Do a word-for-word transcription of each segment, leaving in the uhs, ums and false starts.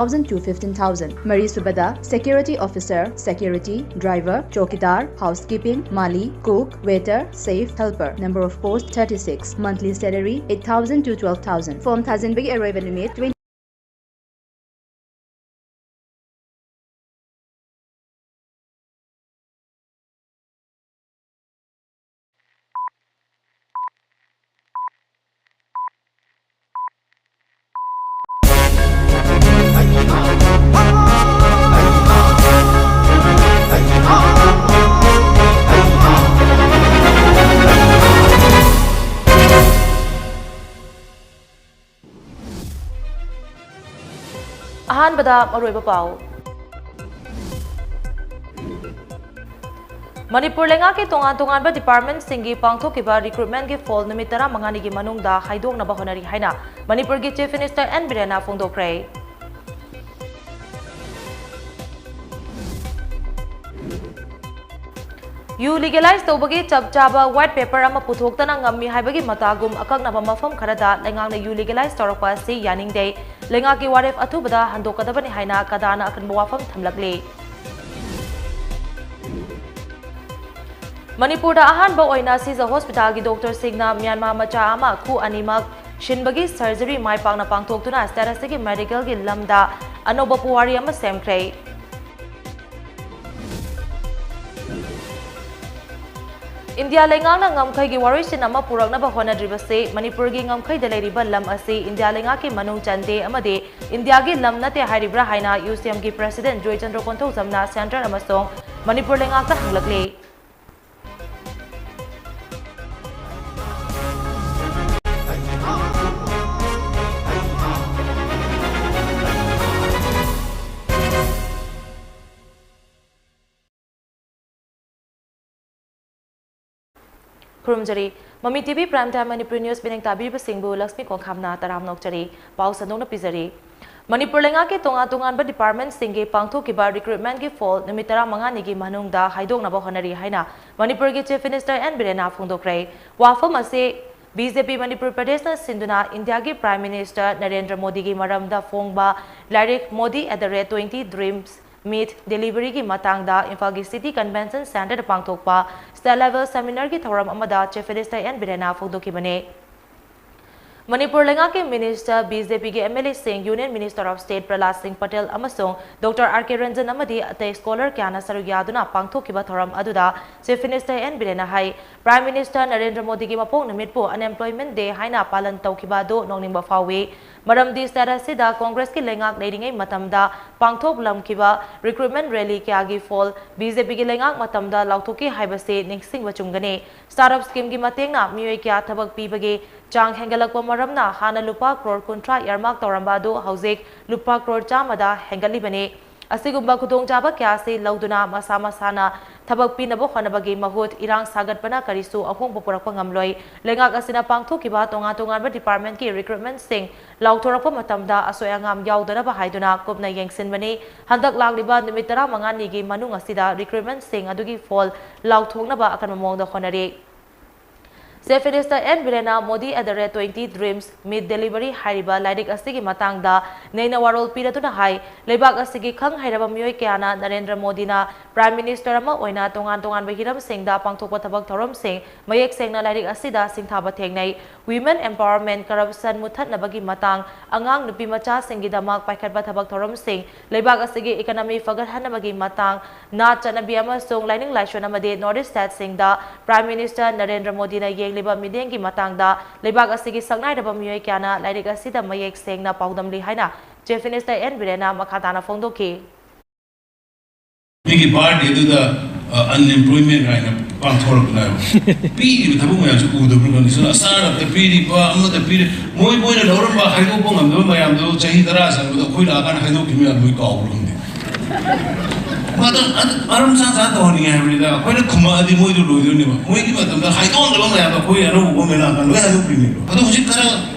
thousand to fifteen thousand. ꯃꯔꯤꯁꯨꯕꯗ security officer, security, driver, chowkidar, housekeeping, mali, cook, waiter, safe, helper. Number of post thirty-six. Monthly salary eight thousand to twelve thousand. Form ꯊꯥꯖꯤꯟꯕꯒꯤ ꯑꯔꯣꯏꯕ ꯅꯨꯃꯤꯠ twenty. ꯑꯍꯥꯟꯕꯗ ꯃꯔꯨꯑꯣꯏꯕ ꯄꯥꯎ꯫ ꯃꯅꯤꯄꯨꯔ ꯂꯩꯉꯥꯛꯀꯤ ꯇꯣꯉꯥꯟ ꯇꯣꯉꯥꯟꯕ departmentꯁꯤꯡꯒꯤ ꯄꯥꯡꯊꯣꯛꯈꯤꯕ recruitmentꯀꯤ fall ꯅꯨꯃꯤꯠ ꯇꯔꯥꯃꯉꯥꯅꯤꯒꯤ ꯃꯅꯨꯡꯗ ꯍꯥꯏꯗꯣꯛꯅꯕ ꯍꯣꯠꯅꯔꯤ ꯍꯥꯏꯅ ꯃꯅꯤꯄꯨꯔꯒꯤ Chief Minister ꯑꯦꯟ ꯕꯤꯔꯦꯟꯅ ꯐꯣꯡꯗꯣꯛꯈ꯭ꯔꯦ꯫ ꯌꯨ legalize ꯇꯧꯕꯒꯤ ꯆꯞ ꯆꯥꯕ white paper ꯑꯃ ꯄꯨꯊꯣꯛꯇꯅ ꯉꯝꯃꯤ ꯍꯥꯏꯕꯒꯤ ꯃꯇꯥꯒꯨꯝ ꯑꯀꯛꯅꯕ ꯃꯐꯝ ꯈꯔꯗ ꯂꯩꯉꯥꯛꯅ ꯌꯨ legalize ꯇꯧꯔꯛꯄ ꯑꯁꯤ ꯌꯥꯅꯤꯡꯗꯦ꯫ ꯂꯩꯉꯥꯛꯀꯤ ꯋꯥꯔꯦꯞ ꯑꯊꯨꯕꯗ ꯍꯟꯗꯣꯛꯀꯗꯕꯅꯤ ꯍꯥꯏꯅ ꯀꯗꯥꯅ ꯑꯀꯟꯕ ꯋꯥꯐꯝ ꯊꯝꯂꯛꯂꯤ꯫ ꯃꯅꯤꯄꯨꯔꯗ ꯑꯍꯥꯟꯕ ꯑꯣꯏꯅ ꯁꯤꯖ ꯍꯣꯁꯄꯤꯇꯥꯜꯒꯤ ꯗꯣꯛꯇꯔꯁꯤꯡꯅ ꯃ꯭ꯌꯥꯟꯃꯥꯔ ꯃꯆꯥ ꯑꯃ ꯈꯨ ꯑꯅꯤꯃꯛ ꯁꯤꯟꯕꯒꯤ surgery ꯃꯥꯏ ꯄꯥꯛꯅ ꯄꯥꯡꯊꯣꯛꯇꯨꯅ state ꯑꯁꯤꯒꯤ medicalꯒꯤ ꯂꯝꯗ ꯑꯅꯧꯕ ꯄꯨꯋꯥꯔꯤ ꯑꯃ ꯁꯦꯝꯈ꯭ꯔꯦ꯫ ꯏꯟꯗꯤꯌꯥ ꯂꯩꯉꯥꯛꯅ ꯉꯝꯈꯩꯒꯤ ꯋꯥꯔꯣꯏꯁꯤꯟ ꯑꯃ ꯄꯨꯔꯛꯅꯕ ꯍꯣꯠꯅꯗ꯭ꯔꯤꯕꯁꯤ ꯃꯅꯤꯄꯨꯔꯒꯤ ꯉꯝꯈꯩꯗ ꯂꯩꯔꯤꯕ ꯂꯝ ꯑꯁꯤ ꯏꯟꯗꯤꯌꯥ ꯂꯩꯉꯥꯛꯀꯤ ꯃꯅꯨꯡ ꯆꯟꯗꯦ ꯑꯃꯗꯤ ꯏꯟꯗꯤꯌꯥꯒꯤ ꯂꯝ ꯅꯠꯇꯦ ꯍꯥꯏꯔꯤꯕ꯭ꯔꯥ ꯍꯥꯏꯅ ꯌꯨ ꯁꯤ ꯑꯦꯝꯒꯤ president ꯖꯣꯏꯆꯟꯗ꯭ꯔ ꯀꯣꯟꯊꯧꯖꯝꯅ centre ꯑꯃꯁꯨꯡ ꯃꯅꯤꯄꯨꯔ ꯂꯩꯉꯥꯛꯇ ꯍꯪꯂꯛꯂꯤ꯫ ꯈꯨꯔꯨꯝꯖꯔꯤ꯫ ꯃꯃꯤ T V Prime Time Manipur news ꯃꯤꯠꯌꯦꯡ ꯇꯥꯕꯤꯔꯤꯕꯁꯤꯡꯕꯨ ꯂꯛꯁꯃꯤ ꯀꯣꯡꯈꯥꯝꯅ ꯇꯔꯥꯝꯅ ꯑꯣꯛꯆꯔꯤ꯫ ꯄꯥꯎ ꯁꯟꯗꯣꯛꯅ ꯄꯤꯖꯔꯤ꯫ ꯃꯅꯤꯄꯨꯔ ꯂꯩꯉꯥꯛꯀꯤ ꯇꯣꯉꯥꯟ ꯇꯣꯉꯥꯟꯕ departmentꯁꯤꯡꯒꯤ ꯄꯥꯡꯊꯣꯛꯈꯤꯕ recruitmentꯀꯤ fall ꯅꯨꯃꯤꯠ ꯇꯔꯥꯃꯉꯥꯅꯤꯒꯤ ꯃꯅꯨꯡꯗ ꯍꯥꯏꯗꯣꯛꯅꯕ ꯍꯣꯠꯅꯔꯤ ꯍꯥꯏꯅ ꯃꯅꯤꯄꯨꯔꯒꯤ Chief Minister ꯑꯦꯟ ꯕꯤꯔꯦꯟꯅ ꯐꯣꯡꯗꯣꯛꯈ꯭ꯔꯦ꯫ ꯋꯥꯐꯝ ꯑꯁꯤ ꯕꯤ ꯖꯦ ꯄꯤ ꯃꯅꯤꯄꯨꯔ ꯄ꯭ꯔꯗꯦꯁꯅ ꯁꯤꯟꯗꯨꯅ ꯏꯟꯗꯤꯌꯥꯒꯤ Prime Minister ꯅꯔꯦꯟꯗ꯭ꯔ ꯃꯣꯗꯤꯒꯤ ꯃꯔꯝꯗ ꯐꯣꯡꯕ ꯂꯥꯏꯔꯤꯛ Modi at the rate twenty dreams meet deliveryꯒꯤ ꯃꯇꯥꯡꯗ ꯏꯝꯐꯥꯜꯒꯤ City Convention Centreꯗ ꯄꯥꯡꯊꯣꯛꯄ State Level Seminarꯒꯤ ꯊꯧꯔꯝ ꯑꯃꯗ Chief Minister ꯑꯦꯟ ꯕꯤꯔꯦꯟꯅ ꯐꯣꯡꯗꯣꯛꯈꯤꯕꯅꯤ꯫ ꯃꯅꯤꯄꯨꯔ ꯂꯩꯉꯥꯛꯀꯤ Minister, ꯕꯤ ꯖꯦ ꯄꯤꯒꯤ ꯑꯦꯝ ꯑꯦꯜ ꯑꯦꯁꯤꯡ, Union Minister of State Prahlad Singh Patel ꯑꯃꯁꯨꯡ ꯗꯣꯛꯇꯔ ꯑꯥꯔ ꯀꯦ ꯔꯟꯖꯟ ꯑꯃꯗꯤ ꯑꯇꯩ scholar ꯀꯌꯥꯅ ꯁꯔꯨꯛ ꯌꯥꯗꯨꯅ ꯄꯥꯡꯊꯣꯛꯈꯤꯕ ꯊꯧꯔꯝ ꯑꯗꯨꯗ Chief Minister ꯑꯦꯟ ꯕꯤꯔꯦꯟꯅ ꯍꯥꯏ, Prime Minister ꯅꯔꯦꯟꯗ꯭ꯔ ꯃꯣꯗꯤꯒꯤ ꯃꯄꯣꯛ ꯅꯨꯃꯤꯠꯄꯨ Unemployment Day ꯍꯥꯏꯅ ꯄꯥꯂꯟ ꯇꯧꯈꯤꯕ ꯑꯗꯨ ꯅꯣꯛꯅꯤꯡꯕ ꯐꯥꯎꯏ꯫ ꯃꯔꯝꯗꯤ state ꯑꯁꯤꯗ ꯀꯣꯡꯒ꯭ꯔꯦꯁꯀꯤ ꯂꯩꯉꯥꯛ ꯂꯩꯔꯤꯉꯩ ꯃꯇꯝꯗ ꯄꯥꯡꯊꯣꯛꯂꯝꯈꯤꯕ recruitment rally ꯀꯌꯥꯒꯤ ꯐꯣꯜ ꯕꯤ ꯖꯦ ꯄꯤꯒꯤ ꯂꯩꯉꯥꯛ ꯃꯇꯝꯗ ꯂꯥꯎꯊꯣꯛꯈꯤ ꯍꯥꯏꯕꯁꯤ ꯅꯤꯡꯁꯤꯡꯕ ꯆꯨꯝꯒꯅꯤ꯫ Startup schemeꯒꯤ ꯃꯇꯦꯡꯅ ꯃꯤꯑꯣꯏ ꯀꯌꯥ ꯊꯕꯛ ꯄꯤꯕꯒꯤ ꯆꯥꯡ ꯍꯦꯟꯒꯠꯂꯛꯄ ꯃꯔꯝꯅ ꯍꯥꯟꯅ ꯂꯨꯄꯥ ꯀ꯭ꯔꯣꯔ ꯀꯨꯟꯊ꯭ꯔꯥ earmark ꯇꯧꯔꯝꯕ ꯑꯗꯨ ꯍꯧꯖꯤꯛ ꯂꯨꯄꯥ ꯀ꯭ꯔꯣꯔ ꯆꯥꯝꯃꯗ ꯍꯦꯟꯒꯠꯂꯤꯕꯅꯤ꯫ ꯑꯁꯤꯒꯨꯝꯕ ꯈꯨꯗꯣꯡꯆꯥꯕ ꯀꯌꯥ ꯑꯁꯤ ꯂꯧꯗꯨꯅ ꯃꯁꯥ ꯃꯁꯥꯅ ꯊꯕꯛ ꯄꯤꯅꯕ ꯍꯣꯠꯅꯕꯒꯤ ꯃꯍꯨꯠ ꯏꯔꯥꯡ ꯁꯥꯒꯠꯄꯅ ꯀꯔꯤꯁꯨ ꯑꯍꯣꯡꯕ ꯄꯨꯔꯛꯄ ꯉꯝꯂꯣꯏ꯫ ꯂꯩꯉꯥꯛ ꯑꯁꯤꯅ ꯄꯥꯡꯊꯣꯛꯈꯤꯕ ꯇꯣꯉꯥꯟ ꯇꯣꯉꯥꯟꯕ departmentꯀꯤ recruitmentꯁꯤꯡ ꯂꯥꯎꯊꯣꯔꯛꯄ ꯃꯇꯝꯗ ꯑꯁꯣꯏ ꯑꯉꯥꯝ ꯌꯥꯎꯗꯅꯕ ꯍꯥꯏꯗꯨꯅ ꯀꯨꯞꯅ ꯌꯦꯡꯁꯤꯟꯕꯅꯤ꯫ ꯍꯟꯗꯛ ꯂꯥꯛꯂꯤꯕ ꯅꯨꯃꯤꯠ ꯇꯔꯥꯃꯉꯥꯅꯤꯒꯤ ꯃꯅꯨꯡ ꯑꯁꯤꯗ recruitmentꯁꯤꯡ ꯑꯗꯨꯒꯤ ꯐꯣꯜ ꯂꯥꯎꯊꯣꯛꯅꯕ ꯑꯀꯟꯕ ꯃꯑꯣꯡꯗ ꯍꯣꯠꯅꯔꯤ꯫ Chief Minister ꯑꯦꯟ ꯕꯤꯔꯦꯟꯅ Modi at the rate twenty dreams meet delivery ꯍꯥꯏꯔꯤꯕ ꯂꯥꯏꯔꯤꯛ ꯑꯁꯤꯒꯤ ꯃꯇꯥꯡꯗ ꯅꯩꯅ ꯋꯥꯔꯣꯜ ꯄꯤꯔꯗꯨꯅ ꯍꯥꯏ, ꯂꯩꯕꯥꯛ ꯑꯁꯤꯒꯤ ꯈꯪ ꯍꯩꯔꯕ ꯃꯤꯑꯣꯏ ꯀꯌꯥꯅ ꯅꯔꯦꯟꯗ꯭ꯔ ꯃꯣꯗꯤꯅ Prime Minister ꯑꯃ ꯑꯣꯏꯅ ꯇꯣꯉꯥꯟ ꯇꯣꯉꯥꯟꯕ ꯍꯤꯔꯝꯁꯤꯡꯗ ꯄꯥꯡꯊꯣꯛꯄ ꯊꯕꯛ ꯊꯧꯔꯝꯁꯤꯡ ꯃꯌꯦꯛ ꯁꯦꯡꯅ ꯂꯥꯏꯔꯤꯛ ꯑꯁꯤꯗ ꯁꯤꯡꯊꯥꯕ ꯊꯦꯡꯅꯩ꯫ Women empowerment, corruption ꯃꯨꯠꯊꯠꯅꯕꯒꯤ ꯃꯇꯥꯡ, ꯑꯉꯥꯡ ꯅꯨꯄꯤ ꯃꯆꯥꯁꯤꯡꯒꯤꯗꯃꯛ ꯄꯥꯏꯈꯠꯄ ꯊꯕꯛ ꯊꯧꯔꯝꯁꯤꯡ, ꯂꯩꯕꯥꯛ ꯑꯁꯤꯒꯤ economy ꯐꯒꯠꯍꯟꯅꯕꯒꯤ ꯃꯇꯥꯡ, ꯅꯥꯠ ꯆꯠꯅꯕꯤ ꯑꯃꯁꯨꯡ ꯂꯥꯏꯅꯤꯡ ꯂꯥꯏꯁꯣꯟ ꯑꯃꯗꯤ North East stateꯁꯤꯡꯗ Prime Minister Narendra ꯃꯣꯗꯤꯅ ꯌꯦꯡꯂꯤꯕ ꯃꯤꯠꯌꯦꯡꯒꯤ ꯃꯇꯥꯡꯗ ꯂꯩꯕꯥꯛ ꯑꯁꯤꯒꯤ ꯁꯛꯅꯥꯏꯔꯕ ꯃꯤꯑꯣꯏ ꯀꯌꯥꯅ ꯂꯥꯏꯔꯤꯛ ꯑꯁꯤꯗ ꯃꯌꯦꯛ ꯁꯦꯡꯅ ꯄꯥꯎꯗꯝꯂꯤ ꯍꯥꯏꯅ Chief Minister ꯑꯦꯟ ꯕꯤꯔꯦꯟꯅ ꯃꯈꯥ ꯇꯥꯅ ꯐꯣꯡꯗꯣꯛꯈꯤ꯫ ꯃꯤꯒꯤ birthdayꯗꯨꯗ unemployment ꯍꯥꯏꯅ ꯄꯥꯡꯊꯣꯔꯛꯄꯅꯦꯕ꯫ ꯄꯤꯔꯤꯕ ꯊꯕꯛ ꯃꯌꯥꯝꯁꯦ ꯎꯗꯕ꯭ꯔꯥ ꯈꯪꯗꯦ꯫ ꯁꯣꯝꯗ startupꯇ ꯄꯤꯔꯤꯕ, ꯑꯃꯗ ꯄꯤꯔꯤ, ꯃꯣꯏ ꯃꯣꯏꯅ ꯂꯧꯔꯝꯕ ꯍꯥꯏꯗꯣꯛꯄ ꯉꯝꯗꯕ ꯃꯌꯥꯝꯗꯣ ꯆꯍꯤ ꯇꯔꯥ ꯆꯪꯕꯗ ꯑꯩꯈꯣꯏ ꯂꯥꯛꯑꯀꯥꯟꯗ ꯍꯥꯏꯗꯣꯛꯈꯤꯕ ꯃꯌꯥꯝꯗꯣ ꯃꯣꯏ ꯀꯥꯎꯕ꯭ꯔꯥ ꯈꯪꯗꯦ꯫ ꯃꯥꯗꯣ ꯑꯗꯨ ꯃꯔꯝ ꯆꯥ ꯆꯥ ꯇꯧꯍꯟꯅꯤꯡꯉꯦ ꯍꯥꯏꯕꯅꯤꯗ꯫ ꯑꯩꯈꯣꯏꯅ ꯈꯨꯝꯃꯛꯑꯗꯤ ꯃꯣꯏꯗꯣ ꯂꯣꯏꯗꯣꯏꯅꯦꯕ꯫ ꯃꯣꯏꯒꯤ ꯃꯇꯝꯗ ꯍꯥꯏꯗꯣꯛꯑꯝꯗꯕ ꯃꯌꯥꯝꯗꯣ ꯑꯩꯈꯣꯏ ꯑꯅꯧꯕ government ꯂꯥꯛꯑꯀꯥꯟꯗ ꯂꯣꯏ ꯍꯥꯏꯗꯣꯛꯄꯤꯅꯦꯕ꯫ ꯑꯗꯣ ꯍꯧꯖꯤꯛ ꯈꯔ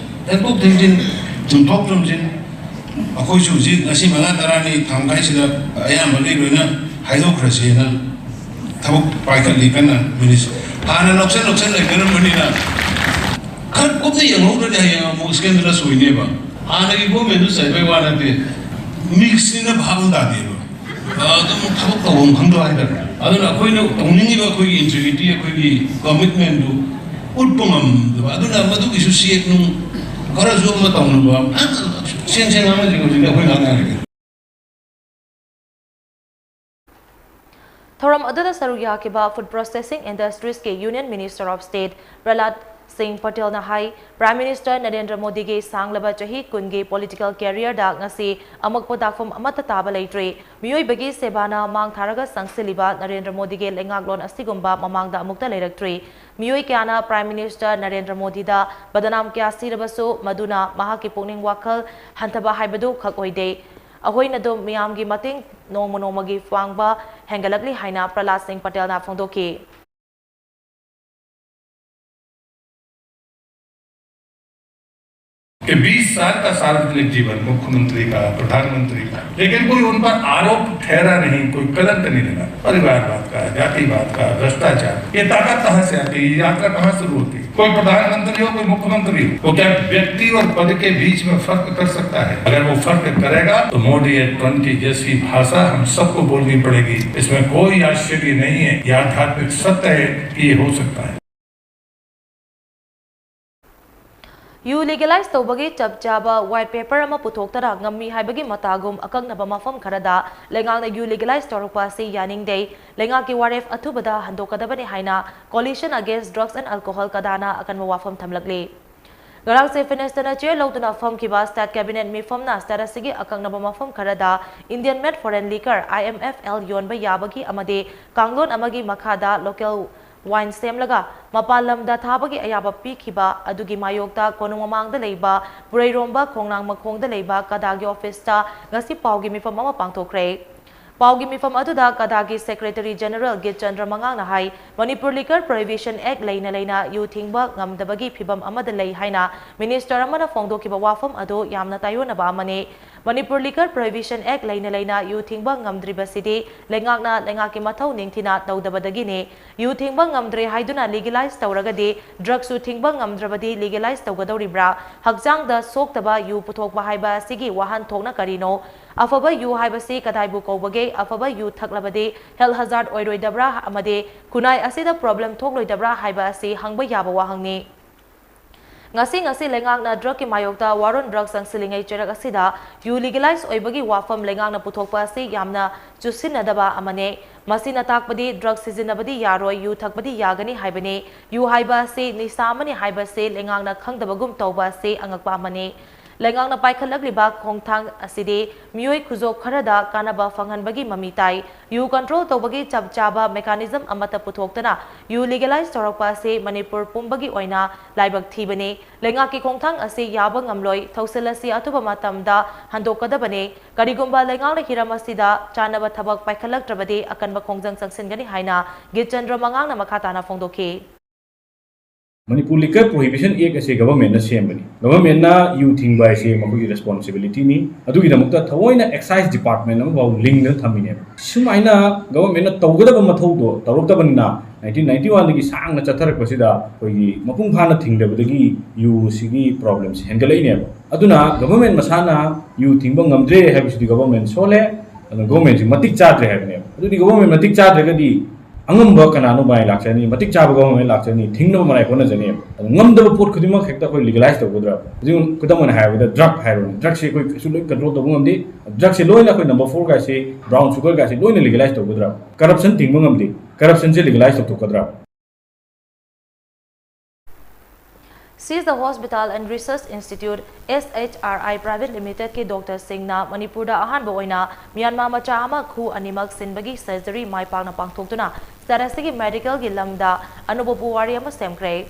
ꯍꯦꯟꯗꯣꯛ ꯊꯦꯡꯖꯤꯟ, ꯆꯨꯝꯊꯣꯛ ꯆꯨꯝꯁꯤꯟ, ꯑꯩꯈꯣꯏꯁꯨ ꯍꯧꯖꯤꯛ ꯉꯁꯤ ꯃꯉꯥ ꯇꯔꯥꯅꯤ ꯊꯥ ꯃꯈꯥꯏꯁꯤꯗ ꯑꯌꯥꯝꯕꯗꯤ ꯂꯣꯏꯅ ꯍꯥꯏꯗꯣꯛꯈ꯭ꯔꯁꯦꯅ ꯊꯕꯛ ꯄꯥꯏꯈꯠꯂꯤ ꯀꯟꯅ꯫ Minister ꯍꯥꯟꯅ ꯅꯣꯛꯁꯟ ꯅꯣꯛꯁꯟ ꯂꯩꯅꯔꯝꯕꯅꯤꯅ ꯈꯔ ꯀꯨꯞꯅ ꯌꯦꯡꯍꯧꯗ꯭ꯔꯗꯤ ꯍꯌꯦꯡ ꯑꯃꯨꯛ scandalous ꯑꯣꯏꯅꯦꯕ꯫ ꯍꯥꯟꯅꯒꯤ government ꯇꯨ ꯆꯩꯕꯩ ꯋꯥ ꯅꯠꯇꯦ, mix ꯅꯤꯅ ꯚꯥꯞ ꯑꯃ ꯇꯥꯗꯦꯕ꯫ ꯑꯗꯨꯝ ꯊꯕꯛ ꯇꯧꯐꯝ ꯈꯪꯗꯕ ꯍꯥꯏꯇꯥꯔꯦ꯫ ꯑꯗꯨꯅ ꯑꯩꯈꯣꯏꯅ ꯇꯧꯅꯤꯡꯉꯤꯕ ꯑꯩꯈꯣꯏꯒꯤ integrity, ꯑꯩꯈꯣꯏꯒꯤ commitment ꯇꯨ ꯎꯠꯄ ꯉꯝꯗꯕ꯫ ꯑꯗꯨꯅ ꯃꯗꯨꯒꯤꯁꯨ check ꯅꯨꯡ ꯈꯔꯁꯨ ꯑꯃ ꯇꯧꯅꯕ꯫ ꯁꯦꯡ ꯁꯦꯡ ꯉꯥꯡꯅꯁꯤ, ꯍꯧꯖꯤꯛꯇꯤ ꯑꯩꯈꯣꯏ ꯉꯥꯡꯅꯔꯒꯦ꯫ ꯊꯧꯔꯝ ꯑꯗꯨꯗ ꯁꯔꯨꯛ ꯌꯥꯈꯤꯕ Food Processing Industries ꯀꯤ Union Minister of State Prahlad ꯁꯤꯡ ꯄꯇꯦꯜꯅ ꯍꯥꯏ, Prime Minister ꯅꯔꯦꯟꯗ꯭ꯔ ꯃꯣꯗꯤꯒꯤ ꯁꯥꯡꯂꯕ ꯆꯍꯤ ꯀꯨꯟꯒꯤ political career ꯗ ꯉꯁꯤ ꯑꯃꯛꯄ ꯗꯥꯛꯐꯝ ꯑꯃꯠꯇ ꯇꯥꯕ ꯂꯩꯇ꯭ꯔꯤ꯫ ꯃꯤꯑꯣꯏꯕꯒꯤ ꯁꯦꯕꯥꯅ ꯃꯥꯡ ꯊꯥꯔꯒ ꯆꯪꯁꯤꯜꯂꯤꯕ ꯅꯔꯦꯟꯗ꯭ꯔ ꯃꯣꯗꯤꯒꯤ ꯂꯩꯉꯥꯛꯂꯣꯟ ꯑꯁꯤꯒꯨꯝꯕ ꯃꯃꯥꯡꯗ ꯑꯃꯨꯛꯇ ꯂꯩꯔꯛꯇ꯭ꯔꯤ꯫ ꯃꯤꯑꯣꯏ ꯀꯌꯥꯅ Prime Minister ꯅꯔꯦꯟꯗ꯭ꯔ ꯃꯣꯗꯤꯗ ꯕꯗꯅꯥꯝ ꯀꯌꯥ ꯁꯤꯔꯕꯁꯨ, ꯃꯗꯨꯅ ꯃꯍꯥꯛꯀꯤ ꯄꯨꯛꯅꯤꯡ ꯋꯥꯈꯜ ꯍꯟꯊꯕ ꯍꯥꯏꯕꯗꯨ ꯈꯛ ꯑꯣꯏꯗꯦ꯫ ꯑꯩꯈꯣꯏꯅ ꯑꯗꯨꯝ ꯃꯤꯌꯥꯝꯒꯤ ꯃꯇꯦꯡ ꯅꯣꯡꯃ ꯅꯣꯡꯃꯒꯤ ꯄꯥꯡꯕ ꯍꯦꯟꯒꯠꯂꯛꯂꯤ ꯍꯥꯏꯅ ꯄ꯭ꯔꯍꯂꯥꯗ ꯁꯤꯡ ꯄꯇꯦꯜꯅ ꯐꯣꯡꯗꯣꯛꯈꯤ꯫ कि बीस साल का सार्वजनिक जीवन मुख्यमंत्री का, प्रधानमंत्री का, लेकिन कोई उन पर आरोप ठहरा नहीं, कोई कलंक नहीं लगा। परिवारवाद का, जातिवाद का, भ्रष्टाचार, ये ताकत कहाँ से आती है? ये यात्रा कहाँ शुरू होती है? कोई प्रधानमंत्री हो, कोई मुख्यमंत्री हो, वो क्या व्यक्ति और पद के बीच में फर्क कर सकता है? अगर वो फर्क करेगा तो मोदी एट ट्वेंटी जैसी भाषा हम सबको बोलनी पड़ेगी। इसमें कोई आश्चर्य नहीं है, ये आध्यात्मिक सत्य है कि ये हो सकता है। ꯌꯨ legalize ꯇꯧꯕꯒꯤ ꯆꯞ ꯆꯥꯕ white paper ꯑꯃ ꯄꯨꯊꯣꯛꯇꯅ ꯉꯝꯃꯤ ꯍꯥꯏꯕꯒꯤ ꯃꯇꯥꯒꯨꯝ ꯑꯀꯛꯅꯕ ꯃꯐꯝ ꯈꯔꯗ ꯂꯩꯉꯥꯛꯅ ꯌꯨ legalize ꯇꯧꯔꯛꯄ ꯑꯁꯤ ꯌꯥꯅꯤꯡꯗꯦ꯫ ꯂꯩꯉꯥꯛꯀꯤ ꯋꯥꯔꯦꯞ ꯑꯊꯨꯕꯗ ꯍꯟꯗꯣꯛꯀꯗꯕꯅꯤ ꯍꯥꯏꯅ Coalition Against Drugs and Alcohol, ꯀꯗꯥꯅ ꯑꯀꯟꯕ ꯋꯥꯐꯝ ꯊꯝꯂꯛꯂꯤ꯫ ꯉꯔꯥꯡ Chief Minister ꯅ chair ꯂꯧꯗꯨꯅ ꯐꯝꯈꯤꯕ State Cabinet ꯃꯤꯐꯝꯅ state ꯑꯁꯤꯒꯤ ꯑꯀꯛꯅꯕ ꯃꯐꯝ ꯈꯔꯗ Indian made foreign liquor, I M F L, ꯌꯣꯟꯕ ꯌꯥꯕꯒꯤ ꯑꯃꯗꯤ ꯀꯥꯡꯂꯣꯟ ꯑꯃꯒꯤ ꯃꯈꯥꯗ local wine ꯁꯦꯝꯂꯒ ꯃꯄꯥꯟ ꯂꯝꯗ ꯊꯥꯕꯒꯤ ꯑꯌꯥꯕ ꯄꯤꯈꯤꯕ ꯑꯗꯨꯒꯤ ꯃꯥꯌꯣꯛꯇ ꯀꯣꯅꯨꯡ ꯃꯃꯥꯡꯗ ꯂꯩꯕ ꯄꯨꯔꯩꯔꯣꯝꯕ ꯈꯣꯡꯅꯥꯡ ꯃꯈꯣꯡꯗ ꯂꯩꯕ ꯀꯗꯥꯒꯤ office ꯇ ꯉꯁꯤ ꯄꯥꯎꯒꯤ ꯃꯤꯐꯝ ꯑꯃ ꯄꯥꯡꯊꯣꯛꯈ꯭ꯔꯦ꯫ ꯄꯥꯎꯒꯤ ꯃꯤꯐꯝ ꯑꯗꯨꯗ ꯀꯗꯥꯒꯤ Secretary General ꯒꯤꯠꯆꯟꯗ꯭ꯔ ꯃꯉꯥꯡꯅ ꯍꯥꯏ, ꯃꯅꯤꯄꯨꯔ Liquor Prohibition Act ꯂꯩꯅ ꯂꯩꯅ ꯌꯨ ꯊꯤꯡꯕ ꯉꯝꯗꯕꯒꯤ ꯐꯤꯚꯝ ꯑꯃꯗ ꯂꯩ ꯍꯥꯏꯅ Minister ꯑꯃꯅ ꯐꯣꯡꯗꯣꯛꯈꯤꯕ ꯋꯥꯐꯝ ꯑꯗꯨ ꯌꯥꯝꯅ ꯇꯥꯏꯑꯣꯟꯅꯕ ꯑꯃꯅꯤ꯫ ꯃꯅꯤꯄꯨꯔ Liquor Prohibition Act ꯂꯩꯅ ꯂꯩꯅ ꯌꯨ ꯊꯤꯡꯕ ꯉꯝꯗ꯭ꯔꯤꯕꯁꯤꯗꯤ ꯂꯩꯉꯥꯛꯅ ꯂꯩꯉꯥꯛꯀꯤ ꯃꯊꯧ ꯅꯤꯡꯊꯤꯅ ꯇꯧꯗꯕꯗꯒꯤꯅꯤ꯫ ꯌꯨ ꯊꯤꯡꯕ ꯉꯝꯗ꯭ꯔꯦ ꯍꯥꯏꯗꯨꯅ legalize ꯇꯧꯔꯒꯗꯤ drugsꯁꯨ ꯊꯤꯡꯕ ꯉꯝꯗ꯭ꯔꯕꯗꯤ legalize ꯇꯧꯒꯗꯧꯔꯤꯕ꯭ꯔꯥ? ꯍꯛꯆꯥꯡꯗ ꯁꯣꯛꯇꯕ ꯌꯨ ꯄꯨꯊꯣꯛꯄ ꯍꯥꯏꯕ ꯑꯁꯤꯒꯤ ꯋꯥꯍꯟꯊꯣꯛꯅ ꯀꯔꯤꯅꯣ? ꯑꯐꯕ ꯌꯨ ꯍꯥꯏꯕꯁꯤ ꯀꯗꯥꯏꯕꯨ ꯀꯧꯕꯒꯦ? ꯑꯐꯕ ꯌꯨ ꯊꯛꯂꯕꯗꯤ health hazard ꯑꯣꯏꯔꯣꯏꯗꯕ꯭ꯔꯥ ꯑꯃꯗꯤ ꯈꯨꯟꯅꯥꯏ ꯑꯁꯤꯗ problem ꯊꯣꯛꯂꯣꯏꯗꯕ꯭ꯔꯥ ꯍꯥꯏꯕ ꯑꯁꯤ ꯍꯪꯕ ꯌꯥꯕ ꯋꯥꯍꯪꯅꯤ꯫ ꯉꯁꯤ ꯉꯁꯤ ꯂꯩꯉꯥꯛꯅ drugꯀꯤ ꯃꯥꯌꯣꯛꯇ war on drugs ꯆꯪꯁꯤꯜꯂꯤꯉꯩ ꯆꯩꯔꯛ ꯑꯁꯤꯗ ꯌꯨ legalize ꯑꯣꯏꯕꯒꯤ ꯋꯥꯐꯝ ꯂꯩꯉꯥꯛꯅ ꯄꯨꯊꯣꯛꯄ ꯑꯁꯤ ꯌꯥꯝꯅ ꯆꯨꯁꯤꯟꯅꯗꯕ ꯑꯃꯅꯤ꯫ ꯃꯁꯤꯅ ꯇꯥꯛꯄꯗꯤ drug ꯁꯤꯖꯤꯟꯅꯕꯗꯤ ꯌꯥꯔꯣꯏ, ꯌꯨ ꯊꯛꯄꯗꯤ ꯌꯥꯒꯅꯤ ꯍꯥꯏꯕꯅꯤ꯫ ꯌꯨ ꯍꯥꯏꯕ ꯑꯁꯤ ꯅꯤꯁꯥ ꯑꯃꯅꯤ ꯍꯥꯏꯕ ꯑꯁꯤ ꯂꯩꯉꯥꯛꯅ ꯈꯪꯗꯕꯒꯨꯝ ꯇꯧꯕ ꯑꯁꯤ ꯑꯉꯛꯄ ꯑꯃꯅꯤ꯫ ꯂꯩꯉꯥꯛꯅ ꯄꯥꯏꯈꯠꯂꯛꯂꯤꯕ ꯈꯣꯡꯊꯥꯡ ꯑꯁꯤꯗꯤ ꯃꯤꯑꯣꯏ ꯈꯨꯖꯣꯞ ꯈꯔꯗ ꯀꯥꯟꯅꯕ ꯐꯪꯍꯟꯕꯒꯤ ꯃꯃꯤ ꯇꯥꯏ꯫ ꯌꯨ control ꯇꯧꯕꯒꯤ ꯆꯞ ꯆꯥꯕ mechanism ꯑꯃꯠꯇ ꯄꯨꯊꯣꯛꯇꯅ ꯌꯨ legalize ꯇꯧꯔꯛꯄ ꯑꯁꯤ ꯃꯅꯤꯄꯨꯔ ꯄꯨꯝꯕꯒꯤ ꯑꯣꯏꯅ ꯂꯥꯏꯕꯛ ꯊꯤꯕꯅꯤ꯫ ꯂꯩꯉꯥꯛꯀꯤ ꯈꯣꯡꯊꯥꯡ ꯑꯁꯤ ꯌꯥꯕ ꯉꯝꯂꯣꯏ꯫ ꯊꯧꯁꯤꯜ ꯑꯁꯤ ꯑꯊꯨꯕ ꯃꯇꯝꯗ ꯍꯟꯗꯣꯛꯀꯗꯕꯅꯤ꯫ ꯀꯔꯤꯒꯨꯝꯕ ꯂꯩꯉꯥꯛꯅ ꯍꯤꯔꯝ ꯑꯁꯤꯗ ꯆꯥꯟꯅꯕ ꯊꯕꯛ ꯄꯥꯏꯈꯠꯂꯛꯇ꯭ꯔꯕꯗꯤ ꯑꯀꯟꯕ ꯈꯣꯡꯖꯪ ꯆꯪꯁꯤꯟꯒꯅꯤ ꯍꯥꯏꯅ ꯒꯤꯠꯆꯟꯗ꯭ꯔ ꯃꯉꯥꯡꯅ ꯃꯈꯥ ꯇꯥꯅ ꯐꯣꯡꯗꯣꯛꯈꯤ꯫ ꯃꯅꯤꯄꯨꯔ Liquor Prohibition Act ꯑꯁꯤ governmentꯅ ꯁꯦꯝꯕꯅꯤ꯫ Governmentꯅ ꯌꯨ ꯊꯤꯡꯕ ꯍꯥꯏꯁꯦ ꯃꯈꯣꯏꯒꯤ responsibilityꯅꯤ꯫ ꯑꯗꯨꯒꯤꯗꯃꯛꯇ ꯊꯑꯣꯏꯅ excise department ꯑꯃꯐꯥꯎ ꯂꯤꯡꯗꯨꯅ ꯊꯝꯃꯤꯅꯦꯕ꯫ ꯁꯨꯃꯥꯏꯅ governmentꯅ ꯇꯧꯒꯗꯕ ꯃꯊꯧꯗꯣ ꯇꯧꯔꯛꯇꯕꯅꯤꯅ nineteen ninety oneꯗꯒꯤ ꯁꯥꯡꯅ ꯆꯠꯊꯔꯛꯄꯁꯤꯗ ꯑꯩꯈꯣꯏꯒꯤ ꯃꯄꯨꯡ ꯐꯥꯅ ꯊꯤꯡꯗꯕꯗꯒꯤ ꯌꯨꯁꯤꯒꯤ problemꯁꯦ ꯍꯦꯟꯒꯠꯂꯛꯏꯅꯦꯕ꯫ ꯑꯗꯨꯅ government ꯃꯁꯥꯅ ꯌꯨ ꯊꯤꯡꯕ ꯉꯝꯗ꯭ꯔꯦ ꯍꯥꯏꯕꯁꯤꯗꯤ government ꯁꯣꯜꯂꯦ, ꯑꯗꯨꯅ governmentꯁꯤ ꯃꯇꯤꯛ ꯆꯥꯗ꯭ꯔꯦ ꯍꯥꯏꯕꯅꯦꯕ꯫ ꯑꯗꯨꯗꯤ government ꯃꯇꯤꯛ ꯆꯥꯗ꯭ꯔꯒꯗꯤ ꯑꯉꯝꯕ ꯀꯅꯥꯅꯣ ꯃꯥꯏ ꯂꯥꯛꯆꯅꯤ? ꯃꯇꯤꯛ ꯆꯥꯕ government ꯂꯥꯛꯆꯅꯤ, ꯊꯤꯡꯅꯕ ꯃꯔꯥꯏ ꯍꯣꯠꯅꯖꯅꯦꯕ꯫ ꯑꯗꯨ ꯉꯝꯗꯕ ꯄꯣꯠ ꯈꯨꯗꯤꯡꯃꯛ ꯍꯦꯛꯇ ꯑꯩꯈꯣꯏ legalize ꯇꯧꯒꯗ꯭ꯔꯥ? ꯍꯧꯖꯤꯛ ꯈꯨꯗꯝ ꯑꯣꯏꯅ ꯍꯥꯏꯔꯕꯗ drug ꯍꯥꯏꯔꯣꯅꯦ, drugꯁꯦ ꯑꯩꯈꯣꯏ ꯀꯩꯁꯨ ꯂꯣꯏ control ꯇꯧꯕ ꯉꯝꯗꯦ꯫ Drugꯁꯦ ꯂꯣꯏꯅ ꯑꯩꯈꯣꯏ number four ꯒꯥꯏꯁꯦ, brown sugar ꯒꯥꯏꯁꯦ ꯂꯣꯏꯅ legalize ꯇꯧꯒꯗ꯭ꯔꯥ? Corruption ꯊꯤꯡꯕ ꯉꯝꯗꯦ, corruptionꯁꯦ legalize ꯇꯧꯊꯣꯛꯀꯗ꯭ꯔꯥ? Seize the Hospital and Research Institute, S H R I Private Limitedꯀꯤ doctorꯁꯤꯡꯅ ꯃꯅꯤꯄꯨꯔꯗ ꯑꯍꯥꯟꯕ ꯑꯣꯏꯅ ꯃ꯭ꯌꯥꯟꯃꯥꯔ ꯃꯆꯥ ꯑꯃ ꯈꯨ ꯑꯅꯤꯃꯛ ꯁꯤꯟꯕꯒꯤ surgery ꯃꯥꯏ ꯄꯥꯛꯅ ꯄꯥꯡꯊꯣꯛꯇꯨꯅ state ꯑꯁꯤꯒꯤ medicalꯒꯤ ꯂꯝꯗ ꯑꯅꯧꯕ ꯄꯨꯋꯥꯔꯤ ꯑꯃ ꯁꯦꯝꯈ꯭ꯔꯦ꯫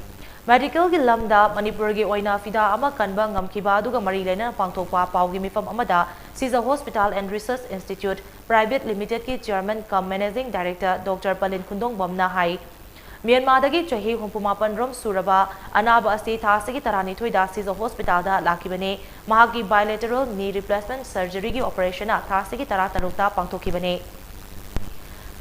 Medicalꯒꯤ ꯂꯝꯗ ꯃꯅꯤꯄꯨꯔꯒꯤ ꯑꯣꯏꯅ ꯐꯤꯗꯥ ꯑꯃ ꯀꯟꯕ ꯉꯝꯈꯤꯕ ꯑꯗꯨꯒ ꯃꯔꯤ ꯂꯩꯅꯅ ꯄꯥꯡꯊꯣꯛꯄ ꯄꯥꯎꯒꯤ ꯃꯤꯐꯝ ꯑꯃꯗ Seize the Hospital and Research Institute Private Limitedꯀꯤ chairman cum managing director Doctor ꯄꯂꯤꯟ ꯈꯨꯟꯗꯣꯡꯕꯝꯅ ꯍꯥꯏ, ꯃ꯭ꯌꯥꯟꯃꯥꯔꯗꯒꯤ ꯆꯍꯤ ꯍꯨꯝꯐꯨ ꯃꯥꯄꯟ ꯔꯣꯝ ꯁꯨꯔꯕ ꯑꯅꯥꯕ ꯑꯁꯤ ꯊꯥ ꯑꯁꯤꯒꯤ ꯇꯔꯥꯅꯤꯊꯣꯏꯗ ꯁꯤꯖ ꯍꯣꯁꯄꯤꯇꯥꯜꯗ ꯂꯥꯛꯈꯤꯕꯅꯤ꯫ ꯃꯍꯥꯛꯀꯤ bilateral knee replacement surgeryꯒꯤ operationꯅ ꯊꯥ ꯑꯁꯤꯒꯤ ꯇꯔꯥꯇꯔꯨꯛꯇ ꯄꯥꯡꯊꯣꯛꯈꯤꯕꯅꯤ꯫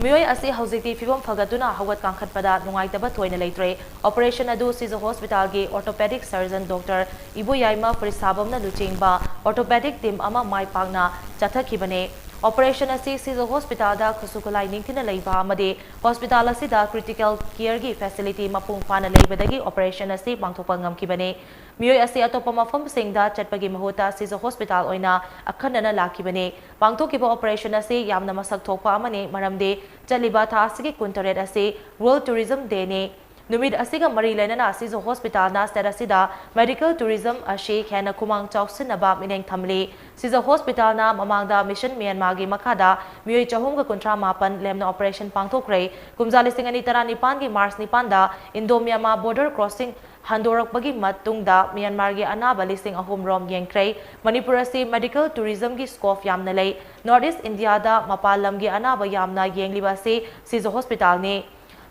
ꯃꯤꯑꯣꯏ ꯑꯁꯤ ꯍꯧꯖꯤꯛꯇꯤ ꯐꯤꯕꯝ ꯐꯒꯠꯇꯨꯅ ꯍꯧꯒꯠ ꯀꯥꯡꯈꯠꯄꯗ ꯅꯨꯡꯉꯥꯏꯇꯕ ꯊꯣꯏꯅ ꯂꯩꯇ꯭ꯔꯦ꯫ Operation ꯑꯗꯨ ꯁꯤꯖ ꯍꯣꯁꯄꯤꯇꯥꯜꯒꯤ orthopedic surgeon Doctor ꯏꯕꯣꯌꯥꯏꯃ ꯐꯨꯔꯤꯠꯁꯥꯕꯝꯅ ꯂꯨꯆꯤꯡꯕ orthopedic team ꯑꯃ ꯃꯥꯏ ꯄꯥꯛꯅ ꯆꯠꯊꯈꯤꯕꯅꯤ꯫ Operation ꯑꯁꯤ ꯁꯤꯖ ꯍꯣꯁꯄꯤꯇꯥꯜꯗ ꯈꯨꯠꯁꯨ ꯈꯨꯠꯂꯥꯏ ꯅꯤꯡꯊꯤꯅ ꯂꯩꯕ ꯑꯃꯗꯤ ꯍꯣꯁꯄꯤꯇꯥꯜ ꯑꯁꯤꯗ critical careꯒꯤ facility ꯃꯄꯨꯡ ꯐꯥꯅ ꯂꯩꯕꯗꯒꯤ operation ꯑꯁꯤ ꯄꯥꯡꯊꯣꯛꯄ ꯉꯝꯈꯤꯕꯅꯤ꯫ ꯃꯤꯑꯣꯏ ꯑꯁꯤ ꯑꯇꯣꯞꯄ ꯃꯐꯝꯁꯤꯡꯗ ꯆꯠꯄꯒꯤ ꯃꯍꯨꯠꯇ ꯁꯤꯖ ꯍꯣꯁꯄꯤꯇꯥꯜ ꯑꯣꯏꯅ ꯑꯈꯟꯅꯅ ꯂꯥꯛꯈꯤꯕꯅꯤ꯫ ꯄꯥꯡꯊꯣꯛꯈꯤꯕ operation ꯑꯁꯤ ꯌꯥꯝꯅ ꯃꯁꯛ ꯊꯣꯛꯄ ꯑꯃꯅꯤ, ꯃꯔꯝꯗꯤ ꯆꯠꯂꯤꯕ ꯊꯥ ꯑꯁꯤꯒꯤ ꯀꯨꯟꯇꯔꯦꯠ ꯑꯁꯤ World Tourism Dayꯅꯤ꯫ ꯅꯨꯃꯤꯠ ꯑꯁꯤꯒ ꯃꯔꯤ ꯂꯩꯅꯅ ꯁꯤꯖ ꯍꯣꯁꯄꯤꯇꯥꯜꯅ state ꯑꯁꯤꯗ medical tourism ꯑꯁꯤ ꯍꯦꯟꯅ ꯈꯨꯃꯥꯡ ꯆꯥꯎꯁꯤꯟꯅꯕ ꯃꯤꯠꯌꯦꯡ ꯊꯝꯂꯤ꯫ ꯁꯤꯖ ꯍꯣꯁꯄꯤꯇꯥꯜꯅ ꯃꯃꯥꯡꯗ ꯃꯤꯁꯟ ꯃ꯭ꯌꯥꯟꯃꯥꯔꯒꯤ ꯃꯈꯥꯗ ꯃꯤꯑꯣꯏ ꯆꯍꯨꯝꯒ ꯀꯨꯟꯊ꯭ꯔꯥ ꯃꯥꯄꯟ ꯂꯦꯝꯅ operation ꯄꯥꯡꯊꯣꯛꯈ꯭ꯔꯦ꯫ ꯀꯨꯝꯖꯥ ꯂꯤꯁꯤꯡ ꯑꯅꯤ ꯇꯔꯥꯅꯤꯄꯥꯟꯒꯤ March ꯅꯤꯄꯥꯟꯗ Indo Myanmar border crossing ꯍꯟꯗꯣꯔꯛꯄꯒꯤ ꯃꯇꯨꯡꯗ ꯃ꯭ꯌꯥꯟꯃꯥꯔꯒꯤ ꯑꯅꯥꯕ ꯂꯤꯁꯤꯡ ꯑꯍꯨꯝ ꯔꯣꯝ ꯌꯦꯡꯈ꯭ꯔꯦ꯫ ꯃꯅꯤꯄꯨꯔ ꯑꯁꯤ medical tourismꯒꯤ scope ꯌꯥꯝꯅ ꯂꯩ꯫ North East Indiaꯗ ꯃꯄꯥꯟ ꯂꯝꯒꯤ ꯑꯅꯥꯕ ꯌꯥꯝꯅ ꯌꯦꯡꯂꯤꯕ ꯑꯁꯤ ꯁꯤꯖ ꯍꯣꯁꯄꯤꯇꯥꯜꯅꯤ꯫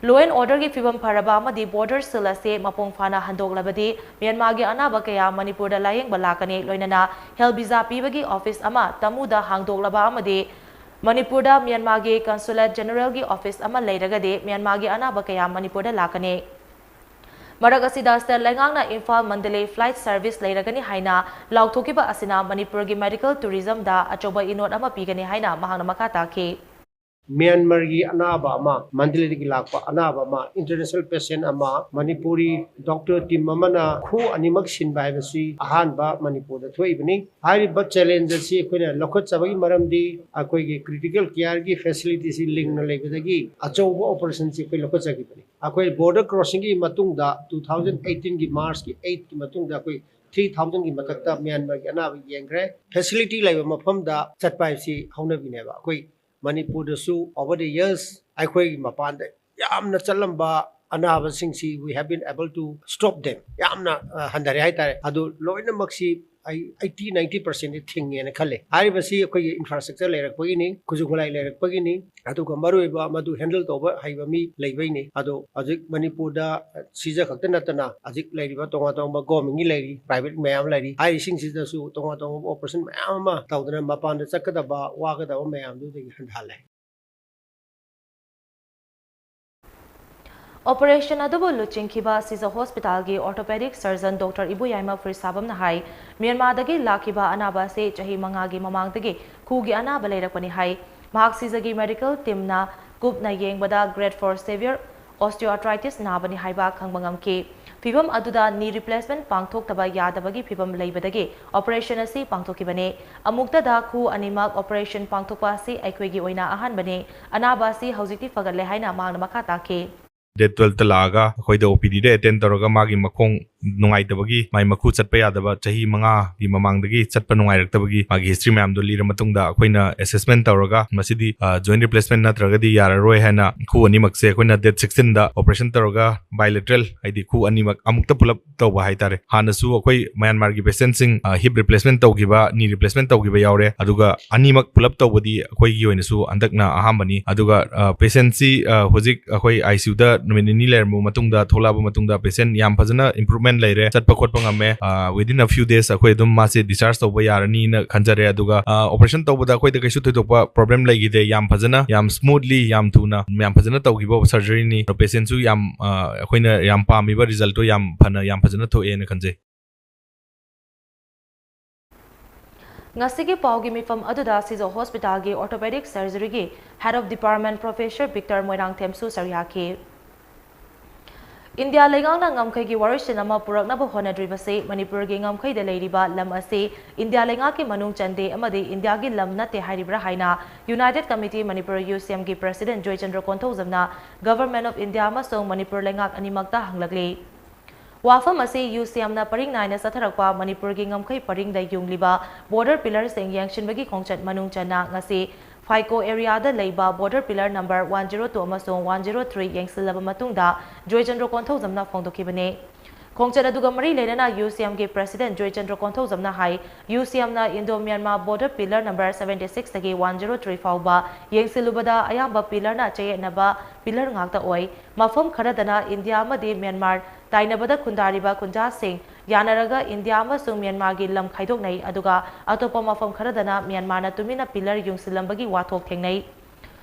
Law and orderꯒꯤ ꯐꯤꯕꯝ ꯐꯔꯕ ꯑꯃꯗꯤ border seal ꯑꯁꯤ ꯃꯄꯨꯡ ꯐꯥꯅ ꯍꯟꯗꯣꯛꯂꯕꯗꯤ ꯃ꯭ꯌꯥꯟꯃꯥꯔꯒꯤ ꯑꯅꯥꯕ ꯀꯌꯥ ꯃꯅꯤꯄꯨꯔꯗ ꯂꯥꯌꯦꯡꯕ ꯂꯥꯛꯀꯅꯤ꯫ ꯂꯣꯏꯅꯅ health visa ꯄꯤꯕꯒꯤ office ꯑꯃ ꯇꯃꯨꯗ ꯍꯥꯡꯗꯣꯛꯂꯕ ꯑꯃꯗꯤ ꯃꯅꯤꯄꯨꯔꯗ ꯃ꯭ꯌꯥꯟꯃꯥꯔꯒꯤ Consulate Generalꯒꯤ office ꯑꯃ ꯂꯩꯔꯒꯗꯤ ꯃ꯭ꯌꯥꯟꯃꯥꯔꯒꯤ ꯑꯅꯥꯕ ꯀꯌꯥ ꯃꯅꯤꯄꯨꯔꯗ ꯂꯥꯛꯀꯅꯤ꯫ ꯃꯔꯛ ꯑꯁꯤꯗ state ꯂꯩꯉꯥꯛꯅ ꯏꯝꯐꯥꯜ ꯃꯟꯗꯂꯦ flight service ꯂꯩꯔꯒꯅꯤ ꯍꯥꯏꯅ ꯂꯥꯎꯊꯣꯛꯈꯤꯕ ꯑꯁꯤꯅ ꯃꯅꯤꯄꯨꯔꯒꯤ medical tourismꯗ ꯑꯆꯧꯕ ꯏꯅꯣꯠ ꯑꯃ ꯄꯤꯒꯅꯤ ꯍꯥꯏꯅ ꯃꯍꯥꯛꯅ ꯃꯈꯥ ꯇꯥꯈꯤ꯫ ꯃ꯭ꯌꯥꯟꯃꯥꯔꯒꯤ ꯑꯅꯥꯕ ꯑꯃ, ꯃꯟꯗꯂꯦꯗꯒꯤ ꯂꯥꯛꯄ ꯑꯅꯥꯕ ꯑꯃ, international patient ꯑꯃ, ꯃꯅꯤꯄꯨꯔꯤ doctor team ꯑꯃꯅ ꯈꯨ ꯑꯅꯤꯃꯛ ꯁꯤꯟꯕ ꯍꯥꯏꯕꯁꯤ ꯑꯍꯥꯟꯕ ꯃꯅꯤꯄꯨꯔꯗ ꯊꯣꯛꯏꯕꯅꯤ꯫ ꯍꯥꯏꯔꯤꯕ challenge ꯑꯁꯤ ꯑꯩꯈꯣꯏꯅ ꯂꯧꯈꯠꯆꯕꯒꯤ ꯃꯔꯝꯗꯤ ꯑꯩꯈꯣꯏꯒꯤ critical careꯒꯤ facilityꯁꯤ ꯂꯤꯡꯅ ꯂꯩꯕꯗꯒꯤ ꯑꯆꯧꯕ operationꯁꯤ ꯑꯩꯈꯣꯏ ꯂꯧꯈꯠꯆꯈꯤꯕꯅꯤ꯫ ꯑꯩꯈꯣꯏ border crossingꯒꯤ ꯃꯇꯨꯡꯗ two thousand eighteenꯒꯤ Marchꯀꯤ eightꯀꯤ ꯃꯇꯨꯡꯗ ꯑꯩꯈꯣꯏ three thousandꯒꯤ ꯃꯊꯛꯇ ꯃ꯭ꯌꯥꯟꯃꯥꯔꯒꯤ ꯑꯅꯥꯕ ꯌꯦꯡꯈ꯭ꯔꯦ꯫ Facility ꯂꯩꯕ ꯃꯐꯝꯗ ꯆꯠꯄ ꯍꯥꯏꯕꯁꯤ ꯍꯧꯅꯕꯤꯅꯦꯕ꯫ ꯑꯩꯈꯣꯏ ꯃꯅꯤꯄꯨꯔꯗꯁꯨ over the years ꯑꯩꯈꯣꯏꯒꯤ ꯃꯄꯥꯟꯗ ꯌꯥꯝꯅ ꯆꯠꯂꯝꯕ ꯑꯅꯥꯕꯁꯤꯡꯁꯤ we have been able to stop them, ꯌꯥꯝꯅ ꯑ, ꯍꯟꯊꯔꯦ ꯍꯥꯏꯇꯥꯔꯦ꯫ ꯑꯗꯨ ꯂꯣꯏꯅꯃꯛꯁꯤ ꯑꯩ ꯑꯩꯠꯇꯤ ꯅꯥꯏꯟꯇꯤ ꯄꯥꯔꯁꯦꯟꯗꯤ ꯊꯤꯡꯉꯦꯅ ꯈꯜꯂꯦ꯫ ꯍꯥꯏꯔꯤꯕꯁꯤ ꯑꯩꯈꯣꯏꯒꯤ ꯏꯟꯐ꯭ꯔꯥꯁ꯭ꯇ꯭ꯔꯛꯆꯔ ꯂꯩꯔꯛꯄꯒꯤꯅꯤ, ꯈꯨꯠꯁꯨ ꯈꯨꯠꯂꯥꯏ ꯂꯩꯔꯛꯄꯒꯤꯅꯤ, ꯑꯗꯨꯒ ꯃꯔꯨꯑꯣꯏꯕ ꯃꯗꯨ ꯍꯦꯟꯗꯜ ꯇꯧꯕ ꯍꯩꯕ ꯃꯤ ꯂꯩꯕꯩꯅꯤ꯫ ꯑꯗꯣ ꯍꯧꯖꯤꯛ ꯃꯅꯤꯄꯨꯔꯗ ꯁꯤꯖ ꯈꯛꯇ ꯅꯠꯇꯅ ꯍꯧꯖꯤꯛ ꯂꯩꯔꯤꯕ ꯇꯣꯉꯥꯟ ꯇꯣꯉꯥꯟꯕ ꯒꯣꯔꯃꯦꯟꯒꯤ ꯂꯩꯔꯤ, ꯄ꯭ꯔꯥꯏꯚꯦꯠ ꯃꯌꯥꯝ ꯂꯩꯔꯤ꯫ ꯍꯥꯏꯔꯤꯁꯤꯡꯁꯤꯗꯁꯨ ꯇꯣꯉꯥꯟ ꯇꯣꯉꯥꯟꯕ ꯑꯣꯄꯔꯦꯁꯟ ꯃꯌꯥꯝ ꯑꯃ ꯇꯧꯗꯅ ꯃꯄꯥꯟꯗ ꯆꯠꯀꯗꯕ ꯋꯥꯒꯗꯕ ꯃꯌꯥꯝꯗꯨꯗꯒꯤ ꯍꯟꯊꯍꯜꯂꯦ꯫ ꯑꯣꯄꯔꯦꯁꯟ ꯑꯗꯨꯕꯨ ꯂꯨꯆꯤꯡꯈꯤꯕ ꯁꯤꯖ ꯍꯣꯁꯄꯤꯇꯥꯜꯒꯤ ꯑꯣꯔꯊꯣꯄꯦꯗꯤꯛ ꯁꯔꯖꯟ ꯗꯣꯛꯇꯔ ꯏꯕꯣꯌꯥꯏꯃ ꯐꯨꯔꯤꯁꯥꯕꯝꯅ ꯍꯥꯏ, ꯃ꯭ꯌꯥꯟꯃꯥꯔꯗꯒꯤ ꯂꯥꯛꯈꯤꯕ ꯑꯅꯥꯕ ꯑꯁꯤ ꯆꯍꯤ ꯃꯉꯥꯒꯤ ꯃꯃꯥꯡꯗꯒꯤ ꯈꯨꯒꯤ ꯑꯅꯥꯕ ꯂꯩꯔꯛꯄꯅꯤ ꯍꯥꯏ꯫ ꯃꯍꯥꯛ ꯁꯤꯖꯒꯤ ꯃꯦꯗꯤꯀꯦꯜ ꯇꯤꯝꯅ ꯀꯨꯞꯅ ꯌꯦꯡꯕꯗ grade four severe osteoarthritis ꯅꯥꯕꯅꯤ ꯍꯥꯏꯕ ꯈꯪꯕ ꯉꯝꯈꯤ꯫ ꯐꯤꯚꯝ ꯑꯗꯨꯗ knee replacement ꯄꯥꯡꯊꯣꯛꯇꯕ ꯌꯥꯗꯕꯒꯤ ꯐꯤꯚꯝ ꯂꯩꯕꯗꯒꯤ ꯑꯣꯄꯔꯦꯁꯟ ꯑꯁꯤ ꯄꯥꯡꯊꯣꯛꯈꯤꯕꯅꯤ꯫ ꯑꯃꯨꯛꯇꯗ ꯈꯨ ꯑꯅꯤꯃꯛ ꯑꯣꯄꯔꯦꯁꯟ ꯄꯥꯡꯊꯣꯛꯄ ꯑꯁꯤ ꯑꯩꯈꯣꯏꯒꯤ ꯑꯣꯏꯅ ꯑꯍꯥꯟꯕꯅꯤ꯫ ꯑꯅꯥꯕ ꯑꯁꯤ ꯍꯧꯖꯤꯛꯇꯤ ꯐꯒꯠꯂꯦ ꯍꯥꯏꯅ ꯃꯍꯥꯛꯅ ꯃꯈꯥ ꯇꯥꯈꯤ꯫ Date twelveꯇ ꯂꯥꯛꯑꯒ ꯑꯩꯈꯣꯏꯗ OPDꯗ attend ꯇꯧꯔꯒ ꯃꯥꯒꯤ ꯃꯈꯣꯡ ꯅꯨꯡꯉꯥꯏꯇꯕꯒꯤ, ꯃꯥꯏ ꯃꯈꯨ ꯆꯠꯄ ꯌꯥꯗꯕ, ꯆꯍꯤ ꯃꯉꯥꯒꯤ ꯃꯃꯥꯡꯗꯒꯤ ꯆꯠꯄ ꯅꯨꯡꯉꯥꯏꯔꯛꯇꯕꯒꯤ ꯃꯥꯒꯤ history ꯃꯌꯥꯝꯗꯣ ꯂꯤꯔ ꯃꯇꯨꯡꯗ ꯑꯩꯈꯣꯏꯅ assessment ꯇꯧꯔꯒ ꯃꯁꯤꯗꯤ joint replacement ꯅꯠꯇ꯭ꯔꯒꯗꯤ ꯌꯥꯔꯔꯣꯏ ꯍꯥꯏꯅ ꯈꯨ ꯑꯅꯤꯃꯛꯁꯦ ꯑꯩꯈꯣꯏꯅ date sixteenꯗ operation ꯇꯧꯔꯒ bilateral, ꯍꯥꯏꯗꯤ ꯈꯨ ꯑꯅꯤꯃꯛ ꯑꯃꯨꯛꯇ ꯄꯨꯂꯞ ꯇꯧꯕ ꯍꯥꯏꯇꯥꯔꯦ꯫ ꯍꯥꯟꯅꯁꯨ ꯑꯩꯈꯣꯏ ꯃ꯭ꯌꯥꯟꯃꯥꯔꯒꯤ patientꯁꯤꯡ hip replacement ꯇꯧꯈꯤꯕ, knee replacement ꯇꯧꯈꯤꯕ ꯌꯥꯎꯔꯦ꯫ ꯑꯗꯨꯒ ꯑꯅꯤꯃꯛ ꯄꯨꯂꯞ ꯇꯧꯕꯗꯤ ꯑꯩꯈꯣꯏꯒꯤ ꯑꯣꯏꯅꯁꯨ ꯍꯟꯗꯛꯅ ꯑꯍꯥꯟꯕꯅꯤ꯫ ꯑꯗꯨꯒ patientꯁꯤ ꯍꯧꯖꯤꯛ ꯑꯩꯈꯣꯏ ICUꯗ ꯅꯨꯃꯤꯠ ꯅꯤꯅꯤ ꯂꯩꯔꯝꯕ ꯃꯇꯨꯡꯗ, ꯊꯣꯛꯂꯛꯑꯕ ꯃꯇꯨꯡꯗ patient ꯌꯥꯝ ꯐꯖꯅ improvement ꯂꯩꯔꯦ, ꯆꯠꯄ ꯈꯣꯠꯄ ꯉꯝꯃꯦ꯫ Within a few days ꯑꯩꯈꯣꯏ ꯑꯗꯨꯝ ꯃꯥꯁꯦ discharge ꯇꯧꯕ ꯌꯥꯔꯅꯤꯅ ꯈꯟꯖꯔꯦ꯫ ꯑꯗꯨꯒ operation ꯇꯧꯕꯗ ꯑꯩꯈꯣꯏꯗ ꯀꯩꯁꯨ ꯊꯣꯏꯗꯣꯛꯄ problem ꯂꯩꯈꯤꯗꯦ꯫ ꯌꯥꯝ ꯐꯖꯅ, ꯌꯥꯝ smoothly, ꯌꯥꯝ ꯊꯨꯅ, ꯌꯥꯝ ꯐꯖꯅ ꯇꯧꯈꯤꯕ surgeryꯅꯤ꯫ Patientꯁꯨ ꯌꯥꯝ ꯑꯩꯈꯣꯏꯅ ꯌꯥꯝ ꯄꯥꯝꯃꯤꯕ resultꯇꯣ ꯌꯥꯝ ꯐꯅ, ꯌꯥꯝ ꯐꯖꯅ ꯊꯣꯛꯑꯦꯅ ꯈꯟꯖꯩ꯫ ꯉꯁꯤꯒꯤ ꯄꯥꯎꯒꯤ ꯃꯤꯐꯝ ꯑꯗꯨꯗ ꯁꯤꯖ ꯍꯣꯁꯄꯤꯇꯥꯜꯒꯤ orthopedic surgeryꯒꯤ head of department Professor Victor ꯃꯣꯏꯔꯥꯡꯊꯦꯝꯁꯨ ꯁꯔꯨꯛ ꯌꯥꯈꯤ꯫ ꯏꯟꯗꯤꯌꯥ ꯂꯩꯉꯥꯛꯅ ꯉꯝꯈꯩꯒꯤ ꯋꯥꯔꯣꯏꯁꯤꯟ ꯑꯃ ꯄꯨꯔꯛꯅꯕ ꯍꯣꯠꯅꯗ꯭ꯔꯤꯕꯁꯤ ꯃꯅꯤꯄꯨꯔꯒꯤ ꯉꯝꯈꯩꯗ ꯂꯩꯔꯤꯕ ꯂꯝ ꯑꯁꯤ ꯏꯟꯗꯤꯌꯥ ꯂꯩꯉꯥꯛꯀꯤ ꯃꯅꯨꯡ ꯆꯟꯗꯦ ꯑꯃꯗꯤ ꯏꯟꯗꯤꯌꯥꯒꯤ ꯂꯝ ꯅꯠꯇꯦ ꯍꯥꯏꯔꯤꯕ꯭ꯔꯥ ꯍꯥꯏꯅ United Committee Manipur, UCMꯒꯤ president Joychandra ꯀꯣꯟꯊꯧꯖꯝꯅ Government of India ꯑꯃꯁꯨꯡ ꯃꯅꯤꯄꯨꯔ ꯂꯩꯉꯥꯛ ꯑꯅꯤꯃꯛꯇ ꯍꯪꯂꯛꯂꯤ꯫ ꯋꯥꯐꯝ ꯑꯁꯤ UCMꯅ ꯄꯔꯤꯡ ꯅꯥꯏꯅ ꯆꯠꯊꯔꯛꯄ ꯃꯅꯤꯄꯨꯔꯒꯤ ꯉꯝꯈꯩ ꯄꯔꯤꯡꯗ ꯌꯨꯡꯂꯤꯕ border pillarꯁꯤꯡ ꯌꯦꯡꯁꯤꯟꯕꯒꯤ ꯈꯣꯡꯆꯠ ꯃꯅꯨꯡ ꯆꯟꯅ ꯉꯁꯤ ꯐꯥꯏꯀꯣ areaꯗ ꯂꯩꯕ border pillar number one zero two ꯑꯃꯁꯨꯡ one zero three ꯌꯦꯡꯁꯤꯜꯂꯕ ꯃꯇꯨꯡꯗ ꯖꯣꯏꯆꯟꯗ꯭ꯔ ꯀꯣꯟꯊꯧꯖꯝꯅ ꯐꯣꯡꯗꯣꯛꯈꯤꯕꯅꯤ꯫ ꯈꯣꯡꯆꯠ ꯑꯗꯨꯒ ꯃꯔꯤ ꯂꯩꯅꯅ UCMꯒꯤ President ꯖꯣꯏꯆꯟꯗ꯭ꯔ ꯀꯣꯟꯊꯧꯖꯝꯅ ꯍꯥꯏ, UCMꯅ Indo-Myanmar Border Pillar number seventy six ꯗꯒꯤ one zero three ꯐꯥꯎꯕ ꯌꯦꯡꯁꯤꯜꯂꯨꯕꯗ ꯑꯌꯥꯝꯕ pillarꯅ ꯆꯌꯦꯠꯅꯕ pillar ꯉꯥꯛꯇ ꯑꯣꯏ꯫ ꯃꯐꯝ ꯈꯔꯗꯅ ꯏꯟꯗꯤꯌꯥ ꯑꯃꯗꯤ ꯃ꯭ꯌꯥꯟꯃꯥꯔ ꯇꯥꯏꯅꯕꯗ ꯈꯨꯟꯗꯥꯔꯤꯕ ꯈꯨꯟꯖꯥꯁꯤꯡ ꯌꯥꯅꯔꯒ ꯏꯟꯗꯤꯌꯥ ꯑꯃꯁꯨꯡ ꯃ꯭ꯌꯥꯟꯃꯥꯔꯒꯤ ꯂꯝ ꯈꯥꯏꯗꯣꯛꯅꯩ, ꯑꯗꯨꯒ ꯑꯇꯣꯞꯄ ꯃꯐꯝ ꯈꯔꯗꯅ ꯃ꯭ꯌꯥꯟꯃꯥꯔꯅ ꯇꯨꯃꯤꯟꯅ pillar ꯌꯨꯡꯁꯤꯜꯂꯝꯕꯒꯤ ꯋꯥꯊꯣꯛ ꯊꯦꯡꯅꯩ꯫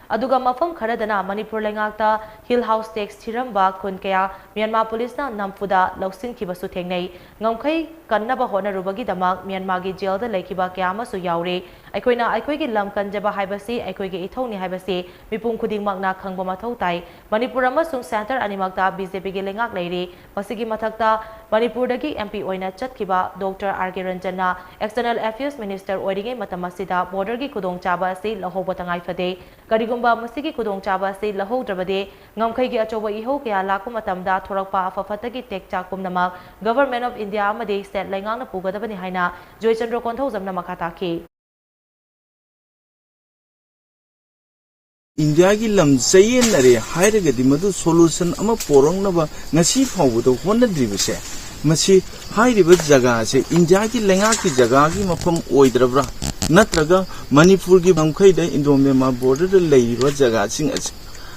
ꯑꯗꯨꯒ ꯃꯐꯝ ꯈꯔꯗꯅ ꯃꯅꯤꯄꯨꯔ ꯂꯩꯉꯥꯛꯇ Hill House tax ꯊꯤꯔꯝꯕ ꯈꯨꯟ ꯀꯌꯥ ꯃ꯭ꯌꯥꯟꯃꯥꯔ ꯄꯨꯂꯤꯁꯅ ꯅꯝꯐꯨꯗ ꯂꯧꯁꯤꯟꯈꯤꯕꯁꯨ ꯊꯦꯡꯅꯩ꯫ ꯉꯝꯈꯩ ꯀꯟꯅꯕ ꯍꯣꯠꯅꯔꯨꯕꯒꯤꯗꯃꯛ ꯃ꯭ꯌꯥꯟꯃꯥꯔꯒꯤ ꯖꯦꯜꯗ ꯂꯩꯈꯤꯕ ꯀꯌꯥ ꯑꯃꯁꯨ ꯌꯥꯎꯔꯤ꯫ ꯑꯩꯈꯣꯏꯅ ꯑꯩꯈꯣꯏꯒꯤ ꯂꯝ ꯀꯟꯖꯕ ꯍꯥꯏꯕꯁꯤ ꯑꯩꯈꯣꯏꯒꯤ ꯏꯊꯧꯅꯤ ꯍꯥꯏꯕꯁꯤ ꯃꯤꯄꯨꯝ ꯈꯨꯗꯤꯡꯃꯛꯅ ꯈꯪꯕ ꯃꯊꯧ ꯇꯥꯏ꯫ ꯃꯅꯤꯄꯨꯔ ꯑꯃꯁꯨꯡ centre ꯑꯅꯤꯃꯛꯇ BJPꯒꯤ ꯂꯩꯉꯥꯛ ꯂꯩꯔꯤ꯫ ꯃꯁꯤꯒꯤ ꯃꯊꯛꯇ ꯃꯅꯤꯄꯨꯔꯗꯒꯤ MP ꯑꯣꯏꯅ ꯆꯠꯈꯤꯕ Doctor R K ꯔꯟꯖꯟꯅ External Affairs Minister ꯑꯣꯏꯔꯤꯉꯩ ꯃꯇꯝ ꯑꯁꯤꯗ borderꯒꯤ ꯈꯨꯗꯣꯡꯆꯥꯕ ꯑꯁꯤ ꯂꯧꯍꯧꯕ ꯇꯉꯥꯏ ꯐꯗꯦ꯫ ꯀꯔꯤꯒꯨꯝꯕ ꯃꯁꯤꯒꯤ ꯈꯨꯗꯣꯡꯆꯥꯕ ꯑꯁꯤ ꯂꯧꯍꯧꯗ꯭ꯔꯕꯗꯤ, ꯉꯝꯈꯩꯒꯤ ꯑꯆꯧꯕ ꯏꯍꯧ ꯀꯌꯥ ꯂꯥꯛꯄ ꯃꯇꯝꯗ ꯊꯣꯔꯛꯄ ꯑꯐ ꯐꯠꯇꯒꯤ ꯇꯦꯛꯆꯥꯛ ꯄꯨꯝꯅꯃꯛ Government of India ꯑꯃꯗꯤ state ꯂꯩꯉꯥꯛꯅ ꯄꯨꯒꯗꯕꯅꯤ ꯍꯥꯏꯅ ꯖꯣꯏꯆꯟꯗ꯭ꯔ ꯀꯣꯟꯊꯧꯖꯝꯅ ꯃꯈꯥ ꯇꯥꯈꯤ꯫ ꯏꯟꯗꯤꯌꯥꯒꯤ ꯂꯝ ꯆꯌꯦꯠꯅꯔꯦ ꯍꯥꯏꯔꯒꯗꯤ ꯃꯗꯨ solution ꯑꯃ ꯄꯣꯔꯛꯅꯕ ꯉꯁꯤ ꯐꯥꯎꯕꯗ ꯍꯣꯠꯅꯗ꯭ꯔꯤꯕꯁꯦ, ꯃꯁꯤ ꯍꯥꯏꯔꯤꯕ ꯖꯒꯥꯁꯦ ꯏꯟꯗꯤꯌꯥꯒꯤ ꯂꯩꯉꯥꯛꯀꯤ ꯖꯒꯥꯒꯤ ꯃꯐꯝ ꯑꯣꯏꯗ꯭ꯔꯕ꯭ꯔꯥ, ꯅꯠꯇ꯭ꯔꯒ ꯃꯅꯤꯄꯨꯔꯒꯤ ꯉꯝꯈꯩꯗ Indo-Myanmar borderꯗ ꯂꯩꯔꯤꯕ ꯖꯒꯥꯁꯤꯡ ꯑꯁꯤ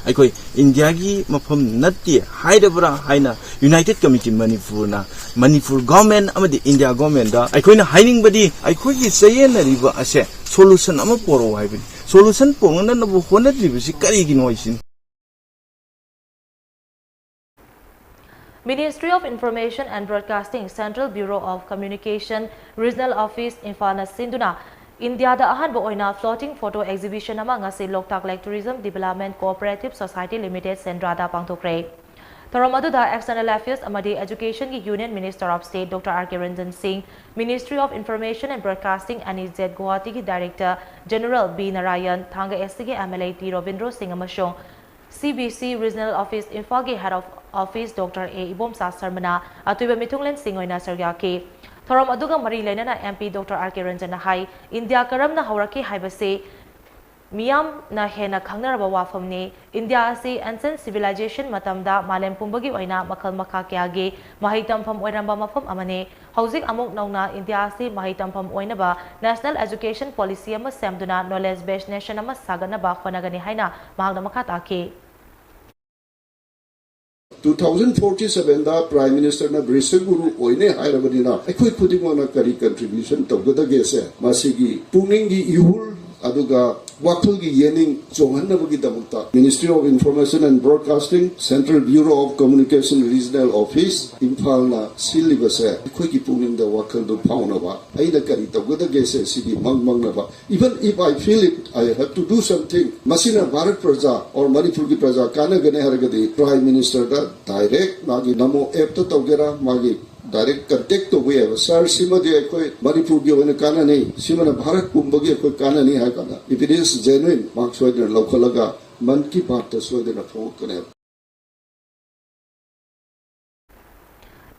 ꯑꯩꯈꯣꯏ ꯏꯟꯗꯤꯌꯥꯒꯤ ꯃꯐꯝ ꯅꯠꯇꯦ ꯍꯥꯏꯔꯕ꯭ꯔꯥ ꯍꯥꯏꯅ United Committee ꯃꯅꯤꯄꯨꯔꯅ, ꯃꯅꯤꯄꯨꯔ government ꯑꯃꯗꯤ ꯏꯟꯗꯤꯌꯥ governmentꯗ ꯑꯩꯈꯣꯏꯅ ꯍꯥꯏꯅꯤꯡꯕꯗꯤ, ꯑꯩꯈꯣꯏꯒꯤ ꯆꯌꯦꯠꯅꯔꯤꯕ ꯑꯁꯦ solution ꯑꯃ ꯄꯣꯔꯛꯑꯣ ꯍꯥꯏꯕꯅꯤ꯫ Solution ꯄꯣꯔꯛꯅꯅꯕ ꯍꯣꯠꯅꯗ꯭ꯔꯤꯕꯁꯤ ꯀꯔꯤꯒꯤꯅꯣ ꯍꯥꯏꯁꯤꯅꯤ꯫ Ministry of Information and Broadcasting, Central Bureau of Communication, Regional Office, ꯏꯝꯐꯥꯜꯅ ꯁꯤꯟꯗꯨꯅ ꯏꯟꯗꯤꯌꯥꯗ ꯑꯍꯥꯟꯕ ꯑꯣꯏꯅ floating photo exhibition ꯑꯃ ꯉꯁꯤ ꯂꯣꯛꯇꯥꯛ Lake Tourism Development Cooperative Society Limited, ꯁꯦꯟꯗ꯭ꯔꯥꯗ ꯄꯥꯡꯊꯣꯛꯈ꯭ꯔꯦ꯫ ꯊꯧꯔꯝ ꯑꯗꯨꯗ External Affairs ꯑꯃꯗꯤ Educationꯒꯤ Union Minister of State Doctor R K Ranjan ꯁꯤꯡ, Ministry of Information and Broadcasting, NEZ, ꯒꯨꯋꯥꯍꯥꯇꯤꯒꯤ Director General B Narayan, ꯊꯥꯡꯒ SCꯒꯤ MLA ꯇꯤ ꯔꯣꯕꯤꯟꯗ꯭ꯔꯣ ꯁꯤꯡ ꯑꯃꯁꯨꯡ CBC Regional Office ꯏꯝꯐꯥꯜꯒꯤ Head of Office Doctor ꯑꯦ ꯏꯕꯣꯝꯆꯥ ꯁꯔꯃꯅ ꯑꯇꯣꯏꯕ ꯃꯤꯊꯨꯡꯂꯦꯟꯁꯤꯡ ꯑꯣꯏꯅ ꯁꯔꯨꯛ ꯌꯥꯈꯤ꯫ ꯊꯧꯔꯝ ꯑꯗꯨꯒ ꯃꯔꯤ ꯂꯩꯅꯅ MP Doctor R K ꯔꯟꯖꯟꯅ ꯍꯥꯏ, ꯏꯟꯗꯤꯌꯥ ꯀꯔꯝꯅ ꯍꯧꯔꯛꯈꯤ ꯍꯥꯏꯕꯁꯤ ꯃꯤꯌꯥꯝꯅ ꯍꯦꯟꯅ ꯈꯪꯅꯔꯕ ꯋꯥꯐꯝꯅꯤ꯫ ꯏꯟꯗꯤꯌꯥ ꯑꯁꯤ ancient civilization ꯃꯇꯝꯗ ꯃꯥꯂꯦꯝ ꯄꯨꯝꯕꯒꯤ ꯑꯣꯏꯅ ꯃꯈꯜ ꯃꯈꯥ ꯀꯌꯥꯒꯤ ꯃꯍꯩ ꯇꯝꯐꯝ ꯑꯣꯏꯔꯝꯕ ꯃꯐꯝ ꯑꯃꯅꯤ꯫ ꯍꯧꯖꯤꯛ ꯑꯃꯨꯛ ꯅꯧꯅ ꯏꯟꯗꯤꯌꯥ ꯑꯁꯤ ꯃꯍꯩ ꯇꯝꯐꯝ ꯑꯣꯏꯅꯕ national education policy ꯑꯃ ꯁꯦꯝꯗꯨꯅ knowledge based nation ꯑꯃ ꯁꯥꯒꯠꯅꯕ ꯍꯣꯠꯅꯒꯅꯤ ꯍꯥꯏꯅ ꯃꯍꯥꯛꯅ ꯃꯈꯥ ꯇꯥꯈꯤ꯫ Two thousand forty seven ꯗ Prime Minister ꯅ ꯕ꯭ꯔꯤꯁꯒꯨꯔꯨ ꯑꯣꯏꯅꯦ ꯍꯥꯏꯔꯕꯅꯤꯅ ꯑꯩꯈꯣꯏ ꯈꯨꯗꯤꯡꯃꯛꯅ ꯀꯔꯤ contribution ꯇꯧꯒꯗꯒꯦꯁꯦ ꯃꯁꯤꯒꯤ ꯄꯨꯛꯅꯤꯡꯒꯤ ꯏꯍꯨꯜ ꯑꯗꯨꯒ ꯋꯥꯈꯜꯒꯤ ꯌꯦꯅꯤꯡ ꯆꯣꯡꯍꯟꯅꯕꯒꯤꯗꯃꯛꯇ Ministry of Information and Broadcasting, Central Bureau of Communication Regional Office, ꯏꯝꯐꯥꯜꯅ ꯁꯤꯜꯂꯤꯕꯁꯦ ꯑꯩꯈꯣꯏꯒꯤ ꯄꯨꯛꯅꯤꯡꯗ ꯋꯥꯈꯜꯗꯨ ꯐꯥꯎꯅꯕ, ꯑꯩꯅ ꯀꯔꯤ ꯇꯧꯒꯗꯒꯦꯁꯦ ꯁꯤꯒꯤ ꯃꯪ ꯃꯪꯅꯕ, even if I feel it, I have to do something, ꯃꯁꯤꯅ ꯚꯥꯔꯠ ꯄ꯭ꯔꯖꯥ or ꯃꯅꯤꯄꯨꯔꯒꯤ ꯄ꯭ꯔꯖꯥ ꯀꯥꯟꯅꯒꯅꯤ ꯍꯥꯏꯔꯒꯗꯤ Prime Minister ꯗ direct ꯃꯥꯒꯤ ꯅꯃꯣ app ꯇ ꯇꯧꯒꯦꯔꯥ, ꯃꯥꯒꯤ direct contact ꯇꯧꯕ ꯌꯥꯏꯕ꯫ Sir, ꯁꯤꯃꯗꯤ ꯑꯩꯈꯣꯏ ꯃꯅꯤꯄꯨꯔꯒꯤ ꯑꯣꯏꯅ ꯀꯥꯟꯅꯅꯤ, ꯁꯤꯃꯅ ꯚꯥꯔꯠ ꯄꯨꯝꯕꯒꯤ ꯑꯩꯈꯣꯏ ꯀꯥꯟꯅꯅꯤ ꯍꯥꯏ ꯀꯥꯟꯗ, if it is genuine, ꯃꯍꯥꯛ ꯁꯣꯏꯗꯅ ꯂꯧꯈꯠꯂꯒ ꯃꯟ ꯀꯤ ꯕꯥꯠꯇ ꯁꯣꯏꯗꯅ ꯐꯣꯡꯉꯛꯀꯅꯦꯕ꯫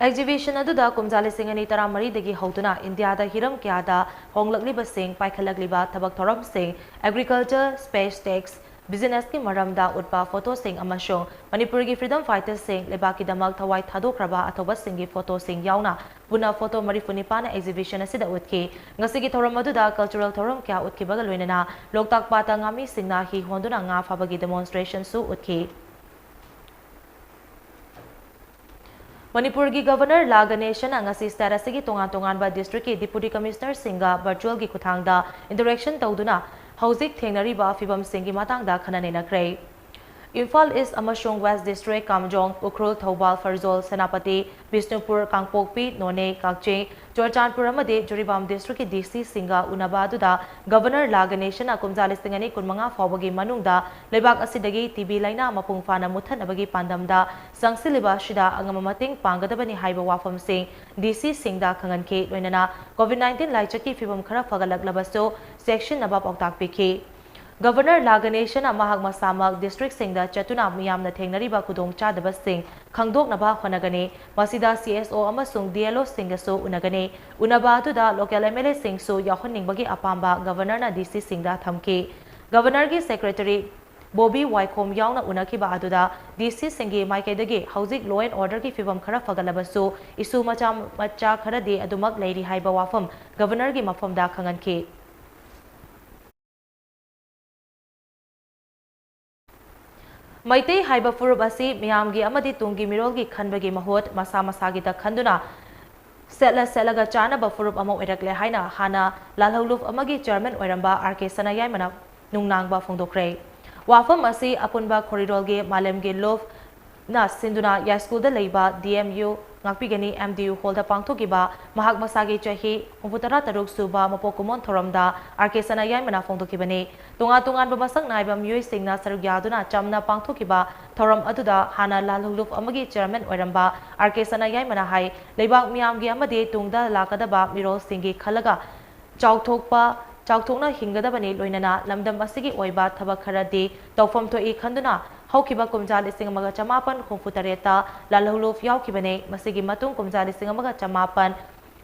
Exhibition ꯑꯗꯨꯗ ꯀꯨꯝꯖꯥ ꯂꯤꯁꯤꯡ ꯑꯅꯤ ꯇꯔꯥꯃꯔꯤꯗꯒꯤ ꯍꯧꯗꯨꯅ ꯏꯟꯗꯤꯌꯥꯗ ꯍꯤꯔꯝ ꯀꯌꯥꯗ ꯍꯣꯡꯂꯛꯂꯤꯕꯁꯤꯡ, ꯄꯥꯏꯈꯠꯂꯛꯂꯤꯕ ꯊꯕꯛ ꯊꯧꯔꯝꯁꯤꯡ, agriculture, space tech, business ꯀꯤ ꯃꯔꯝꯗ ꯎꯠꯄ photo ꯁꯤꯡ ꯑꯃꯁꯨꯡ ꯃꯅꯤꯄꯨꯔꯒꯤ freedom fighter ꯁꯤꯡ, ꯂꯩꯕꯥꯛꯀꯤꯗꯃꯛ ꯊꯋꯥꯏ ꯊꯥꯗꯣꯛꯈ꯭ꯔꯕ ꯑꯊꯧꯕꯁꯤꯡꯒꯤ photo ꯁꯤꯡ ꯌꯥꯎꯅ ꯄꯨꯟꯅ photo ꯃꯔꯤꯐꯨ ꯅꯤꯄꯥꯟ exhibition ꯑꯁꯤꯗ ꯎꯠꯈꯤ꯫ ꯉꯁꯤꯒꯤ ꯊꯧꯔꯝ ꯑꯗꯨꯗ cultural ꯊꯧꯔꯝ ꯀꯌꯥ ꯎꯠꯈꯤꯕꯒ ꯂꯣꯏꯅꯅ ꯂꯣꯛꯇꯥꯛ ꯄꯥꯠꯇ ꯉꯥꯃꯤꯁꯤꯡꯅ ꯍꯤ ꯍꯣꯟꯗꯨꯅ ꯉꯥ ꯐꯥꯕꯒꯤ demonstration ꯁꯨ ꯎꯠꯈꯤ꯫ ꯃꯅꯤꯄꯨꯔꯒꯤ Governor ꯂꯥ ꯒꯅꯦꯁꯟꯅ ꯉꯁꯤ state ꯑꯁꯤꯒꯤ ꯇꯣꯉꯥꯟ ꯇꯣꯉꯥꯟꯕ district ꯀꯤ Deputy Commissioner ꯁꯤꯡꯒ virtual ꯒꯤ ꯈꯨꯠꯊꯥꯡꯗ interaction ꯇꯧꯗꯨꯅ ꯍꯧꯖꯤꯛ ꯊꯦꯡꯅꯔꯤꯕ ꯐꯤꯚꯝꯁꯤꯡꯒꯤ ꯃꯇꯥꯡꯗ ꯈꯟꯅ ꯅꯩꯅꯈ꯭ꯔꯦ꯫ ꯏꯝꯐꯥꯜ East ꯑꯃꯁꯨꯡ West District, ꯀꯥꯝꯖꯣꯡ, ꯎꯈ꯭ꯔꯨꯜ, ꯊꯧꯕꯥꯜ, ꯐꯔꯖꯣꯜ, ꯁꯦꯅꯥꯄꯇꯤ, ꯕꯤꯁꯅꯨꯄꯨꯔ, ꯀꯥꯡꯄꯣꯛꯄꯤ, ꯅꯣꯅꯦ, ꯀꯛꯆꯤꯡ, ꯆꯨꯔꯆꯥꯟꯄꯨꯔ ꯑꯃꯗꯤ ꯖꯤꯔꯤꯕꯥꯝ district ꯀꯤ D C ꯁꯤꯡꯒ ꯎꯅꯕ ꯑꯗꯨꯗ Governor ꯂꯥ ꯒꯅꯦꯁꯟꯅ ꯀꯨꯝꯖꯥ ꯂꯤꯁꯤꯡ ꯑꯅꯤ ꯀꯨꯟꯃꯉꯥ ꯐꯥꯎꯕꯒꯤ ꯃꯅꯨꯡꯗ ꯂꯩꯕꯥꯛ ꯑꯁꯤꯗꯒꯤ T B ꯂꯥꯏꯅꯥ ꯃꯄꯨꯡ ꯐꯥꯅ ꯃꯨꯠꯊꯠꯅꯕꯒꯤ ꯄꯥꯟꯗꯝꯗ ꯆꯪꯁꯤꯜꯂꯤꯕ ꯑꯁꯤꯗ ꯑꯉꯝꯕ ꯃꯇꯦꯡ ꯄꯥꯡꯒꯗꯕꯅꯤ ꯍꯥꯏꯕ ꯋꯥꯐꯝꯁꯤꯡ D C ꯁꯤꯡꯗ ꯈꯪꯍꯟꯈꯤ꯫ ꯂꯣꯏꯅꯅ COVID nineteen ꯂꯥꯏꯆꯠꯀꯤ ꯐꯤꯚꯝ ꯈꯔ ꯐꯒꯠꯂꯛꯂꯕꯁꯨ ꯆꯦꯛꯁꯤꯟꯅꯕ ꯄꯥꯎꯇꯥꯛ ꯄꯤꯈꯤ꯫ Governor ꯂꯥ ꯒꯅꯦꯁꯟꯅ ꯃꯍꯥꯛ ꯃꯁꯥꯃꯛ district ꯁꯤꯡꯗ ꯆꯠꯇꯨꯅ ꯃꯤꯌꯥꯝꯅ ꯊꯦꯡꯅꯔꯤꯕ ꯈꯨꯗꯣꯡꯆꯥꯗꯕꯁꯤꯡ ꯈꯪꯗꯣꯛꯅꯕ ꯍꯣꯠꯅꯒꯅꯤ꯫ ꯃꯁꯤꯗ C S O ꯑꯃꯁꯨꯡ D L O ꯁꯤꯡꯒꯁꯨ ꯎꯅꯒꯅꯤ꯫ ꯎꯅꯕ ꯑꯗꯨꯗ local M L A ꯁꯤꯡꯁꯨ ꯌꯥꯎꯍꯟꯅꯤꯡꯕꯒꯤ ꯑꯄꯥꯝꯕ Governor ꯅ D C ꯁꯤꯡꯗ ꯊꯝꯈꯤ꯫ ꯒꯕꯔꯅꯔꯒꯤ ꯁꯦꯀ꯭ꯔꯦꯇꯔꯤ ꯕꯣꯕꯤ ꯋꯥꯏꯈꯣꯝ ꯌꯥꯎꯅ ꯎꯅꯈꯤꯕ ꯑꯗꯨꯗ ꯗꯤ ꯁꯤꯁꯤꯡꯒꯤ ꯃꯥꯏꯀꯩꯗꯒꯤ ꯍꯧꯖꯤꯛ law and orderꯒꯤ ꯐꯤꯕꯝ ꯈꯔ ꯐꯒꯠꯂꯕꯁꯨ issue ꯃꯆꯥ ꯃꯆꯥ ꯈꯔꯗꯤ ꯑꯗꯨꯃꯛ ꯂꯩꯔꯤ ꯍꯥꯏꯕ ꯋꯥꯐꯝ ꯒꯕꯔꯅꯔꯒꯤ ꯃꯐꯝꯗ ꯈꯪꯍꯟꯈꯤ꯫ ꯃꯩꯇꯩ ꯍꯥꯏꯕ ꯐꯨꯔꯨꯞ ꯑꯁꯤ ꯃꯤꯌꯥꯝꯒꯤ ꯑꯃꯗꯤ ꯇꯨꯡꯒꯤ ꯃꯤꯔꯣꯜꯒꯤ ꯈꯟꯕꯒꯤ ꯃꯍꯨꯠ ꯃꯁꯥ ꯃꯁꯥꯒꯤꯗ ꯈꯟꯗꯨꯅ ꯁꯦꯠꯂ ꯁꯦꯠꯂꯒ ꯆꯥꯅꯕ ꯐꯨꯔꯨꯞ ꯑꯃ ꯑꯣꯏꯔꯛꯂꯦ ꯍꯥꯏꯅ ꯍꯥꯟꯅ ꯂꯥꯜꯍꯧꯂꯨꯞ ꯑꯃꯒꯤ chairman ꯑꯣꯏꯔꯝꯕ ꯑꯥꯔ ꯀꯦ ꯁꯅꯥꯌꯥꯏꯃꯅ ꯅꯨꯡꯅꯥꯡꯕ ꯐꯣꯡꯗꯣꯛꯈ꯭ꯔꯦ꯫ ꯋꯥꯐꯝ ꯑꯁꯤ ꯑꯄꯨꯟꯕ ꯈꯣꯔꯤꯔꯣꯜꯒꯤ ꯃꯥꯂꯦꯝꯒꯤ ꯂꯨꯞꯅ ꯁꯤꯟꯗꯨꯅ ꯌꯥꯏꯁ꯭ꯀꯨꯜꯗ ꯂꯩꯕ ꯗꯤ ꯑꯦꯝ ꯌꯨ ꯉꯥꯛꯄꯤꯒꯅꯤ ꯑꯦꯝ ꯗꯤ ꯌꯨ ꯍꯣꯜꯗ ꯄꯥꯡꯊꯣꯛꯈꯤꯕ ꯃꯍꯥꯛ ꯃꯁꯥꯒꯤ ꯆꯍꯤ ꯍꯨꯝꯐꯨꯇꯔꯥ ꯇꯔꯨꯛ ꯁꯨꯕ ꯃꯄꯣꯛ ꯀꯨꯝꯑꯣꯟ ꯊꯧꯔꯝꯗ ꯑꯥꯔ ꯀꯦ ꯁꯅꯥꯌꯥꯏꯃꯅ ꯐꯣꯡꯗꯣꯛꯈꯤꯕꯅꯤ꯫ ꯇꯣꯉꯥꯟ ꯇꯣꯉꯥꯟꯕ ꯃꯁꯛ ꯅꯥꯏꯕ ꯃꯤꯑꯣꯏꯁꯤꯡꯅ ꯁꯔꯨꯛ ꯌꯥꯗꯨꯅ ꯆꯝꯅ ꯄꯥꯡꯊꯣꯛꯈꯤꯕ ꯊꯧꯔꯝ ꯑꯗꯨꯗ ꯍꯥꯟꯅ ꯂꯥꯜꯍꯧꯂꯨꯞ ꯑꯃꯒꯤ chairman ꯑꯣꯏꯔꯝꯕ ꯑꯥꯔ ꯀꯦ ꯁꯅꯥꯌꯥꯏꯃꯅ ꯍꯥꯏ, ꯂꯩꯕꯥꯛ ꯃꯤꯌꯥꯝꯒꯤ ꯑꯃꯗꯤ ꯇꯨꯡꯗ ꯂꯥꯛꯀꯗꯕ ꯃꯤꯔꯣꯜꯁꯤꯡꯒꯤ ꯈꯜꯂꯒ ꯆꯥꯎꯊꯣꯛꯄ, ꯆꯥꯎꯊꯣꯛꯅ ꯍꯤꯡꯒꯗꯕꯅꯤ, ꯂꯣꯏꯅꯅ ꯂꯝꯗꯝ ꯑꯁꯤꯒꯤ ꯑꯣꯏꯕ ꯊꯕꯛ ꯈꯔꯗꯤ ꯇꯧꯐꯝ ꯊꯣꯛꯏ ꯈꯟꯗꯨꯅ ꯍꯧꯈꯤꯕ ꯀꯨꯝꯖꯥ ꯂꯤꯁꯤꯡ ꯑꯃꯒ ꯆꯃꯥꯄꯟ ꯍꯨꯝꯐꯨ ꯇꯔꯦꯠꯇ ꯂꯥꯜꯍꯧꯂꯨꯞ ꯌꯥꯎꯈꯤꯕꯅꯤ꯫ ꯃꯁꯤꯒꯤ ꯃꯇꯨꯡ ꯀꯨꯝꯖꯥ ꯂꯤꯁꯤꯡ ꯑꯃꯒ ꯆꯃꯥꯄꯟ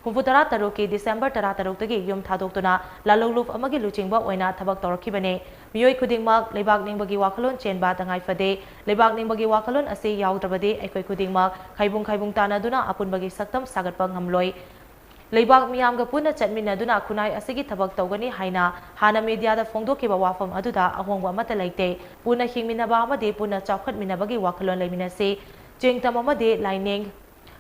ꯍꯨꯝꯐꯨꯇꯔꯥ ꯇꯔꯨꯛꯀꯤ ꯗꯤꯁꯦꯝꯕꯔ ꯇꯔꯥ ꯇꯔꯨꯛꯇꯒꯤ ꯌꯨꯝ ꯊꯥꯗꯣꯛꯇꯨꯅ ꯂꯥꯜꯍꯧꯂꯨꯞ ꯑꯃꯒꯤ ꯂꯨꯆꯤꯡꯕ ꯑꯣꯏꯅ ꯊꯕꯛ ꯇꯧꯔꯛꯈꯤꯕꯅꯤ꯫ ꯃꯤꯑꯣꯏ ꯈꯨꯗꯤꯡꯃꯛ ꯂꯩꯕꯥꯛ ꯅꯤꯡꯕꯒꯤ ꯋꯥꯈꯜꯂꯣꯟ ꯆꯦꯟꯕ ꯇꯉꯥꯏ ꯐꯗꯦ꯫ ꯂꯩꯕꯥꯛ ꯅꯤꯡꯕꯒꯤ ꯋꯥꯈꯜꯂꯣꯟ ꯑꯁꯤ ꯌꯥꯎꯗ꯭ꯔꯕꯗꯤ ꯑꯩꯈꯣꯏ ꯈꯨꯗꯤꯡꯃꯛ ꯈꯥꯏꯕꯨꯡ ꯈꯥꯏꯕꯨꯡ ꯇꯥꯟꯅꯗꯨꯅ ꯑꯄꯨꯟꯕꯒꯤ ꯁꯛꯇꯝ ꯁꯥꯒꯠꯄ ꯉꯝꯂꯣꯏ꯫ ꯂꯩꯕꯥꯛ ꯃꯤꯌꯥꯝꯒ ꯄꯨꯟꯅ ꯆꯠꯃꯤꯟꯅꯗꯨꯅ ꯈꯨꯟꯅꯥꯏ ꯑꯁꯤꯒꯤ ꯊꯕꯛ ꯇꯧꯒꯅꯤ ꯍꯥꯏꯅ ꯍꯥꯟꯅ ꯃꯤꯗꯤꯌꯥꯗ ꯐꯣꯡꯗꯣꯛꯈꯤꯕ ꯋꯥꯐꯝ ꯑꯗꯨꯗ ꯑꯍꯣꯡꯕ ꯑꯃꯠꯇ ꯂꯩꯇꯦ꯫ ꯄꯨꯟꯅ ꯍꯤꯡꯃꯤꯟꯅꯕ ꯑꯃꯗꯤ ꯄꯨꯟꯅ ꯆꯥꯎꯈꯠꯃꯤꯟꯅꯕꯒꯤ ꯋꯥꯈꯜꯂꯣꯟ ꯂꯩꯃꯤꯟꯅꯁꯤ꯫ ꯆꯤꯡꯇꯝ ꯑꯃꯗꯤ ꯂꯥꯏꯅꯤꯡ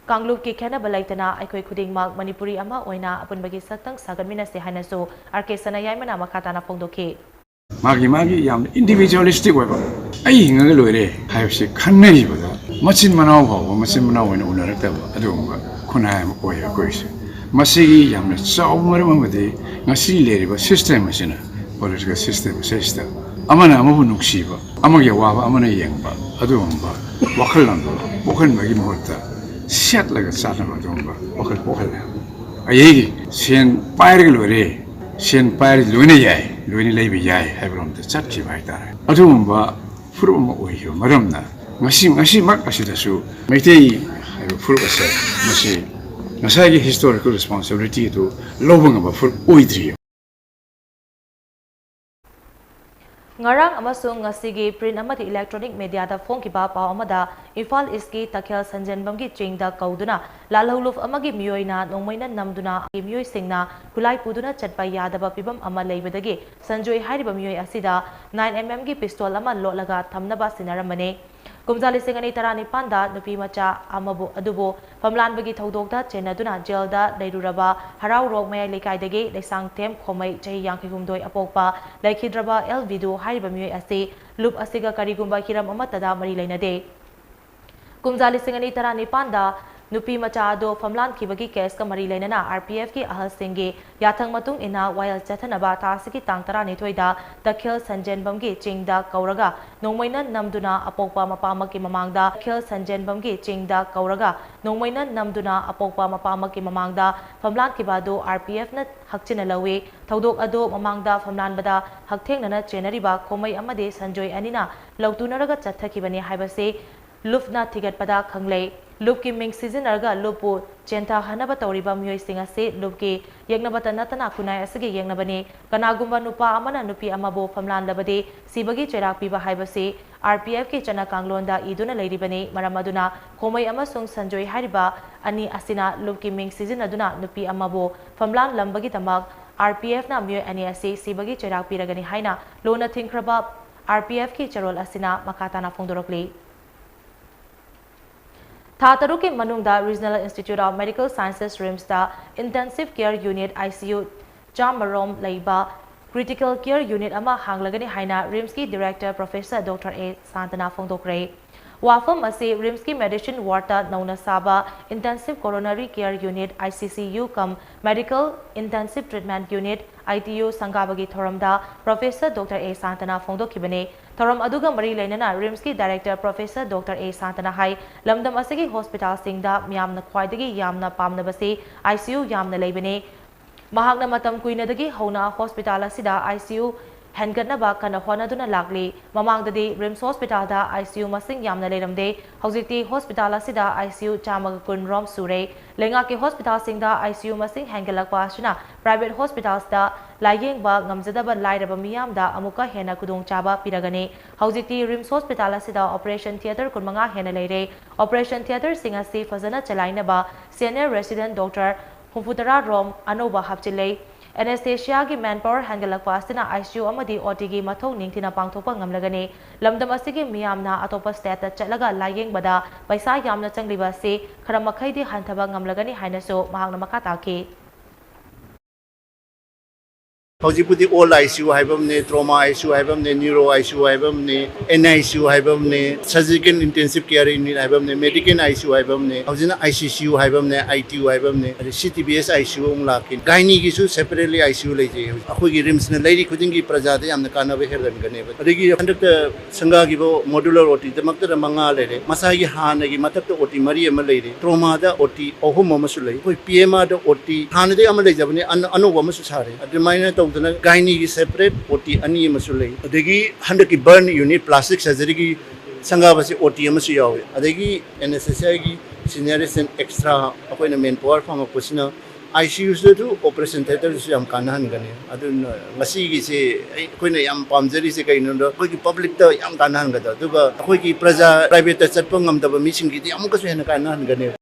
ꯀꯥꯡꯂꯨꯞꯀꯤ ꯈꯦꯠꯅꯕ ꯂꯩꯇꯅ ꯑꯩꯈꯣꯏ ꯈꯨꯗꯤꯡꯃꯛ ꯃꯅꯤꯄꯨꯔꯤ ꯑꯃ ꯑꯣꯏꯅ ꯑꯄꯨꯟꯕꯒꯤ ꯁꯛꯇꯝ ꯁꯥꯒꯠꯃꯤꯟꯅꯁꯤ ꯍꯥꯏꯅꯁꯨ ꯑꯥꯔ ꯀꯦ ꯁꯅꯥꯌꯥꯏꯃꯅ ꯃꯈꯥ ꯇꯥꯅ ꯐꯣꯡꯗꯣꯛꯈꯤ꯫ ꯃꯥꯒꯤ ꯃꯥꯒꯤ ꯌꯥꯝꯅ individualistic ꯑꯣꯏꯕ, "ꯑꯩ ꯍꯤꯡꯉꯒ ꯂꯣꯏꯔꯦ" ꯍꯥꯏꯕꯁꯤ ꯈꯟꯅꯔꯤꯕꯗ ꯃꯆꯤꯟ ꯃꯅꯥꯎ ꯐꯥꯎꯕ ꯃꯆꯤꯟ ꯃꯅꯥꯎ ꯑꯣꯏꯅ ꯎꯅꯔꯛꯇꯕ ꯑꯗꯨꯒꯨꯝꯕ ꯈꯨꯟꯅꯥꯏ ꯑꯃ ꯑꯣꯏꯔꯦ ꯑꯩꯈꯣꯏꯁꯦ꯫ ꯃꯁꯤꯒꯤ ꯌꯥꯝꯅ ꯆꯥꯎꯕ ꯃꯔꯝ ꯑꯃꯗꯤ ꯉꯁꯤ ꯂꯩꯔꯤꯕ system ꯑꯁꯤꯅ, political system ꯑꯁꯤꯁꯤꯗ ꯑꯃꯅ ꯑꯃꯕꯨ ꯅꯨꯡꯁꯤꯕ, ꯑꯃꯒꯤ ꯑꯋꯥꯕ ꯑꯃꯅ ꯌꯦꯡꯕ, ꯑꯗꯨꯒꯨꯝꯕ ꯋꯥꯈꯜꯂꯣꯟꯗꯣ ꯄꯣꯛꯍꯟꯕꯒꯤ ꯃꯍꯨꯠꯇ ꯁꯦꯠꯂꯒ ꯆꯥꯅꯕ ꯑꯗꯨꯒꯨꯝꯕ ꯋꯥꯈꯜ ꯄꯣꯛꯍꯜꯂꯦ꯫ ꯑꯩꯒꯤ ꯁꯦꯟ ꯄꯥꯏꯔꯒ ꯂꯣꯏꯔꯦ, ꯁꯦꯟ ꯄꯥꯏꯔꯗꯤ ꯂꯣꯏꯅ ꯌꯥꯏ, ꯂꯣꯏꯅ ꯂꯩꯕ ꯌꯥꯏ ꯍꯥꯏꯕꯔꯣꯝꯗ ꯆꯠꯈꯤꯕ ꯍꯥꯏꯇꯥꯔꯦ꯫ ꯑꯗꯨꯒꯨꯝꯕ ꯐꯨꯔꯨꯞ ꯑꯃ ꯑꯣꯏꯈꯤꯕ ꯃꯔꯝꯅ ꯉꯁꯤ, ꯉꯁꯤꯃꯛ ꯑꯁꯤꯗꯁꯨ ꯃꯩꯇꯩ ꯍꯥꯏꯕ ꯐꯨꯔꯨꯞ ꯑꯁꯦ ꯃꯁꯤ ꯉꯁꯥꯏꯒꯤ historical responsibility ꯑꯗꯨ ꯂꯧꯕ ꯉꯝꯕ ꯐꯨꯔꯨꯞ ꯑꯣꯏꯗ꯭ꯔꯤ꯫ ꯉꯔꯥꯡ ꯑꯃꯁꯨꯡ ꯉꯁꯤꯒꯤ print ꯑꯃꯗꯤ electronic mediaꯗ ꯐꯣꯡꯈꯤꯕ ꯄꯥꯎ ꯑꯃꯗ ꯏꯝꯐꯥꯜ ꯏꯁꯀꯤ ꯇꯈꯦꯜ ꯁꯟꯖꯦꯟꯕꯝꯒꯤ ꯆꯤꯡꯗ ꯀꯧꯗꯨꯅ ꯂꯥꯜꯍꯧꯂꯨꯞ ꯑꯃꯒꯤ ꯃꯤꯑꯣꯏꯅ ꯅꯣꯡꯃꯩꯅ ꯅꯝꯗꯨꯅ ꯃꯤꯑꯣꯏꯁꯤꯡꯅ ꯈꯨꯠꯂꯥꯏ ꯄꯨꯗꯨꯅ ꯆꯠꯄ ꯌꯥꯗꯕ ꯐꯤꯚꯝ ꯑꯃ ꯂꯩꯕꯗꯒꯤ ꯁꯟꯖꯣꯏ ꯍꯥꯏꯔꯤꯕ ꯃꯤꯑꯣꯏ ꯑꯁꯤꯗ nine MM ꯒꯤ pistol ꯑꯃ ꯂꯣꯠꯂꯒ ꯊꯝꯅꯕ ꯁꯤꯟꯅꯔꯝꯕꯅꯤ꯫ ꯀꯨꯝꯖꯥ ꯂꯤꯁꯤꯡ ꯑꯅꯤ ꯇꯔꯥꯅꯤꯄꯥꯟꯗ ꯅꯨꯄꯤ ꯃꯆꯥ ꯑꯃꯕꯨ ꯑꯗꯨꯕꯨ ꯐꯝꯂꯥꯟꯕꯒꯤ ꯊꯧꯗꯣꯛꯇ ꯆꯦꯟꯅꯗꯨꯅ ꯖꯦꯜꯗ ꯂꯩꯔꯨꯔꯕ ꯍꯔꯥꯎꯔꯣꯛ ꯃꯌꯥꯏ ꯂꯩꯀꯥꯏꯗꯒꯤ ꯂꯩꯁꯥꯡꯊꯦꯝ ꯈꯣꯃꯩ ꯆꯍꯤ ꯌꯥꯡꯈꯩ ꯍꯨꯝꯗꯣꯏ ꯑꯄꯣꯛꯄ ꯂꯩꯈꯤꯗ꯭ꯔꯕ ꯑꯦꯜ ꯕꯤꯗꯨ ꯍꯥꯏꯔꯤꯕ ꯃꯤꯑꯣꯏ ꯑꯁꯤ ꯂꯨꯞ ꯑꯁꯤꯒ ꯀꯔꯤꯒꯨꯝꯕ ꯍꯤꯔꯝ ꯑꯃꯠꯇꯗ ꯃꯔꯤ ꯂꯩꯅꯗꯦ꯫ ꯀꯨꯝꯖꯥ ꯂꯤꯁꯤꯡ ꯑꯅꯤ ꯇꯔꯥꯅꯤꯄꯥꯟꯗ ꯅꯨꯄꯤ ꯃꯆꯥ ꯑꯗꯨ ꯐꯝꯂꯥꯟꯈꯤꯕꯒꯤ ꯀꯦꯁꯀ ꯃꯔꯤ ꯂꯩꯅꯅ RPFꯀꯤ ꯑꯍꯜꯁꯤꯡꯒꯤ ꯌꯥꯊꯪ ꯃꯇꯨꯡ ꯏꯟꯅ ꯋꯥꯌꯦꯜ ꯆꯠꯊꯅꯕ ꯊꯥ ꯑꯁꯤꯒꯤ ꯇꯥꯡ ꯇꯔꯥꯅꯤꯊꯣꯏꯗ ꯇꯈꯦꯜ ꯁꯟꯖꯦꯟꯕꯝꯒꯤ ꯆꯤꯡꯗ ꯀꯧꯔꯒ ꯅꯣꯡꯃꯩꯅ ꯅꯝꯗꯨꯅ ꯑꯄꯣꯛꯄ ꯃꯄꯥꯃꯛꯀꯤ ꯃꯃꯥꯡꯗ ꯇꯈꯦꯜ ꯁꯟꯖꯦꯟꯕꯝꯒꯤ ꯆꯤꯡꯗ ꯀꯧꯔꯒ ꯅꯣꯡꯃꯩꯅ ꯅꯝꯗꯨꯅ ꯑꯄꯣꯛꯄ ꯃꯄꯥꯃꯛꯀꯤ ꯃꯃꯥꯡꯗ ꯐꯝꯂꯥꯟꯈꯤꯕ ꯑꯗꯨ RPFꯅ ꯍꯛꯆꯤꯟꯅ ꯂꯧꯏ꯫ ꯊꯧꯗꯣꯛ ꯑꯗꯨ ꯃꯃꯥꯡꯗ ꯐꯝꯂꯥꯟꯕꯗ ꯍꯛꯊꯦꯡꯅꯅ ꯆꯦꯟꯅꯔꯤꯕ ꯈꯣꯃꯩ ꯑꯃꯗꯤ ꯁꯟꯖꯣꯏ ꯑꯅꯤꯅ ꯂꯧꯇꯨꯅꯔꯒ ꯆꯠꯊꯈꯤꯕꯅꯤ ꯍꯥꯏꯕꯁꯤ ꯂꯨꯞꯅ ꯊꯤꯒꯠꯄꯗ ꯈꯪꯂꯦ꯫ ꯂꯨꯞꯀꯤ ꯃꯤꯡ ꯁꯤꯖꯤꯟꯅꯔꯒ ꯂꯨꯞꯄꯨ ꯆꯦꯟꯊꯍꯟꯅꯕ ꯇꯧꯔꯤꯕ ꯃꯤꯑꯣꯏꯁꯤꯡ ꯑꯁꯤ ꯂꯨꯞꯀꯤ ꯌꯦꯛꯅꯕꯇ ꯅꯠꯇꯅ ꯈꯨꯟꯅꯥꯏ ꯑꯁꯤꯒꯤ ꯌꯦꯛꯅꯕꯅꯤ꯫ ꯀꯅꯥꯒꯨꯝꯕ ꯅꯨꯄꯥ ꯑꯃꯅ ꯅꯨꯄꯤ ꯑꯃꯕꯨ ꯐꯝꯂꯥꯟꯂꯕꯗꯤ ꯁꯤꯕꯒꯤ ꯆꯩꯔꯥꯛ ꯄꯤꯕ ꯍꯥꯏꯕꯁꯤ RPFꯀꯤ ꯆꯠꯅ ꯀꯥꯡꯂꯣꯟꯗ ꯏꯗꯨꯅ ꯂꯩꯔꯤꯕꯅꯤ꯫ ꯃꯔꯝ ꯑꯗꯨꯅ ꯈꯣꯃꯩ ꯑꯃꯁꯨꯡ ꯁꯟꯖꯣꯏ ꯍꯥꯏꯔꯤꯕ ꯑꯅꯤ ꯑꯁꯤꯅ ꯂꯨꯞꯀꯤ ꯃꯤꯡ ꯁꯤꯖꯤꯟꯅꯗꯨꯅ ꯅꯨꯄꯤ ꯑꯃꯕꯨ ꯐꯝꯂꯥꯟꯂꯝꯕꯒꯤꯗꯃꯛ RPFꯅ ꯃꯤꯑꯣꯏ ꯑꯅꯤ ꯑꯁꯤ ꯁꯤꯕꯒꯤ ꯆꯩꯔꯥꯛ ꯄꯤꯔꯒꯅꯤ ꯍꯥꯏꯅ ꯂꯨꯅ ꯊꯤꯡꯈ꯭ꯔꯕ RPFꯀꯤ ꯆꯦꯔꯣꯜ ꯑꯁꯤꯅ ꯃꯈꯥ ꯇꯥꯅ ꯐꯣꯡꯗꯣꯔꯛꯂꯤ꯫ ꯊꯥ ꯇꯔꯨꯛꯀꯤ ꯃꯅꯨꯡꯗ Regional Institute of Medical Sciences, RIMSꯇ Intensive Care Unit, ICU, ꯆꯥꯝꯃꯔꯣꯝ ꯂꯩꯕ Critical Care Unit ꯑꯃ ꯍꯥꯡꯂꯒꯅꯤ ꯍꯥꯏꯅ RIMSꯀꯤ Director Professor Doctor A ꯁꯥꯟꯇꯅ ꯐꯣꯡꯗꯣꯛꯈ꯭ꯔꯦ꯫ ꯋꯥꯐꯝ ꯑꯁꯤ RIMSꯀꯤ Medicine Wardꯇ ꯅꯧꯅ ꯁꯥꯕ Intensive Coronary Care Unit, ICCU cum Medical Intensive Treatment Unit, ITU ꯁꯪꯒꯥꯕꯒꯤ ꯊꯧꯔꯝꯗ Professor Doctor A ꯁꯥꯟꯇꯅ ꯐꯣꯡꯗꯣꯛꯈꯤꯕꯅꯤ꯫ ꯊꯧꯔꯝ ꯑꯗꯨꯒ ꯃꯔꯤ ꯂꯩꯅꯅ RIMSꯀꯤ Director Professor Doctor A ꯁꯥꯟꯇꯅ ꯍꯥꯏ, ꯂꯝꯗꯝ ꯑꯁꯤꯒꯤ hospitalꯁꯤꯡꯗ ꯃꯤꯌꯥꯝꯅ ꯈ꯭ꯋꯥꯏꯗꯒꯤ ꯌꯥꯝꯅ ꯄꯥꯝꯅꯕꯁꯤ ICU ꯌꯥꯝꯅ ꯂꯩꯕꯅꯤ꯫ ꯃꯍꯥꯛꯅ ꯃꯇꯝ ꯀꯨꯏꯅꯗꯒꯤ ꯍꯧꯅ hospital ꯑꯁꯤꯗ ICU ꯍꯦꯟꯒꯠꯅꯕ ꯀꯟꯅ ꯍꯣꯠꯅꯗꯨꯅ ꯂꯥꯛꯂꯤ꯫ ꯃꯃꯥꯡꯗꯗꯤ ꯔꯤꯝꯁ ꯍꯣꯁꯄꯤꯇꯥꯜꯗ ICU ꯃꯁꯤꯡ ꯌꯥꯝꯅ ꯂꯩꯔꯝꯗꯦ꯫ ꯍꯧꯖꯤꯛꯇꯤ ꯍꯣꯁꯄꯤꯇꯥꯜ ꯑꯁꯤꯗ ICU ꯆꯥꯝꯃꯒ ꯀꯨꯟ ꯔꯣꯝ ꯁꯨꯔꯦ꯫ ꯂꯩꯉꯥꯛꯀꯤ ꯍꯣꯁꯄꯤꯇꯥꯜꯁꯤꯡꯗ ICU ꯃꯁꯤꯡ ꯍꯦꯟꯒꯠꯂꯛꯄ ꯑꯁꯤꯅ ꯄ꯭ꯔꯥꯏꯚꯦꯠ ꯍꯣꯁꯄꯤꯇꯥꯜꯁꯇ ꯂꯥꯌꯦꯡꯕ ꯉꯝꯖꯗꯕ ꯂꯥꯏꯔꯕ ꯃꯤꯌꯥꯝꯗ ꯑꯃꯨꯛꯀ ꯍꯦꯟꯅ ꯈꯨꯗꯣꯡꯆꯥꯕ ꯄꯤꯔꯒꯅꯤ꯫ ꯍꯧꯖꯤꯛꯇꯤ ꯔꯤꯝꯁ ꯍꯣꯁꯄꯤꯇꯥꯜ ꯑꯁꯤꯗ ꯑꯣꯄꯔꯦꯁꯟ ꯊꯤꯌꯦꯇꯔ ꯀꯨꯟꯃꯉꯥ ꯍꯦꯟꯅ ꯂꯩꯔꯦ꯫ ꯑꯣꯄꯔꯦꯁꯟ ꯊꯤꯌꯦꯇꯔꯁꯤꯡ ꯑꯁꯤ ꯐꯖꯅ ꯆꯂꯥꯏꯅꯕ ꯁꯦꯅꯤꯌꯔ ꯔꯦꯁꯤꯗꯦꯟꯠ ꯗꯣꯛꯇꯔ ꯍꯨꯝꯐꯨꯇꯔꯥ ꯔꯣꯝ ꯑꯅꯧꯕ ꯍꯥꯞꯆꯤꯜꯂꯦ꯫ ꯑꯦꯅꯦꯁꯊꯦꯁꯤꯌꯥꯒꯤ ꯃꯦꯟꯄꯥꯋꯔ ꯍꯦꯟꯒꯠꯂꯛꯄ ꯑꯁꯤꯅ ICU ꯑꯃꯗꯤ OTꯒꯤ ꯃꯊꯧ ꯅꯤꯡꯊꯤꯅ ꯄꯥꯡꯊꯣꯛꯄ ꯉꯝꯂꯒꯅꯤ꯫ ꯂꯝꯗꯝ ꯑꯁꯤꯒꯤ ꯃꯤꯌꯥꯝꯅ ꯑꯇꯣꯞꯄ ꯁ꯭ꯇꯦꯠꯇ ꯆꯠꯂꯒ ꯂꯥꯌꯦꯡꯕꯗ ꯄꯩꯁꯥ ꯌꯥꯝꯅ ꯆꯪꯂꯤꯕ ꯑꯁꯤ ꯈꯔ ꯃꯈꯩꯗꯤ ꯍꯟꯊꯕ ꯉꯝꯂꯒꯅꯤ ꯍꯥꯏꯅꯁꯨ ꯃꯍꯥꯛꯅ ꯃꯈꯥ ꯇꯥꯈꯤ꯫ ꯍꯧꯖꯤꯛꯄꯨꯗꯤ ꯑꯣꯜ ICU ꯍꯥꯏꯕ ꯑꯃꯅꯦ, ꯇ꯭ꯔꯣꯃꯥ ICU ꯍꯥꯏꯕ ꯑꯃꯅꯦ, ꯅ꯭ꯌꯨꯔꯣ ICU ꯍꯥꯏꯕ ꯑꯃꯅꯦ, NICU ꯍꯥꯏꯕ ꯑꯃꯅꯦ, ꯁꯔꯖꯤꯀꯦꯜ ꯏꯟꯇꯦꯟꯁꯤꯞ ꯀꯦꯌꯔ ꯌꯨꯅꯤꯠ ꯍꯥꯏꯕ ꯑꯃꯅꯦ, ꯃꯦꯗꯤꯀꯦꯜ ICU ꯍꯥꯏꯕ ꯑꯃꯅꯦ, ꯍꯧꯖꯤꯛꯅ ICCU ꯍꯥꯏꯕ ꯑꯃꯅꯦ, ITU ꯍꯥꯏꯕ ꯑꯃꯅꯦ, ꯑꯗꯩ CTBS ICU ꯑꯃꯨꯛ ꯂꯥꯛꯈꯤ꯫ ꯒꯥꯏꯅꯤꯒꯤꯁꯨ ꯁꯦꯄꯔꯦꯠꯂꯤ ICU ꯂꯩꯖꯩ꯫ ꯍꯧꯖꯤꯛ ꯑꯩꯈꯣꯏꯒꯤ ꯔꯤꯝꯁꯅ ꯂꯩꯔꯤ ꯈꯨꯗꯤꯡꯒꯤ ꯄ꯭ꯔꯖꯥꯗ ꯌꯥꯝꯅ ꯀꯥꯟꯅꯕ ꯍꯦꯜꯍꯟꯒꯅꯦꯕ꯫ ꯑꯗꯒꯤ ꯍꯟꯗꯛꯇ ꯁꯪꯒꯥꯈꯤꯕ ꯃꯣꯗꯨꯂꯔ OTꯗꯃꯛꯇꯗ ꯃꯉꯥ ꯂꯩꯔꯦ꯫ ꯃꯁꯥꯒꯤ ꯍꯥꯟꯅꯒꯤ ꯃꯊꯛꯇ OT ꯃꯔꯤ ꯑꯃ ꯂꯩꯔꯦ꯫ ꯇ꯭ꯔꯣꯃꯥꯗ OT ꯑꯍꯨꯝ ꯑꯃꯁꯨ ꯂꯩ꯫ ꯑꯩꯈꯣꯏ PMRꯗ OT ꯍꯥꯟꯅꯗꯒꯤ ꯑꯃ ꯂꯩꯖꯕꯅꯤ, ꯑꯅ-, ꯑꯅꯧꯕ ꯑꯃꯁꯨ ꯁꯥꯔꯦ꯫ ꯑꯗꯨꯃꯥꯏꯅ ꯇꯧꯗꯅ ꯒꯥꯏꯅꯤꯒꯤ ꯁꯦꯄꯔꯦꯠ OT ꯑꯅꯤ ꯑꯃꯁꯨ ꯂꯩ꯫ ꯑꯗꯒꯤ ꯍꯟꯗꯛꯀꯤ ꯕꯔꯟ ꯌꯨꯅꯤꯠ, ꯄ꯭ꯂꯥꯁꯇꯤꯛ ꯁꯔꯖꯔꯤꯒꯤ ꯁꯪꯒꯥꯕꯁꯤ OT ꯑꯃꯁꯨ ꯌꯥꯎꯋꯦ꯫ ꯑꯗꯒꯤ ꯑꯦꯅꯦꯁꯊꯦꯁꯤꯌꯥꯒꯤ ꯁꯤꯅꯤꯌꯔ ꯔꯦꯁꯤꯗꯦꯟꯠ ꯑꯦꯛꯁꯇ꯭ꯔꯥ ꯑꯩꯈꯣꯏꯅ ꯃꯦꯟ ꯄꯥꯋꯔ ꯐꯪꯉꯛꯄꯁꯤꯅ ICUꯁꯤꯗꯁꯨ ꯑꯣꯄꯔꯦꯁꯟ ꯊꯤꯌꯦꯇꯔꯗꯁꯨ ꯌꯥꯝ ꯀꯥꯟꯅꯍꯟꯒꯅꯤ꯫ ꯑꯗꯨꯅ ꯉꯁꯤꯒꯤꯁꯦ ꯑꯩ, ꯑꯩꯈꯣꯏꯅ ꯌꯥꯝ ꯄꯥꯝꯖꯔꯤꯁꯦ ꯀꯩꯅꯣꯗ ꯑꯩꯈꯣꯏꯒꯤ ꯄꯕ꯭ꯂꯤꯛꯇ ꯌꯥꯝ ꯀꯥꯟꯅꯍꯟꯒꯗꯕ, ꯑꯗꯨꯒ ꯑꯩꯈꯣꯏꯒꯤ ꯄ꯭ꯔꯖꯥ ꯄ꯭ꯔꯥꯏꯚꯦꯠꯇ ꯆꯠꯄ ꯉꯝꯗꯕ ꯃꯤꯁꯤꯡꯒꯤꯗꯤ ꯑꯃꯨꯛꯀꯁꯨ ꯍꯦꯟꯅ ꯀꯥꯟꯅꯍꯟꯒꯅꯦꯕ꯫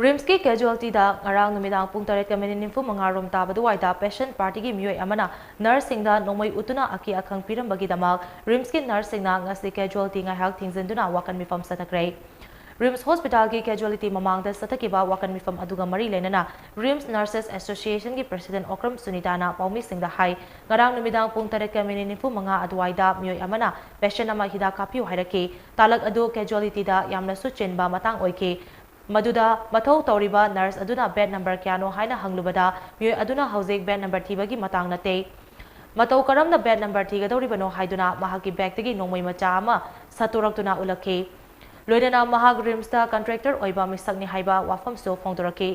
ꯔꯤꯝꯁꯀꯤ ꯀꯦꯖꯨꯋꯦꯜꯇꯤꯗ ꯉꯔꯥꯡ ꯅꯨꯃꯤꯗꯥꯡ ꯄꯨꯡ ꯇꯔꯦꯠꯀ ꯃꯤꯅꯤꯠ ꯅꯤꯐꯨ ꯃꯉꯥ ꯔꯣꯝ ꯇꯥꯕ ꯑꯗꯨꯋꯥꯏꯗ ꯄꯦꯁꯦꯟꯠ ꯄꯥꯔꯇꯤꯒꯤ ꯃꯤꯑꯣꯏ ꯑꯃꯅ ꯅꯔꯁꯁꯤꯡꯗ ꯅꯣꯡꯃꯩ ꯎꯠꯇꯨꯅ ꯑꯀꯤ ꯑꯈꯪ ꯄꯤꯔꯝꯕꯒꯤꯗꯃꯛ ꯔꯤꯝꯁꯀꯤ ꯅꯔꯁꯁꯤꯡꯅ ꯉꯁꯤ ꯀꯦꯖꯨꯋꯦꯜꯇꯤ ꯉꯥꯏꯍꯥꯛ ꯊꯤꯡꯖꯤꯟꯗꯨꯅ ꯋꯥꯀꯟ ꯃꯤꯐꯝ ꯆꯠꯊꯈ꯭ꯔꯦ꯫ ꯔꯤꯝꯁ ꯍꯣꯁꯄꯤꯇꯥꯜꯒꯤ ꯀꯦꯖꯨꯋꯦꯜꯇꯤ ꯃꯃꯥꯡꯗ ꯆꯠꯊꯈꯤꯕ ꯋꯥꯀꯟ ꯃꯤꯐꯝ ꯑꯗꯨꯒ ꯃꯔꯤ ꯂꯩꯅꯅ ꯔꯤꯝꯁ ꯅꯔꯁꯦꯁ ꯑꯦꯁꯣꯁꯤꯌꯦꯁꯟꯒꯤ ꯄ꯭ꯔꯁꯤꯗꯦꯟꯠ ꯑꯣꯀ꯭ꯔꯝ ꯁꯨꯅꯤꯇꯥꯅ ꯄꯥꯎꯃꯤꯁꯤꯡꯗ ꯍꯥꯏ, ꯉꯔꯥꯡ ꯅꯨꯃꯤꯗꯥꯡ ꯄꯨꯡ ꯇꯔꯦꯠꯀ ꯃꯤꯅꯤꯠ ꯅꯤꯐꯨ ꯃꯉꯥ ꯑꯗꯨꯋꯥꯏꯗ ꯃꯤꯑꯣꯏ ꯑꯃꯅ ꯄꯦꯁꯦꯟꯠ ꯑꯃ ꯍꯤꯗꯥꯛ ꯀꯥꯞꯄꯤꯌꯨ ꯍꯥꯏꯔꯛꯈꯤ꯫ ꯇꯥꯂꯛ ꯑꯗꯨ ꯀꯦꯖꯨꯋꯦꯜꯇꯤꯗ ꯌꯥꯝꯅꯁꯨ ꯆꯤꯟꯕ ꯃꯇꯥꯡ ꯑꯣꯏꯈꯤ꯫ ꯃꯗꯨꯗ ꯃꯊꯧ ꯇꯧꯔꯤꯕ ꯅꯔꯁ ꯑꯗꯨꯅ ꯕꯦꯗ ꯅꯝꯕꯔ ꯀꯌꯥꯅꯣ ꯍꯥꯏꯅ ꯍꯪꯂꯨꯕꯗ, ꯃꯤꯑꯣꯏ ꯑꯗꯨꯅ ꯍꯧꯖꯤꯛ ꯕꯦꯗ ꯅꯝꯕꯔ ꯊꯤꯕꯒꯤ ꯃꯇꯥꯡ ꯅꯠꯇꯦ, ꯃꯇꯧ ꯀꯔꯝꯅ ꯕꯦꯗ ꯅꯝꯕꯔ ꯊꯤꯒꯗꯧꯔꯤꯕꯅꯣ ꯍꯥꯏꯗꯨꯅ ꯃꯍꯥꯛꯀꯤ ꯕꯦꯒꯇꯒꯤ ꯅꯣꯡꯃꯩ ꯃꯆꯥ ꯑꯃ ꯁꯠꯇꯣꯔꯛꯇꯨꯅ ꯎꯠꯂꯛꯈꯤ꯫ ꯂꯣꯏꯅꯅ ꯃꯍꯥꯛ ꯔꯤꯝꯁꯇ ꯀꯟꯇ꯭ꯔꯦꯛꯇꯔ ꯑꯣꯏꯕ ꯃꯤꯁꯛꯅꯤ ꯍꯥꯏꯕ ꯋꯥꯐꯝꯁꯨ ꯐꯣꯡꯗꯣꯔꯛꯈꯤ꯫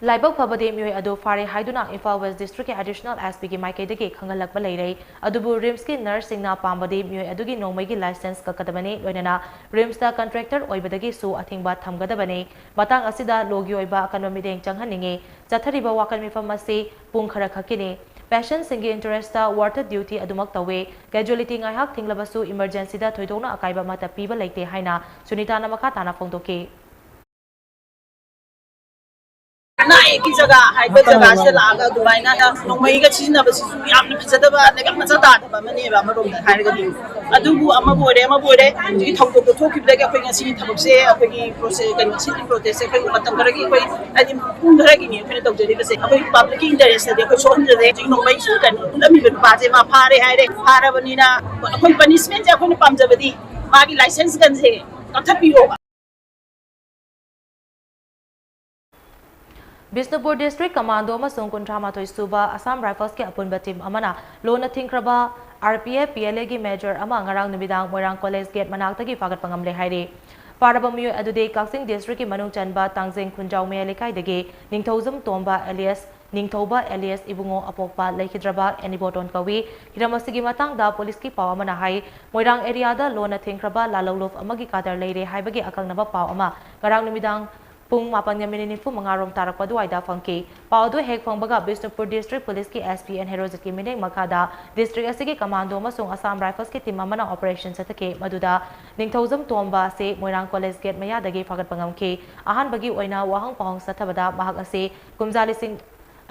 ꯂꯥꯏꯕꯛ ꯐꯕꯗꯤ ꯃꯤꯑꯣꯏ ꯑꯗꯨ ꯐꯥꯔꯦ ꯍꯥꯏꯗꯨꯅ ꯏꯝꯐꯥꯜ ꯋꯦꯁ ꯗꯤꯁꯇ꯭ꯔꯤꯛꯀꯤ ꯑꯦꯗꯤꯁꯅꯦꯜ ꯑꯦꯁ ꯄꯤꯒꯤ ꯃꯥꯏꯀꯩꯗꯒꯤ ꯈꯪꯍꯜꯂꯛꯄ ꯂꯩꯔꯦ꯫ ꯑꯗꯨꯕꯨ ꯔꯤꯝꯁꯀꯤ ꯅꯔꯁꯁꯤꯡꯅ ꯄꯥꯝꯕꯗꯤ ꯃꯤꯑꯣꯏ ꯑꯗꯨꯒꯤ ꯅꯣꯡꯃꯩꯒꯤ ꯂꯥꯏꯁꯦꯟꯁ ꯀꯛꯀꯗꯕꯅꯤ, ꯂꯣꯏꯅꯅ ꯔꯤꯝꯁꯇ ꯀꯟꯇ꯭ꯔꯦꯛꯇꯔ ꯑꯣꯏꯕꯗꯒꯤꯁꯨ ꯑꯊꯤꯡꯕ ꯊꯝꯒꯗꯕꯅꯤ꯫ ꯃꯇꯥꯡ ꯑꯁꯤꯗ ꯂꯣꯒꯤ ꯑꯣꯏꯕ ꯑꯀꯟꯕ ꯃꯤꯠꯌꯦꯡ ꯆꯪꯍꯟꯅꯤꯡꯏ꯫ ꯆꯠꯊꯔꯤꯕ ꯋꯥꯀꯠ ꯃꯤꯐꯝ ꯑꯁꯤ ꯄꯨꯡ ꯈꯔ ꯈꯛꯀꯤꯅꯤ꯫ ꯄꯦꯁꯦꯟꯁꯤꯡꯒꯤ ꯏꯟꯇꯔꯦꯁꯇ ꯋꯥꯔꯠꯇ ꯗ꯭ꯌꯨꯇꯤ ꯑꯗꯨꯃꯛ ꯇꯧꯏ꯫ ꯀꯦꯖꯨꯋꯦꯂꯤꯇꯤ ꯉꯥꯏꯍꯥꯛ ꯊꯤꯡꯂꯕꯁꯨ ꯏꯃꯔꯖꯦꯟꯁꯤꯗ ꯊꯣꯏꯗꯣꯛꯅ ꯑꯀꯥꯏꯕ ꯑꯃꯠꯇ ꯄꯤꯕ ꯂꯩꯇꯦ ꯍꯥꯏꯅ ꯁꯨꯅꯤꯇꯥꯅ ꯃꯈꯥ ꯇꯥꯅ ꯐꯣꯡꯗꯣꯛꯈꯤ꯫ ꯑꯅꯥ ꯑꯌꯦꯛꯀꯤ ꯖꯒꯥ ꯍꯥꯏꯕ ꯖꯒꯥꯁꯤꯗ ꯂꯥꯛꯑꯒ ꯑꯗꯨꯃꯥꯏꯅ ꯅꯣꯡꯃꯩꯒ ꯁꯤꯖꯤꯟꯅꯕꯁꯤꯁꯨ ꯌꯥꯝꯅ ꯐꯖꯗꯕ, ꯂꯩꯕꯥꯛ ꯃꯆꯥ ꯇꯥꯗꯕ ꯑꯃꯅꯦꯕ ꯑꯃꯔꯣꯝꯗ ꯍꯥꯏꯔꯒꯗꯤ꯫ ꯑꯗꯨꯕꯨ ꯑꯃꯕꯨ ꯑꯣꯏꯔꯦ, ꯑꯃꯕꯨ ꯑꯣꯏꯔꯦ, ꯁꯤꯒꯤ ꯊꯧꯗꯣꯛꯇꯣ ꯊꯣꯛꯈꯤꯕꯗꯒꯤ ꯑꯩꯈꯣꯏ ꯉꯁꯤꯒꯤ ꯊꯕꯛꯁꯦ, ꯑꯩꯈꯣꯏꯒꯤ ꯄ꯭ꯔꯣꯁꯦ-, ꯀꯩꯅꯣ, ꯁꯤꯠ ꯏꯟ ꯄ꯭ꯔꯣꯇꯦꯁꯁꯦ ꯑꯩꯈꯣꯏ ꯃꯇꯝ ꯈꯔꯒꯤ ꯑꯩꯈꯣꯏ, ꯍꯥꯏꯗꯤ, ꯄꯨꯡ ꯈꯔꯒꯤꯅꯤ ꯑꯩꯈꯣꯏꯅ ꯇꯧꯖꯔꯤꯕꯁꯦ꯫ ꯑꯩꯈꯣꯏ ꯄꯕ꯭ꯂꯤꯛꯀꯤ ꯏꯟꯇꯔꯦꯁꯇꯗꯤ ꯑꯩꯈꯣꯏ ꯁꯣꯛꯍꯟꯖꯗꯦ꯫ ꯍꯧꯖꯤꯛ ꯅꯣꯡꯃꯩ ꯁꯨ ꯀꯩꯅꯣ ꯎꯠꯂꯝꯃꯤꯕ ꯅꯨꯄꯥꯁꯦ ꯃꯥ ꯐꯥꯔꯦ ꯍꯥꯏꯔꯦ, ꯐꯥꯔꯕꯅꯤꯅ ꯑꯩꯈꯣꯏ ꯄꯅꯤꯁꯃꯦꯟꯁꯦ ꯑꯩꯈꯣꯏꯅ ꯄꯥꯝꯖꯕꯗꯤ ꯃꯥꯒꯤ ꯂꯥꯏꯁꯦꯟꯁ ꯒꯟꯁꯦ ꯀꯛꯊꯠꯄꯤꯔꯣꯕ꯫ ꯕꯤꯁꯅꯨꯄꯨꯔ ꯗꯤꯁꯇ꯭ꯔꯤꯛ ꯀꯃꯥꯟꯗꯣ ꯑꯃꯁꯨꯡ ꯀꯨꯟꯊ꯭ꯔꯥ ꯃꯥꯊꯣꯏ ꯁꯨꯕ ꯑꯁꯥꯝ ꯔꯥꯏꯐꯜꯁꯀꯤ ꯑꯄꯨꯟꯕ ꯇꯤꯝ ꯑꯃꯅ ꯂꯣꯟꯅ ꯊꯤꯡꯈ꯭ꯔꯕ R P F P L ꯑꯦꯒꯤ ꯃꯦꯖꯔ ꯑꯃ ꯉꯔꯥꯡ ꯅꯨꯃꯤꯗꯥꯡ ꯃꯣꯏꯔꯥꯡ ꯀꯣꯂꯦꯖ ꯒꯦꯠ ꯃꯅꯥꯛꯇꯒꯤ ꯐꯥꯒꯠꯄ ꯉꯝꯂꯦ ꯍꯥꯏꯔꯤ꯫ ꯐꯥꯔꯕ ꯃꯤꯑꯣꯏ ꯑꯗꯨꯗꯤ ꯀꯛꯆꯤꯡ ꯗꯤꯁꯇ꯭ꯔꯤꯛꯀꯤ ꯃꯅꯨꯡ ꯆꯟꯕ ꯇꯥꯡꯖꯤꯡ ꯈꯨꯟꯖꯥꯎ ꯃꯌꯥꯏ ꯂꯩꯀꯥꯏꯗꯒꯤ ꯅꯤꯡꯊꯧꯖꯝ ꯇꯣꯝꯕ ꯑꯦꯂꯤꯌꯁ ꯅꯤꯡꯊꯧꯕ ꯑꯦꯂꯤꯌꯁ ꯏꯕꯨꯡꯉꯣ ꯑꯄꯣꯛꯄ ꯂꯩꯈꯤꯗ꯭ꯔꯕ ꯑꯦꯅꯤꯕꯣꯇꯣꯟ ꯀꯧꯏ꯫ ꯍꯤꯔꯝ ꯑꯁꯤꯒꯤ ꯃꯇꯥꯡꯗ ꯄꯨꯂꯤꯁꯀꯤ ꯄꯥꯎ ꯑꯃꯅ ꯍꯥꯏ, ꯃꯣꯏꯔꯥꯡ ꯑꯦꯔꯤꯌꯥꯗ ꯂꯣꯟꯅ ꯊꯤꯡꯈ꯭ꯔꯕ ꯂꯥꯜꯍꯧꯂꯨꯞ ꯑꯃꯒꯤ ꯀꯥꯗꯔ ꯂꯩꯔꯦ ꯍꯥꯏꯕꯒꯤ ꯑꯀꯛꯅꯕ ꯄꯥꯎ ꯑꯃ ꯉꯔꯥꯡ ꯅꯨꯃꯤꯗꯥꯡ ꯄꯨꯡ ꯃꯥꯄꯟꯒ ꯃꯤꯅꯤꯠ ꯅꯤꯐꯨ ꯃꯉꯥ ꯔꯣꯝ ꯇꯥꯔꯛꯄ ꯑꯗꯨꯋꯥꯏꯗ ꯐꯪꯈꯤ꯫ ꯄꯥꯎ ꯑꯗꯨ ꯍꯦꯛ ꯐꯪꯕꯒ ꯕꯤꯁꯅꯨꯄꯨꯔ ꯗꯤꯁꯇ꯭ꯔꯤꯛ ꯄꯨꯂꯤꯁꯀꯤ ꯑꯦꯁ ꯄꯤ ꯑꯦꯟ ꯍꯦꯔꯣꯖꯤꯠꯀꯤ ꯃꯤꯠꯌꯦꯡ ꯃꯈꯥꯗ ꯗꯤꯁꯇ꯭ꯔꯤꯛ ꯑꯁꯤꯒꯤ ꯀꯃꯥꯟꯗꯣ ꯑꯃꯁꯨꯡ ꯑꯁꯥꯝ ꯔꯥꯏꯐꯜꯁꯀꯤ ꯇꯤꯝ ꯑꯃꯅ ꯑꯣꯄꯔꯦꯁꯟ ꯆꯠꯊꯈꯤ꯫ ꯃꯗꯨꯗ ꯅꯤꯡꯊꯧꯖꯝ ꯇꯣꯝꯕ ꯑꯁꯤ ꯃꯣꯏꯔꯥꯡ ꯀꯣꯂꯦꯖ ꯒꯦꯠ ꯃꯌꯥꯗꯒꯤ ꯐꯥꯒꯠꯄ ꯉꯝꯈꯤ꯫ ꯑꯍꯥꯟꯕꯒꯤ ꯑꯣꯏꯅ ꯋꯥꯍꯪ ꯄꯥꯎꯍꯪ ꯆꯠꯊꯕꯗ ꯃꯍꯥꯛ ꯑꯁꯤ ꯀꯨꯝꯖꯥ ꯂꯤꯁꯤꯡ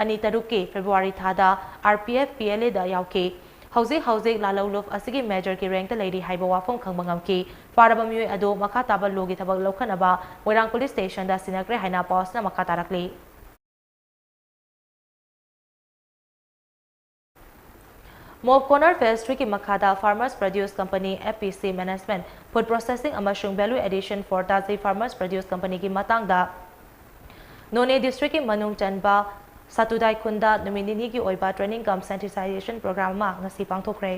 ꯑꯅꯤ ꯇꯔꯨꯛꯀꯤ ꯐꯦꯕ꯭ꯔꯨꯋꯥꯔꯤ ꯊꯥꯗ R P F P L ꯑꯦꯗ ꯌꯥꯎꯈꯤ꯫ ꯍꯧꯖꯤꯛ ꯍꯧꯖꯤꯛ ꯂꯥꯜꯍꯧꯂꯨꯞ ꯑꯁꯤꯒꯤ ꯃꯦꯖꯔꯒꯤ ꯔꯦꯡꯛꯇ ꯂꯩꯔꯤ ꯍꯥꯏꯕ ꯋꯥꯐꯝ ꯈꯪꯕ ꯉꯝꯈꯤ꯫ ꯐꯥꯔꯕ ꯃꯤꯑꯣꯏ ꯑꯗꯨ ꯃꯈꯥ ꯇꯥꯕ ꯂꯣꯒꯤ ꯊꯕꯛ ꯂꯧꯈꯠꯅꯕ ꯃꯣꯏꯔꯥꯡ ꯄꯨꯂꯤꯁ ꯁ꯭ꯇꯦꯁꯟꯗ ꯁꯤꯟꯅꯈ꯭ꯔꯦ ꯍꯥꯏꯅ ꯄꯥꯎ ꯑꯁꯤꯅ ꯃꯈꯥ ꯇꯥꯔꯛꯂꯤ꯫ ꯃꯣꯞ ꯀꯣꯔꯅꯔ ꯐꯦꯁ ꯊ꯭ꯔꯤꯒꯤ ꯃꯈꯥꯗ Farmers Produce Company, F P C Management, Food Processing ꯑꯃꯁꯨꯡ Value Addition for Tazi Farmers Produce Companyꯒꯤ ꯃꯇꯥꯡꯗ ꯅꯣꯅꯦ ꯗꯤꯁꯇ꯭ꯔꯤꯛꯀꯤ ꯃꯅꯨꯡ ꯆꯟꯕ ꯁꯥꯇꯨꯗꯥꯏ ꯈꯨꯟꯗ ꯅꯨꯃꯤꯠ ꯅꯤꯅꯤꯒꯤ ꯑꯣꯏꯕ training cum sensitization program ꯑꯃ ꯉꯁꯤ ꯄꯥꯡꯊꯣꯛꯈ꯭ꯔꯦ꯫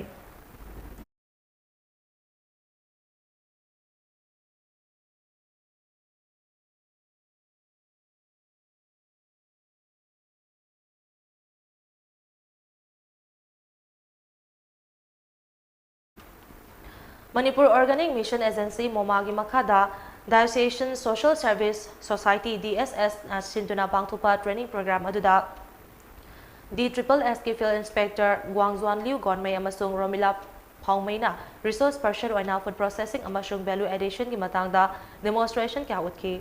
ꯃꯅꯤꯄꯨꯔ Organic Mission Agency, ꯃꯣꯃꯥꯒꯤ ꯃꯈꯥꯗ Diocesan Social Service Society, D S S, ꯅ ꯁꯤꯟꯗꯨꯅ ꯄꯥꯡꯊꯣꯛꯄ training program ꯑꯗꯨꯗ D triple S ꯀꯤ Field Inspector ꯒ꯭ꯋꯥꯡꯖ꯭ꯋꯥꯟ ꯂꯤꯎ ꯒꯣꯟꯃꯩ ꯑꯃꯁꯨꯡ ꯔꯣꯃꯤꯂꯥ ꯐꯥꯎꯃꯩꯅ resource person ꯑꯣꯏꯅ food processing ꯑꯃꯁꯨꯡ value addition ꯒꯤ ꯃꯇꯥꯡꯗ demonstration ꯀꯌꯥ ꯎꯠꯈꯤ꯫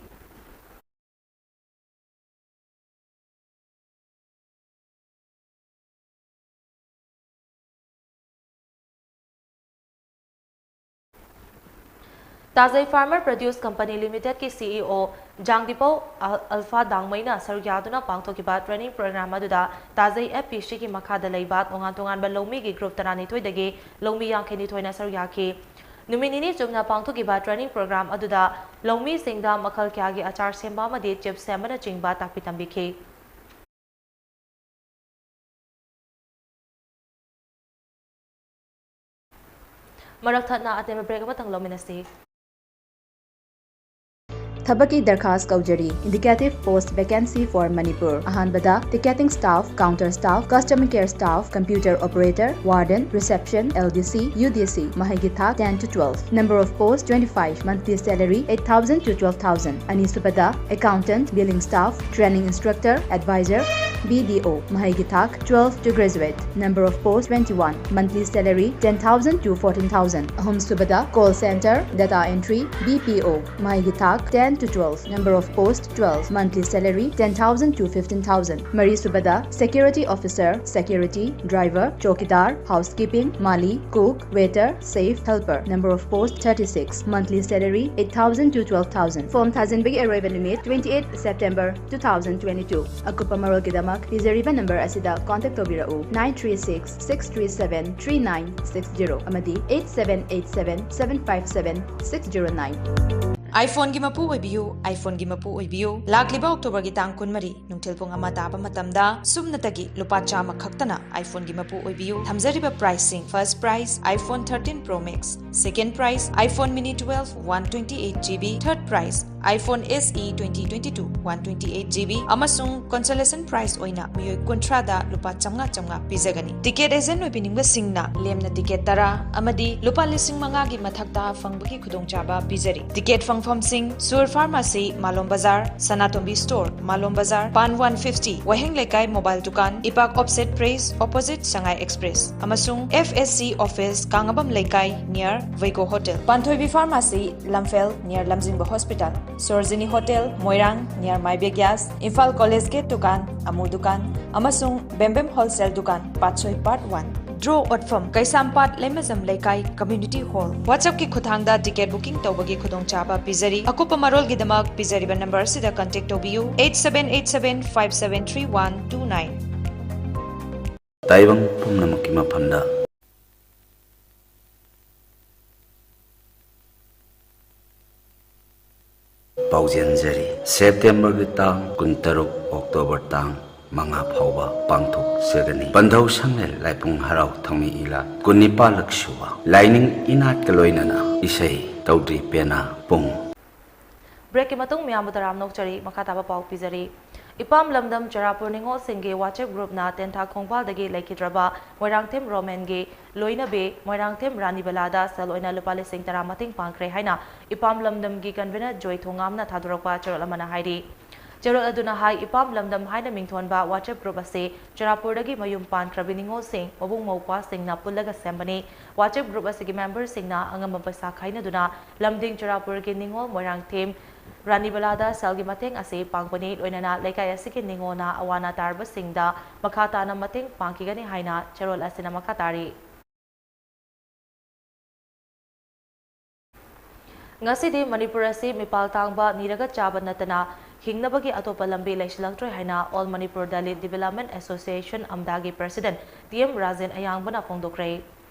ꯇꯥꯖꯩ Farmer Produce Company Limited ꯀꯤ C E O ꯖꯥꯡꯗꯤꯄꯧ ꯑꯜ-, ꯑꯜꯐꯥ ꯗꯥꯡꯃꯩꯅ ꯁꯔꯨꯛ ꯌꯥꯗꯨꯅ ꯄꯥꯡꯊꯣꯛꯈꯤꯕ training program ꯑꯗꯨꯗ ꯇꯥꯖꯩ F P C ꯒꯤ ꯃꯈꯥꯗ ꯂꯩꯕ ꯇꯣꯉꯥꯟ ꯇꯣꯉꯥꯟꯕ ꯂꯧꯃꯤꯒꯤ group ꯇꯔꯥꯅꯤꯊꯣꯏꯗꯒꯤ ꯂꯧꯃꯤ ꯌꯥꯡꯈꯩꯅꯤꯊꯣꯏꯅ ꯁꯔꯨꯛ ꯌꯥꯈꯤ꯫ ꯅꯨꯃꯤꯠ ꯅꯤꯅꯤ ꯆꯨꯞꯅ ꯄꯥꯡꯊꯣꯛꯈꯤꯕ training program ꯑꯗꯨꯗ ꯂꯧꯃꯤꯁꯤꯡꯗ ꯃꯈꯜ ꯀꯌꯥꯒꯤ ꯑꯆꯥꯔ ꯁꯦꯝꯕ ꯑꯃꯗꯤ chips ꯁꯦꯝꯕꯅꯆꯤꯡꯕ ꯇꯥꯛꯄꯤ ꯇꯝꯕꯤꯈꯤ꯫ ꯃꯔꯛ ꯊꯠꯅ ꯑꯇꯦꯟꯕ break ꯑꯃꯇꯪ ꯂꯧꯃꯤꯟꯅꯁꯤ꯫ ꯊꯕꯛꯀꯤ ꯗꯔꯈꯥꯁ ꯀꯧꯖꯔꯤ꯫ Indicative post vacancy for Manipur꯫ ꯑꯍꯥꯟꯕꯗ ticketing staff, counter staff, customer care staff, computer operator, warden, reception, L D C, U D C, ꯃꯍꯩꯒꯤ ꯊꯥꯛ ten to twelve, number of post twenty-five, monthly salary eight thousand to twelve thousand꯫ ꯑꯅꯤꯁꯨꯕꯗ accountant, billing staff, training instructor, advisor, B D O, ꯃꯍꯩꯒꯤ ꯊꯥꯛ twelve to graduate, number of post twenty-one, monthly salary ten thousand to fourteen thousand꯫ ꯑꯍꯨꯝꯁꯨꯕꯗ call center, data entry, B P O, ꯃꯍꯩꯒꯤ ꯊꯥꯛ ten to twelve, number of post twelve, monthly salary ten thousand to fifteen thousand꯫ ꯃꯔꯤꯁꯨꯕꯗ security officer, security, driver, chowkidar, housekeeping, mali, cook, waiter, safe helper, number of post thirty-six, monthly salary eight thousand to twelve thousand꯫ Form ꯊꯥꯖꯤꯟꯕꯒꯤ ꯑꯔꯣꯏꯕ ꯅꯨꯃꯤꯠ twenty-eight September two thousand twenty-two꯫ ꯑꯀꯨꯞꯄ ꯃꯔꯣꯜꯒꯤꯗꯃꯛ ꯄꯤꯖꯔꯤꯕ number ꯑꯁꯤꯗ contact ꯇꯧꯕꯤꯔꯛꯎ, nine three six, six three seven, three nine six zero ꯑꯃꯗꯤ eight seven eight seven, seven five seven, six zero nine꯫ iPhoneꯒꯤ ꯃꯄꯨ ꯑꯣꯏꯕꯤꯌꯨ, iPhoneꯒꯤ ꯃꯄꯨ ꯑꯣꯏꯕꯤꯌꯨ꯫ ꯂꯥꯛꯂꯤꯕ Octoberꯒꯤ ꯇꯥꯡ ꯀꯨꯟꯃꯔꯤ ꯅꯨꯡꯊꯤꯜ ꯄꯨꯡ ꯑꯃ ꯇꯥꯕ ꯃꯇꯝꯗ ꯁꯨꯞꯅꯇꯒꯤ ꯂꯨꯄꯥ ꯆꯥꯝꯃ ꯈꯛꯇꯅ iPhoneꯒꯤ ꯃꯄꯨ ꯑꯣꯏꯕꯤꯌꯨ꯫ ꯊꯝꯖꯔꯤꯕ priceꯁꯤꯡ: first prize iPhone thirteen Pro Max, second prize iPhone Mini twelve one twenty eight GB, third prize iPhone SE twenty twenty-two one twenty eight GB ꯑꯃꯁꯨꯡ consolation prize ꯑꯣꯏꯅ ꯃꯤꯑꯣꯏ ꯀꯨꯟꯊ꯭ꯔꯥꯗ ꯂꯨꯄꯥ ꯆꯥꯝꯃꯉꯥ ꯆꯥꯝꯃꯉꯥ ꯄꯤꯖꯒꯅꯤ꯫ Ticket agent ꯑꯣꯏꯕꯤꯅꯤꯡꯕꯁꯤꯡꯅ ꯂꯦꯝꯅ ticket ꯇꯔꯥ ꯑꯃꯗꯤ ꯂꯨꯄꯥ ꯂꯤꯁꯤꯡ ꯃꯉꯥꯒꯤ ꯃꯊꯛꯇ ꯐꯪꯕꯒꯤ ꯈꯨꯗꯣꯡꯆꯥꯕ ꯄꯤꯖꯔꯤ꯫ Ticket ꯐꯪꯐꯝꯁꯤꯡ: ꯁꯨꯔ Pharmacy, ꯃꯥꯂꯣꯝ ꯕꯖꯥꯔ, ꯁꯅꯥꯇꯣꯝꯕꯤ Store, ꯃꯥꯂꯣꯝ ꯕꯖꯥꯔ, ꯄꯥꯟ one fifty, ꯋꯥꯍꯦꯡ ꯂꯩꯀꯥꯏ mobile ꯗꯨꯀꯥꯟ, ꯏꯄꯥꯛ offset press opposite ꯁꯉꯥꯏ Express ꯑꯃꯁꯨꯡ FSC office, ꯀꯥꯡꯉꯕꯝ ꯂꯩꯀꯥꯏ near ꯋꯩꯒꯣ Hotel, ꯄꯥꯟꯊꯣꯏꯕꯤ Pharmacy, ꯂꯝꯐꯦꯜ near ꯂꯝꯖꯤꯡꯕ Hospital, ꯁꯣꯔꯣꯖꯤꯅꯤ Hotel, ꯃꯣꯏꯔꯥꯡ near ꯃꯥꯏꯕꯦ Gas, Imphal College Gate ꯗꯨꯀꯥꯟ, ꯑꯃꯨ ꯗꯨꯀꯥꯟ ꯑꯃꯁꯨꯡ ꯕꯦꯝꯕꯦꯝ Wholesale ꯗꯨꯀꯥꯟ, ꯄꯥꯠꯁꯣꯏ Part one꯫ Draw ꯑꯣꯠꯐꯝ: ꯀꯩꯁꯥꯝꯄꯥꯠ ꯂꯩꯃꯖꯝ ꯂꯩꯀꯥꯏ Community Hall꯫ WhatsApp ꯀꯤ ꯈꯨꯠꯊꯥꯡꯗ ticket booking ꯇꯧꯕꯒꯤ ꯈꯨꯗꯣꯡꯆꯥꯕ ꯄꯤꯖꯔꯤ꯫ ꯑꯀꯨꯞꯄ ꯃꯔꯣꯜꯒꯤꯗꯃꯛ ꯄꯤꯖꯔꯤꯕ number ꯑꯁꯤꯗ contact ꯇꯧꯕꯤꯌꯨ, eight seven eight seven five seven three one two nine꯫ ꯇꯥꯏꯕꯪ ꯄꯨꯝꯅꯃꯛꯀꯤ ꯃꯐꯝꯗ ꯄꯥꯎꯖꯦꯟꯖꯔꯤ꯫ Septemberꯒꯤ ꯇꯥꯡ ꯀꯨꯟꯇꯔꯨꯛ, October ꯇꯥꯡ ꯃꯉꯥ ꯐꯥꯎꯕ ꯄꯥꯡꯊꯣꯛꯆꯒꯅꯤ꯫ ꯄꯟꯊꯧ ꯁꯪꯂꯦꯟ ꯂꯥꯏꯄꯨꯡ ꯍꯔꯥꯎ ꯊꯧꯃꯤ ꯏꯂꯥꯠ ꯀꯨꯟꯅꯤꯄꯥꯜꯂꯛ ꯁꯨꯕ ꯂꯥꯏꯅꯤꯡ ꯏꯅꯥꯠꯀ ꯂꯣꯏꯅꯅ ꯏꯁꯩ ꯇꯧꯗ꯭ꯔꯤ ꯄꯦꯅꯥ ꯄꯨꯡ꯫ Breakꯀꯤ ꯃꯇꯨꯡ ꯃꯌꯥꯝꯕꯨ ꯇꯔꯥꯝꯅ ꯑꯣꯛꯆꯔꯤ꯫ ꯃꯈꯥ ꯇꯥꯕ ꯄꯥꯎ ꯄꯤꯖꯔꯤ꯫ ꯏꯄꯥꯝ ꯂꯝꯗꯝ ꯆꯨꯔꯥꯄꯨꯔ ꯅꯤꯉꯣꯜꯁꯤꯡꯒꯤ WhatsApp groupꯅ ꯇꯦꯟꯊꯥ ꯈꯣꯡꯕꯥꯜꯗꯒꯤ ꯂꯩꯈꯤꯗ꯭ꯔꯕ ꯃꯣꯏꯔꯥꯡꯊꯦꯝ ꯔꯣꯃꯦꯟꯒꯤ ꯂꯣꯏꯅꯕꯤ ꯃꯣꯏꯔꯥꯡꯊꯦꯝ ꯔꯥꯅꯤꯕꯂꯥꯗ ꯁꯦꯜ ꯑꯣꯏꯅ ꯂꯨꯄꯥ ꯂꯤꯁꯤꯡ ꯇꯔꯥ ꯃꯇꯦꯡ ꯄꯥꯡꯈ꯭ꯔꯦ ꯍꯥꯏꯅ ꯏꯄꯥꯝ ꯂꯝꯗꯝꯒꯤ convener ꯖꯣꯏ ꯊꯣꯉꯥꯝꯅ ꯊꯥꯗꯣꯔꯛꯄ ꯆꯦꯔꯣꯜ ꯑꯃꯅ ꯍꯥꯏꯔꯤ꯫ ꯆꯦꯔꯣꯜ ꯑꯗꯨꯅ ꯍꯥꯏ, ꯏꯄꯥꯝ ꯂꯝꯗꯝ ꯍꯥꯏꯅ ꯃꯤꯡꯊꯣꯟꯕ WhatsApp group ꯑꯁꯤ ꯆꯨꯔꯥꯄꯨꯔꯗꯒꯤ ꯃꯌꯨꯝ ꯄꯥꯟꯈ꯭ꯔꯕꯤ ꯅꯤꯉꯣꯜꯁꯤꯡ, ꯃꯕꯨꯡ ꯃꯧꯄ꯭ꯋꯥꯁꯤꯡꯅ ꯄꯨꯜꯂꯒ ꯁꯦꯝꯕꯅꯤ꯫ WhatsApp group ꯑꯁꯤꯒꯤ memberꯁꯤꯡꯅ ꯑꯉꯝꯕ ꯄꯩꯁꯥ ꯈꯥꯏꯅꯗꯨꯅ ꯂꯝꯗꯤꯡ ꯆꯨꯔꯥꯄꯨꯔꯒꯤ ꯅꯤꯉꯣꯜ ꯃꯣꯏꯔꯥꯡꯊꯦꯝ ꯔꯥꯅꯤꯕꯂꯥꯗ ꯁꯦꯜꯒꯤ ꯃꯇꯦꯡ ꯑꯁꯤ ꯄꯥꯡꯕꯅꯤ꯫ ꯂꯣꯏꯅꯅ ꯂꯩꯀꯥꯏ ꯑꯁꯤꯒꯤ ꯅꯤꯉꯣꯜꯅ ꯑꯋꯥ ꯑꯅꯥ ꯇꯥꯔꯕꯁꯤꯡꯗ ꯃꯈꯥ ꯇꯥꯅ ꯃꯇꯦꯡ ꯄꯥꯡꯈꯤꯒꯅꯤ ꯍꯥꯏꯅ ꯆꯦꯔꯣꯜ ꯑꯁꯤꯅ ꯃꯈꯥ ꯇꯥꯔꯤ꯫ ꯉꯁꯤꯗꯤ ꯃꯅꯤꯄꯨꯔ ꯑꯁꯤ ꯃꯤꯄꯥꯜ ꯇꯥꯡꯕ ꯅꯤꯔꯒ ꯆꯥꯕ ꯅꯠꯇꯅ ꯍꯤꯡꯅꯕꯒꯤ ꯑꯇꯣꯞꯄ ꯂꯝꯕꯤ ꯂꯩꯁꯤꯜꯂꯛꯇ꯭ꯔꯦ ꯍꯥꯏꯅ All Manipur Dalit Development Association, ꯑꯝꯗꯥꯒꯤ president ꯇꯤ ꯑꯦꯝ ꯔꯥꯖꯦꯟ ꯑꯌꯥꯡꯕꯅ ꯐꯣꯡꯗꯣꯛꯈ꯭ꯔꯦ꯫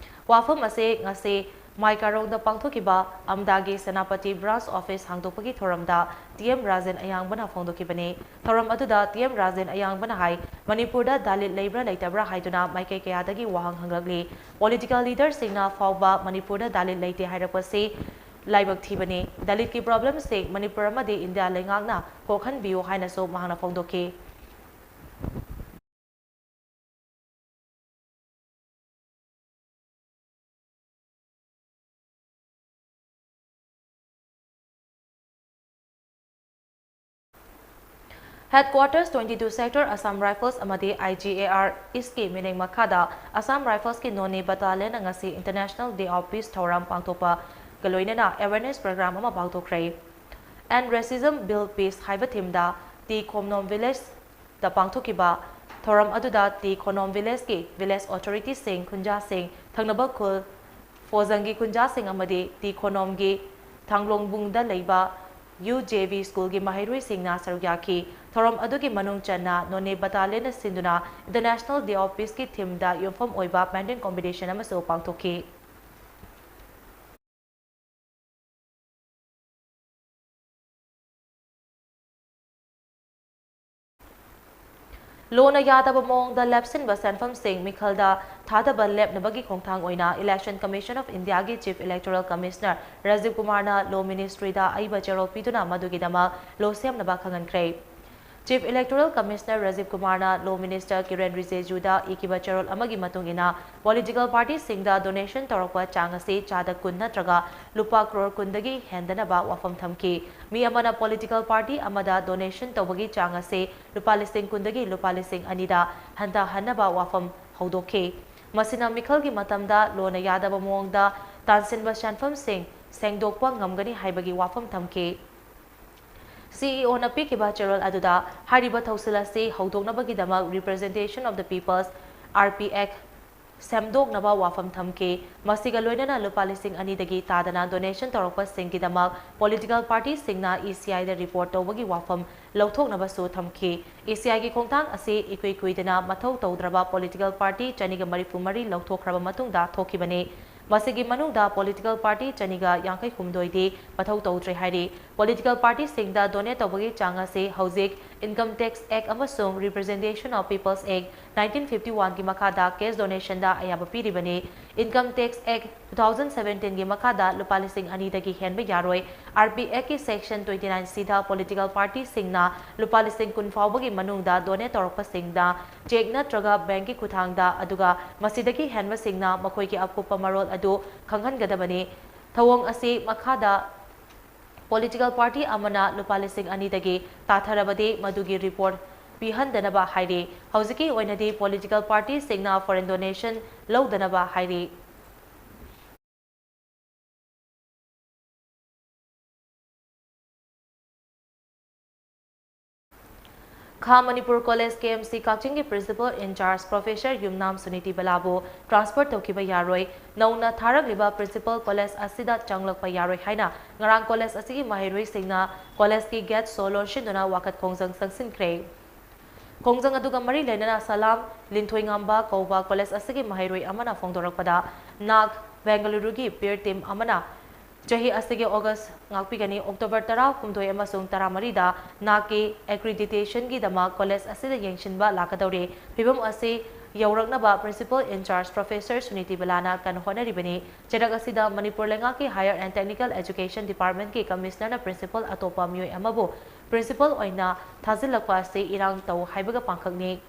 ꯋꯥꯐꯝ ꯑꯁꯤ ꯉꯁꯤ ꯃꯥꯏꯀꯥꯔꯣꯡꯗ ꯄꯥꯡꯊꯣꯛꯈꯤꯕ ꯑꯝꯗꯥꯒꯤ ꯁꯦꯅꯥꯄꯇꯤ branch office ꯍꯥꯡꯗꯣꯛꯄꯒꯤ ꯊꯧꯔꯝꯗ ꯇꯤ ꯑꯦꯝ ꯔꯥꯖꯦꯟ ꯑꯌꯥꯡꯕꯅ ꯐꯣꯡꯗꯣꯛꯈꯤꯕꯅꯤ꯫ ꯊꯧꯔꯝ ꯑꯗꯨꯗ ꯇꯤ ꯑꯦꯝ ꯔꯥꯖꯦꯟ ꯑꯌꯥꯡꯕꯅ ꯍꯥꯏ, ꯃꯅꯤꯄꯨꯔꯗ ꯗꯥꯂꯤꯠ ꯂꯩꯕ꯭ꯔꯥ ꯂꯩꯇꯕ꯭ꯔꯥ ꯍꯥꯏꯗꯨꯅ ꯃꯥꯏꯀꯩ ꯀꯌꯥꯗꯒꯤ ꯋꯥꯍꯪ ꯍꯪꯂꯛꯂꯤ꯫ Political leaderꯁꯤꯡꯅ ꯐꯥꯎꯕ ꯃꯅꯤꯄꯨꯔꯗ ꯗꯥꯂꯤꯠ ꯂꯩꯇꯦ ꯍꯥꯏꯔꯛꯄꯁꯤ ꯂꯥꯏꯕꯛ ꯊꯤꯕꯅꯤ꯫ ꯗꯥꯂꯤꯠꯀꯤ problemꯁꯤꯡ ꯃꯅꯤꯄꯨꯔ ꯑꯃꯗꯤ ꯏꯟꯗꯤꯌꯥ ꯂꯩꯉꯥꯛꯅ ꯀꯣꯛꯍꯟꯕꯤꯌꯨ ꯍꯥꯏꯅꯁꯨ ꯃꯍꯥꯛꯅ ꯐꯣꯡꯗꯣꯛꯈꯤ꯫ Headquarters twenty two Sector Assam Rifles ꯑꯃꯗꯤ I G A R Eastꯀꯤ ꯃꯤꯠꯌꯦꯡ ꯃꯈꯥꯗ Assam Riflesꯀꯤ Noney Battalionꯅ ꯉꯁꯤ International Day of Peace ꯊꯧꯔꯝ ꯄꯥꯡꯊꯣꯛꯄꯒ ꯂꯣꯏꯅꯅ awareness program ꯑꯃ ꯄꯥꯡꯊꯣꯛꯈ꯭ꯔꯦ꯫ End Racism Build Peace ꯍꯥꯏꯕ themeꯗ ꯇꯤ ꯈꯣꯝꯅꯣꯝ village ꯗ ꯄꯥꯡꯊꯣꯛꯈꯤꯕ ꯊꯧꯔꯝ ꯑꯗꯨꯗ ꯇꯤ ꯈꯣꯅꯣꯝ villageꯀꯤ village authorityꯁꯤꯡ, ꯈꯨꯟꯖꯥꯁꯤꯡ, ꯊꯪꯅꯕ ꯈꯨꯜ ꯐꯣꯖꯪꯒꯤ ꯈꯨꯟꯖꯥꯁꯤꯡ ꯑꯃꯗꯤ ꯇꯤ ꯈꯣꯅꯣꯝꯒꯤ ꯊꯥꯡꯂꯣꯡꯕꯨꯡꯗ ꯂꯩꯕ U J V schoolꯒꯤ ꯃꯍꯩꯔꯣꯏꯁꯤꯡꯅ ꯁꯔꯨꯛ ꯌꯥꯈꯤ꯫ ꯊꯧꯔꯝ ꯑꯗꯨꯒꯤ ꯃꯅꯨꯡ ꯆꯟꯅ Noney Battalionꯅ ꯁꯤꯟꯗꯨꯅ International Day of Peaceꯀꯤ themeꯗ ꯌꯨꯝꯐꯝ ꯑꯣꯏꯕ painting competition ꯑꯃꯁꯨ ꯄꯥꯡꯊꯣꯛꯈꯤ꯫ ꯂꯣꯅ ꯌꯥꯗꯕ ꯃꯑꯣꯡꯗ ꯂꯦꯞꯁꯤꯟꯕ ꯁꯦꯟꯐꯝꯁꯤꯡ ꯃꯤꯈꯜꯗ ꯊꯥꯗꯕ ꯂꯦꯞꯅꯕꯒꯤ ꯈꯣꯡꯊꯥꯡ ꯑꯣꯏꯅ Election Commission of Indiaꯒꯤ Chief Electoral Commissioner Rajiv ꯀꯨꯃꯥꯔꯅ Law Ministryꯗ ꯑꯏꯕ ꯆꯦꯔꯣꯜ ꯄꯤꯗꯨꯅ ꯃꯗꯨꯒꯤꯗꯃꯛ law ꯁꯦꯝꯅꯕ ꯈꯪꯍꯟꯈ꯭ꯔꯦ꯫ Chief Electoral Commissioner ꯔꯥꯖꯤꯕ ꯀꯨꯃꯥꯔꯅ Law Minister ꯀꯤꯔꯦꯟ ꯔꯤꯖꯤꯖꯨꯗ ꯏꯈꯤꯕ ꯆꯦꯔꯣꯜ ꯑꯃꯒꯤ ꯃꯇꯨꯡ ꯏꯟꯅ, political partyꯁꯤꯡꯗ donation ꯇꯧꯔꯛꯄ ꯆꯥꯡ ꯑꯁꯤ ꯆꯥꯗ ꯀꯨꯟ ꯅꯠꯇ꯭ꯔꯒ ꯂꯨꯄꯥ ꯀ꯭ꯔꯣꯔ ꯀꯨꯟꯗꯒꯤ ꯍꯦꯟꯗꯅꯕ ꯋꯥꯐꯝ ꯊꯝꯈꯤ꯫ ꯃꯤ ꯑꯃꯅ political party ꯑꯃꯗ donation ꯇꯧꯕꯒꯤ ꯆꯥꯡ ꯑꯁꯤ ꯂꯨꯄꯥ ꯂꯤꯁꯤꯡ ꯀꯨꯟꯗꯒꯤ ꯂꯨꯄꯥ ꯂꯤꯁꯤꯡ ꯑꯅꯤꯗ ꯍꯟꯊꯍꯟꯅꯕ ꯋꯥꯐꯝ ꯍꯧꯗꯣꯛꯈꯤ꯫ ꯃꯁꯤꯅ ꯃꯤꯈꯜꯒꯤ ꯃꯇꯝꯗ ꯂꯣꯅ ꯌꯥꯗꯕ ꯃꯑꯣꯡꯗ ꯇꯥꯟꯁꯤꯟꯕ ꯁꯦꯟꯐꯝꯁꯤꯡ ꯁꯦꯡꯗꯣꯛꯄ ꯉꯝꯒꯅꯤ ꯍꯥꯏꯕꯒꯤ ꯋꯥꯐꯝ ꯊꯝꯈꯤ꯫ CEOꯅ ꯄꯤꯈꯤꯕ ꯆꯦꯔꯣꯜ ꯑꯗꯨꯗ ꯍꯥꯏꯔꯤꯕ ꯊꯧꯁꯤꯜ ꯑꯁꯤ ꯍꯧꯗꯣꯛꯅꯕꯒꯤꯗꯃꯛ Representation of the People's, RPAC, ꯁꯦꯝꯗꯣꯛꯅꯕ ꯋꯥꯐꯝ ꯊꯝꯈꯤ꯫ ꯃꯁꯤꯒ ꯂꯣꯏꯅꯅ ꯂꯨꯄꯥ ꯂꯤꯁꯤꯡ ꯑꯅꯤꯗꯒꯤ ꯇꯥꯗꯅ donation ꯇꯧꯔꯛꯄꯁꯤꯡꯒꯤꯗꯃꯛ political partyꯁꯤꯡꯅ ECIꯗ report ꯇꯧꯕꯒꯤ ꯋꯥꯐꯝ ꯂꯧꯊꯣꯛꯅꯕꯁꯨ ꯊꯝꯈꯤ꯫ ECIꯒꯤ ꯈꯣꯡꯊꯥꯡ ꯑꯁꯤ ꯏꯀꯨꯏ ꯀꯨꯏꯗꯅ ꯃꯊꯧ ꯇꯧꯗ꯭ꯔꯕ political party ꯆꯅꯤꯒ ꯃꯔꯤꯐꯨ ꯃꯔꯤ ꯂꯧꯊꯣꯛꯈ꯭ꯔꯕ ꯃꯇꯨꯡꯗ ꯊꯣꯛꯈꯤꯕꯅꯤ꯫ ꯃꯁꯤꯒꯤ ꯃꯅꯨꯡꯗ political party ꯆꯅꯤꯒ ꯌꯥꯡꯈꯩ ꯍꯨꯝꯗꯣꯏꯗꯤ ꯃꯊꯧ ꯇꯧꯗ꯭ꯔꯦ ꯍꯥꯏꯔꯤ꯫ Political partyꯁꯤꯡꯗ donate ꯇꯧꯕꯒꯤ ꯆꯥꯡ ꯑꯁꯤ ꯍꯧꯖꯤꯛ Income Tax Act ꯑꯃꯁꯨꯡ Representation of People's Act nineteen fifty oneꯒꯤ ꯃꯈꯥꯗ cash donationꯗ ꯑꯌꯥꯕ ꯄꯤꯔꯤꯕꯅꯤ꯫ Income Tax Act two thousand seventeenꯒꯤ ꯃꯈꯥꯗ ꯂꯨꯄꯥ ꯂꯤꯁꯤꯡ ꯑꯅꯤꯗꯒꯤ ꯍꯦꯟꯕ ꯌꯥꯔꯣꯏ꯫ RPActꯀꯤ Section twenty nine Cꯗ political partyꯁꯤꯡꯅ ꯂꯨꯄꯥ ꯂꯤꯁꯤꯡ ꯀꯨꯟ ꯐꯥꯎꯕꯒꯤ ꯃꯅꯨꯡꯗ donate ꯇꯧꯔꯛꯄꯁꯤꯡꯗ cheque ꯅꯠꯇ꯭ꯔꯒ bankꯀꯤ ꯈꯨꯠꯊꯥꯡꯗ, ꯑꯗꯨꯒ ꯃꯁꯤꯗꯒꯤ ꯍꯦꯟꯕꯁꯤꯡꯅ ꯃꯈꯣꯏꯒꯤ ꯑꯀꯨꯞꯄ ꯃꯔꯣꯜ ꯑꯗꯨ ꯈꯪꯍꯟꯒꯗꯕꯅꯤ꯫ ꯊꯧꯑꯣꯡ ꯑꯁꯤ ꯃꯈꯥꯗ political party ꯑꯃꯅ ꯂꯨꯄꯥ ꯂꯤꯁꯤꯡ ꯑꯅꯤꯗꯒꯤ ꯇꯥꯊꯔꯕꯗꯤ ꯃꯗꯨꯒꯤ report ꯄꯤꯍꯟꯗꯅꯕ ꯍꯥꯏꯔꯤ꯫ ꯍꯧꯖꯤꯛꯀꯤ ꯑꯣꯏꯅꯗꯤ political partyꯁꯤꯡꯅ foreign donation ꯂꯧꯗꯅꯕ ꯍꯥꯏꯔꯤ꯫ ꯈꯥ ꯃꯅꯤꯄꯨꯔ ꯀꯣꯂꯦꯖ KMC ꯀꯛꯆꯤꯡꯒꯤ principal in charge professor Yumnam Suniti ꯕꯂꯥꯕꯨ transfer ꯇꯧꯈꯤꯕ ꯌꯥꯔꯣꯏ꯫ ꯅꯧꯅ ꯊꯥꯔꯛꯂꯤꯕ principal ꯀꯣꯂꯦꯖ ꯑꯁꯤꯗ ꯆꯪꯂꯛꯄ ꯌꯥꯔꯣꯏ ꯍꯥꯏꯅ ꯉꯔꯥꯡ ꯀꯣꯂꯦꯖ ꯑꯁꯤꯒꯤ ꯃꯍꯩꯔꯣꯏꯁꯤꯡꯅ ꯀꯣꯂꯦꯖꯀꯤ gate ꯁꯣ ꯂꯣꯟꯁꯤꯟꯗꯨꯅ ꯋꯥꯀꯠ ꯈꯣꯡꯖꯪ ꯆꯪꯁꯤꯟꯈ꯭ꯔꯦ꯫ ꯈꯣꯡꯖꯪ ꯑꯗꯨꯒ ꯃꯔꯤ ꯂꯩꯅꯅ ꯁꯂꯥꯝ ꯂꯤꯟꯊꯣꯏꯉꯝꯕ ꯀꯧꯕ ꯀꯣꯂꯦꯖ ꯑꯁꯤꯒꯤ ꯃꯍꯩꯔꯣꯏ ꯑꯃꯅ ꯐꯣꯡꯗꯣꯔꯛꯄꯗ, ꯅꯥꯛ ꯕꯦꯡꯒꯂꯨꯔꯨꯒꯤ peer team ꯑꯃꯅ ꯆꯍꯤ ꯑꯁꯤꯒꯤ August ꯉꯥꯛꯄꯤꯒꯅꯤ꯫ October ꯇꯔꯥꯍꯨꯝꯗꯣꯏ ꯑꯃꯁꯨꯡ ꯇꯔꯥꯃꯔꯤꯗ ꯅꯥꯛꯀꯤ accreditationꯒꯤꯗꯃꯛ ꯀꯣꯂꯦꯖ ꯑꯁꯤꯗ ꯌꯦꯡꯁꯤꯟꯕ ꯂꯥꯛꯀꯗꯧꯔꯤ꯫ ꯐꯤꯚꯝ ꯑꯁꯤ ꯌꯧꯔꯛꯅꯕ principal in charge professor Suniti ꯕꯂꯥꯅ ꯀꯟꯅ ꯍꯣꯠꯅꯔꯤꯕꯅꯤ꯫ ꯆꯩꯔꯛ ꯑꯁꯤꯗ ꯃꯅꯤꯄꯨꯔ ꯂꯩꯉꯥꯛꯀꯤ Higher and Technical Education Departmentꯀꯤ commissionerꯅ principal ꯑꯇꯣꯞꯄ ꯃꯤꯑꯣꯏ ꯑꯃꯕꯨ principal ꯑꯣꯏꯅ ꯊꯥꯖꯤꯜꯂꯛꯄ ꯑꯁꯤ ꯏꯔꯥꯡ ꯇꯧ ꯍꯥꯏꯕꯒ ꯄꯥꯡꯈꯛꯅꯤ꯫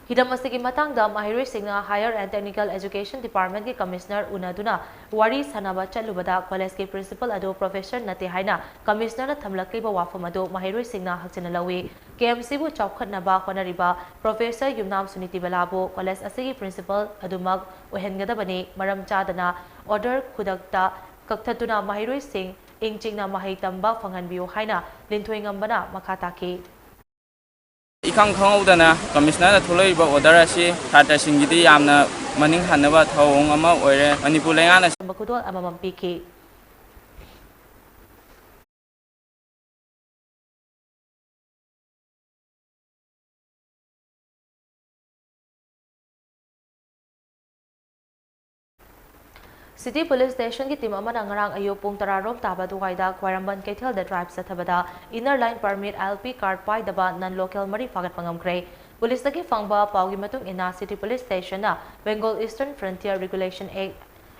ꯍꯤꯔꯝ ꯑꯁꯤꯒꯤ ꯃꯇꯥꯡꯗ ꯃꯍꯩꯔꯣꯏꯁꯤꯡꯅ Higher and Technical Education Departmentꯀꯤ commissioner ꯎꯅꯗꯨꯅ ꯋꯥꯔꯤ ꯁꯥꯟꯅꯕ ꯆꯠꯂꯨꯕꯗ, ꯀꯣꯂꯦꯖꯀꯤ principal ꯑꯗꯨ professor ꯅꯠꯇꯦ ꯍꯥꯏꯅ commissionerꯅ ꯊꯝꯂꯛꯂꯤꯕ ꯋꯥꯐꯝ ꯑꯗꯨ ꯃꯍꯩꯔꯣꯏꯁꯤꯡꯅ ꯍꯛꯆꯤꯟꯅ ꯂꯧꯏ꯫ KMCꯕꯨ ꯆꯥꯎꯈꯠꯅꯕ ꯍꯣꯠꯅꯔꯤꯕ professor ꯌꯨꯝꯅꯥꯝ ꯁꯨꯅꯤꯇꯤ ꯕꯂꯥꯕꯨ ꯀꯣꯂꯦꯖ ꯑꯁꯤꯒꯤ principal ꯑꯗꯨꯃꯛ ꯑꯣꯏꯍꯟꯒꯗꯕꯅꯤ꯫ ꯃꯔꯝ ꯆꯥꯗꯅ order ꯈꯨꯗꯛꯇ ꯀꯛꯊꯠꯇꯨꯅ ꯃꯍꯩꯔꯣꯏꯁꯤꯡ ꯏꯪ ꯆꯤꯛꯅ ꯃꯍꯩ ꯇꯝꯕ ꯐꯪꯍꯟꯕꯤꯌꯨ ꯍꯥꯏꯅ ꯂꯤꯟꯊꯣꯏꯉꯝꯕꯅ ꯃꯈꯥ ꯇꯥꯈꯤ꯫ ꯏꯈꯪ ꯈꯪꯍꯧꯗꯅ commissionerꯅ ꯊꯣꯛꯂꯛꯏꯕ order ꯑꯁꯤ ꯁꯥꯇ꯭ꯔꯁꯤꯡꯒꯤꯗꯤ ꯌꯥꯝꯅ ꯃꯅꯤꯡ ꯍꯟꯅꯕ ꯊꯧꯑꯣꯡ ꯑꯃ ꯑꯣꯏꯔꯦ꯫ ꯃꯅꯤꯄꯨꯔ ꯂꯩꯉꯥꯛꯅ ꯈꯨꯗꯣꯜ ꯑꯃꯃꯝ ꯄꯤꯈꯤ꯫ City Police Stationꯒꯤ team ꯑꯃꯅ ꯉꯔꯥꯡ ꯑꯌꯨꯛ ꯄꯨꯡ ꯇꯔꯥ ꯔꯣꯝ ꯇꯥꯕ ꯑꯗꯨꯋꯥꯏꯗ ꯈ꯭ꯋꯥꯏꯔꯝꯕꯟ ꯀꯩꯊꯦꯜꯗ drive ꯆꯠꯊꯕꯗ inner line permit, ILP card ꯄꯥꯏꯗꯕ non local ꯃꯔꯤ ꯐꯥꯒꯠꯄ ꯉꯝꯈ꯭ꯔꯦ꯫ ꯄꯨꯂꯤꯁꯇꯒꯤ ꯐꯪꯕ ꯄꯥꯎꯒꯤ ꯃꯇꯨꯡ ꯏꯟꯅ, City Police Stationꯅ Bengal Eastern Frontier Regulation Act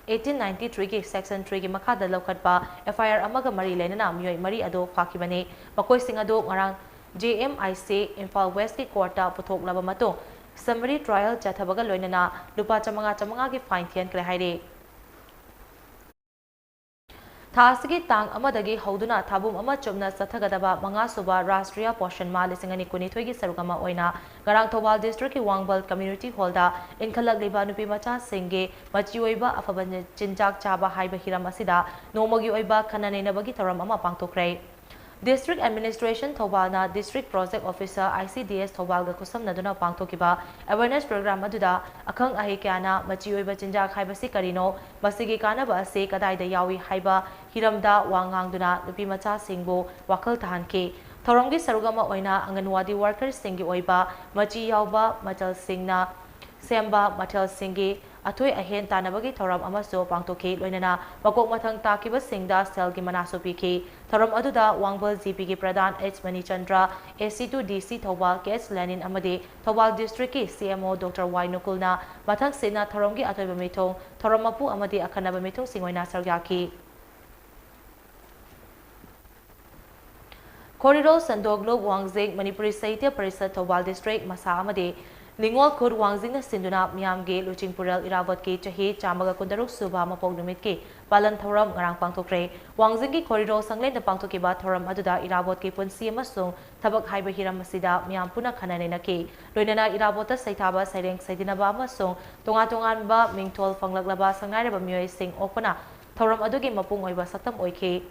eighteen ninety-threeꯒꯤ Section threeꯒꯤ ꯃꯈꯥꯗ ꯂꯧꯈꯠꯄ FIR ꯑꯃꯒ ꯃꯔꯤ ꯂꯩꯅꯅ ꯃꯤꯑꯣꯏ ꯃꯔꯤ ꯑꯗꯨ ꯐꯥꯈꯤꯕꯅꯤ꯫ ꯃꯈꯣꯏꯁꯤꯡ ꯑꯗꯨ ꯉꯔꯥꯡ JMIC Imphal Westꯀꯤ courtꯇ ꯄꯨꯊꯣꯛꯂꯕ ꯃꯇꯨꯡ, summary trial ꯆꯠꯊꯕꯒ ꯂꯣꯏꯅꯅ ꯂꯨꯄꯥ ꯆꯥꯃꯉꯥ ꯆꯥꯃꯉꯥꯒꯤ fine ꯊꯤꯍꯟꯈ꯭ꯔꯦ ꯍꯥꯏꯔꯤ꯫ ꯊꯥ ꯑꯁꯤꯒꯤ ꯇꯥꯡ ꯑꯃꯗꯒꯤ ꯍꯧꯗꯨꯅ ꯊꯥꯕꯨꯝ ꯑꯃ ꯆꯨꯞꯅ ꯆꯠꯊꯒꯗꯕ ꯃꯉꯥꯁꯨꯕ ꯔꯥꯁꯇ꯭ꯔꯤꯌꯥ ꯄꯣꯁꯟ ꯃꯥꯍ ꯂꯤꯁꯤꯡ ꯑꯅꯤ ꯀꯨꯟꯅꯤꯊꯣꯏꯒꯤ ꯁꯔꯨꯛ ꯑꯃ ꯑꯣꯏꯅ ꯉꯔꯥꯡ ꯊꯧꯕꯥꯜ districtꯀꯤ ꯋꯥꯡꯕꯜ community hallꯗ ꯏꯟꯈꯠꯂꯛꯂꯤꯕ ꯅꯨꯄꯤ ꯃꯆꯥꯁꯤꯡꯒꯤ ꯃꯆꯤ ꯑꯣꯏꯕ ꯑꯐꯕ ꯆꯤꯟꯖꯥꯛ ꯆꯥꯕ ꯍꯥꯏꯕ ꯍꯤꯔꯝ ꯑꯁꯤꯗ ꯅꯣꯡꯃꯒꯤ ꯑꯣꯏꯕ ꯈꯟꯅ ꯅꯩꯅꯕꯒꯤ ꯊꯧꯔꯝ ꯑꯃ ꯄꯥꯡꯊꯣꯛꯈ꯭ꯔꯦ꯫ District Administration ꯊꯧꯕꯥꯜꯅ District Project Officer, ICDS ꯊꯧꯕꯥꯜꯒ ꯈꯨꯠꯁꯝꯅꯗꯨꯅ ꯄꯥꯡꯊꯣꯛꯈꯤꯕ awareness program ꯑꯗꯨꯗ ꯑꯈꯪ ꯑꯍꯩ ꯀꯌꯥꯅ ꯃꯆꯤ ꯑꯣꯏꯕ ꯆꯤꯟꯖꯥꯛ ꯍꯥꯏꯕꯁꯤ ꯀꯔꯤꯅꯣ, ꯃꯁꯤꯒꯤ ꯀꯥꯟꯅꯕ ꯑꯁꯤ ꯀꯗꯥꯏꯗ ꯌꯥꯎꯏ ꯍꯥꯏꯕ ꯍꯤꯔꯝꯗ ꯋꯥ ꯉꯥꯡꯗꯨꯅ ꯅꯨꯄꯤ ꯃꯆꯥꯁꯤꯡꯕꯨ ꯋꯥꯈꯜ ꯊꯥꯍꯟꯈꯤ꯫ ꯊꯧꯔꯝꯒꯤ ꯁꯔꯨꯛ ꯑꯃ ꯑꯣꯏꯅ ꯑꯪꯒꯟꯋꯥꯗꯤ workerꯁꯤꯡꯒꯤ ꯑꯣꯏꯕ ꯃꯆꯤ ꯌꯥꯎꯕ ꯃꯆꯜꯁꯤꯡꯅ ꯁꯦꯝꯕ ꯃꯊꯦꯜꯁꯤꯡꯒꯤ ꯑꯊꯣꯏ ꯑꯍꯦꯟ ꯇꯥꯟꯅꯕꯒꯤ ꯊꯧꯔꯝ ꯑꯃꯁꯨ ꯄꯥꯡꯊꯣꯛꯈꯤ꯫ ꯂꯣꯏꯅꯅ ꯃꯀꯣꯛ ꯃꯊꯪ ꯇꯥꯈꯤꯕꯁꯤꯡꯗ ꯁꯦꯜꯒꯤ ꯃꯅꯥꯁꯨ ꯄꯤꯈꯤ꯫ ꯊꯧꯔꯝ ꯑꯗꯨꯗ ꯋꯥꯡꯕꯜ GPꯒꯤ ꯄ꯭ꯔꯙꯥꯟ H Manichandra, AC to DC Thoubal Kh ꯂꯦꯅꯤꯟ ꯑꯃꯗꯤ ꯊꯧꯕꯥꯜ districtꯀꯤ CMO Doctor Y ꯅꯨꯀꯨꯜꯅ ꯃꯊꯪꯁꯤꯠꯅ ꯊꯧꯔꯝꯒꯤ ꯑꯊꯣꯏꯕ ꯃꯤꯊꯨꯡ, ꯊꯧꯔꯝ ꯃꯄꯨ ꯑꯃꯗꯤ ꯑꯈꯟꯅꯕ ꯃꯤꯊꯨꯡꯁꯤꯡ ꯑꯣꯏꯅ ꯁꯔꯨꯛ ꯌꯥꯈꯤ꯫ ꯈꯣꯔꯤꯔꯣꯜ ꯁꯟꯗꯣꯛ ꯂꯨꯞ ꯋꯥꯡꯖꯤꯡ ꯃꯅꯤꯄꯨꯔꯤ ꯁꯥꯍꯤꯇ꯭ꯌ ꯄꯔꯤꯁꯠ ꯊꯧꯕꯥꯜ district ꯃꯁꯥ ꯑꯃꯗꯤ ꯅꯤꯉꯣꯜ ꯈꯨꯠ ꯋꯥꯡꯖꯤꯡꯅ ꯁꯤꯟꯗꯨꯅ ꯃꯤꯌꯥꯝꯒꯤ ꯂꯨꯆꯤꯡꯄꯨꯔꯦꯜ ꯏꯔꯥꯕꯣꯠꯀꯤ ꯆꯍꯤ ꯆꯥꯝꯃꯒ ꯀꯨꯟꯇꯔꯨꯛ ꯁꯨꯕ ꯃꯄꯣꯛ ꯅꯨꯃꯤꯠꯀꯤ ꯄꯥꯂꯟ ꯊꯧꯔꯝ ꯉꯔꯥꯡ ꯄꯥꯡꯊꯣꯛꯈ꯭ꯔꯦ꯫ ꯋꯥꯡꯖꯤꯡꯒꯤ ꯈꯣꯔꯤꯔꯣꯜ ꯁꯪꯂꯦꯟꯗ ꯄꯥꯡꯊꯣꯛꯈꯤꯕ ꯊꯧꯔꯝ ꯑꯗꯨꯗ ꯏꯔꯥꯕꯣꯠꯀꯤ ꯄꯨꯟꯁꯤ ꯑꯃꯁꯨꯡ ꯊꯕꯛ ꯍꯥꯏꯕ ꯍꯤꯔꯝ ꯑꯁꯤꯗ ꯃꯤꯌꯥꯝ ꯄꯨꯟꯅ ꯈꯟꯅ ꯅꯩꯅꯈꯤ꯫ ꯂꯣꯏꯅꯅ ꯏꯔꯥꯕꯣꯠꯇ ꯁꯩꯊꯥꯕ, ꯁꯩꯔꯦꯡ ꯁꯩꯗꯅꯕ ꯑꯃꯁꯨꯡ ꯇꯣꯉꯥꯟ ꯇꯣꯉꯥꯟꯕ ꯃꯤꯡꯊꯣꯜ ꯐꯪꯂꯛꯂꯕ ꯁꯛꯅꯥꯏꯔꯕ ꯃꯤꯑꯣꯏꯁꯤꯡ ꯑꯣꯛꯄꯅ ꯊꯧꯔꯝ ꯑꯗꯨꯒꯤ ꯃꯄꯨꯡ ꯑꯣꯏꯕ ꯁꯛꯇꯝ ꯑꯣꯏꯈꯤ꯫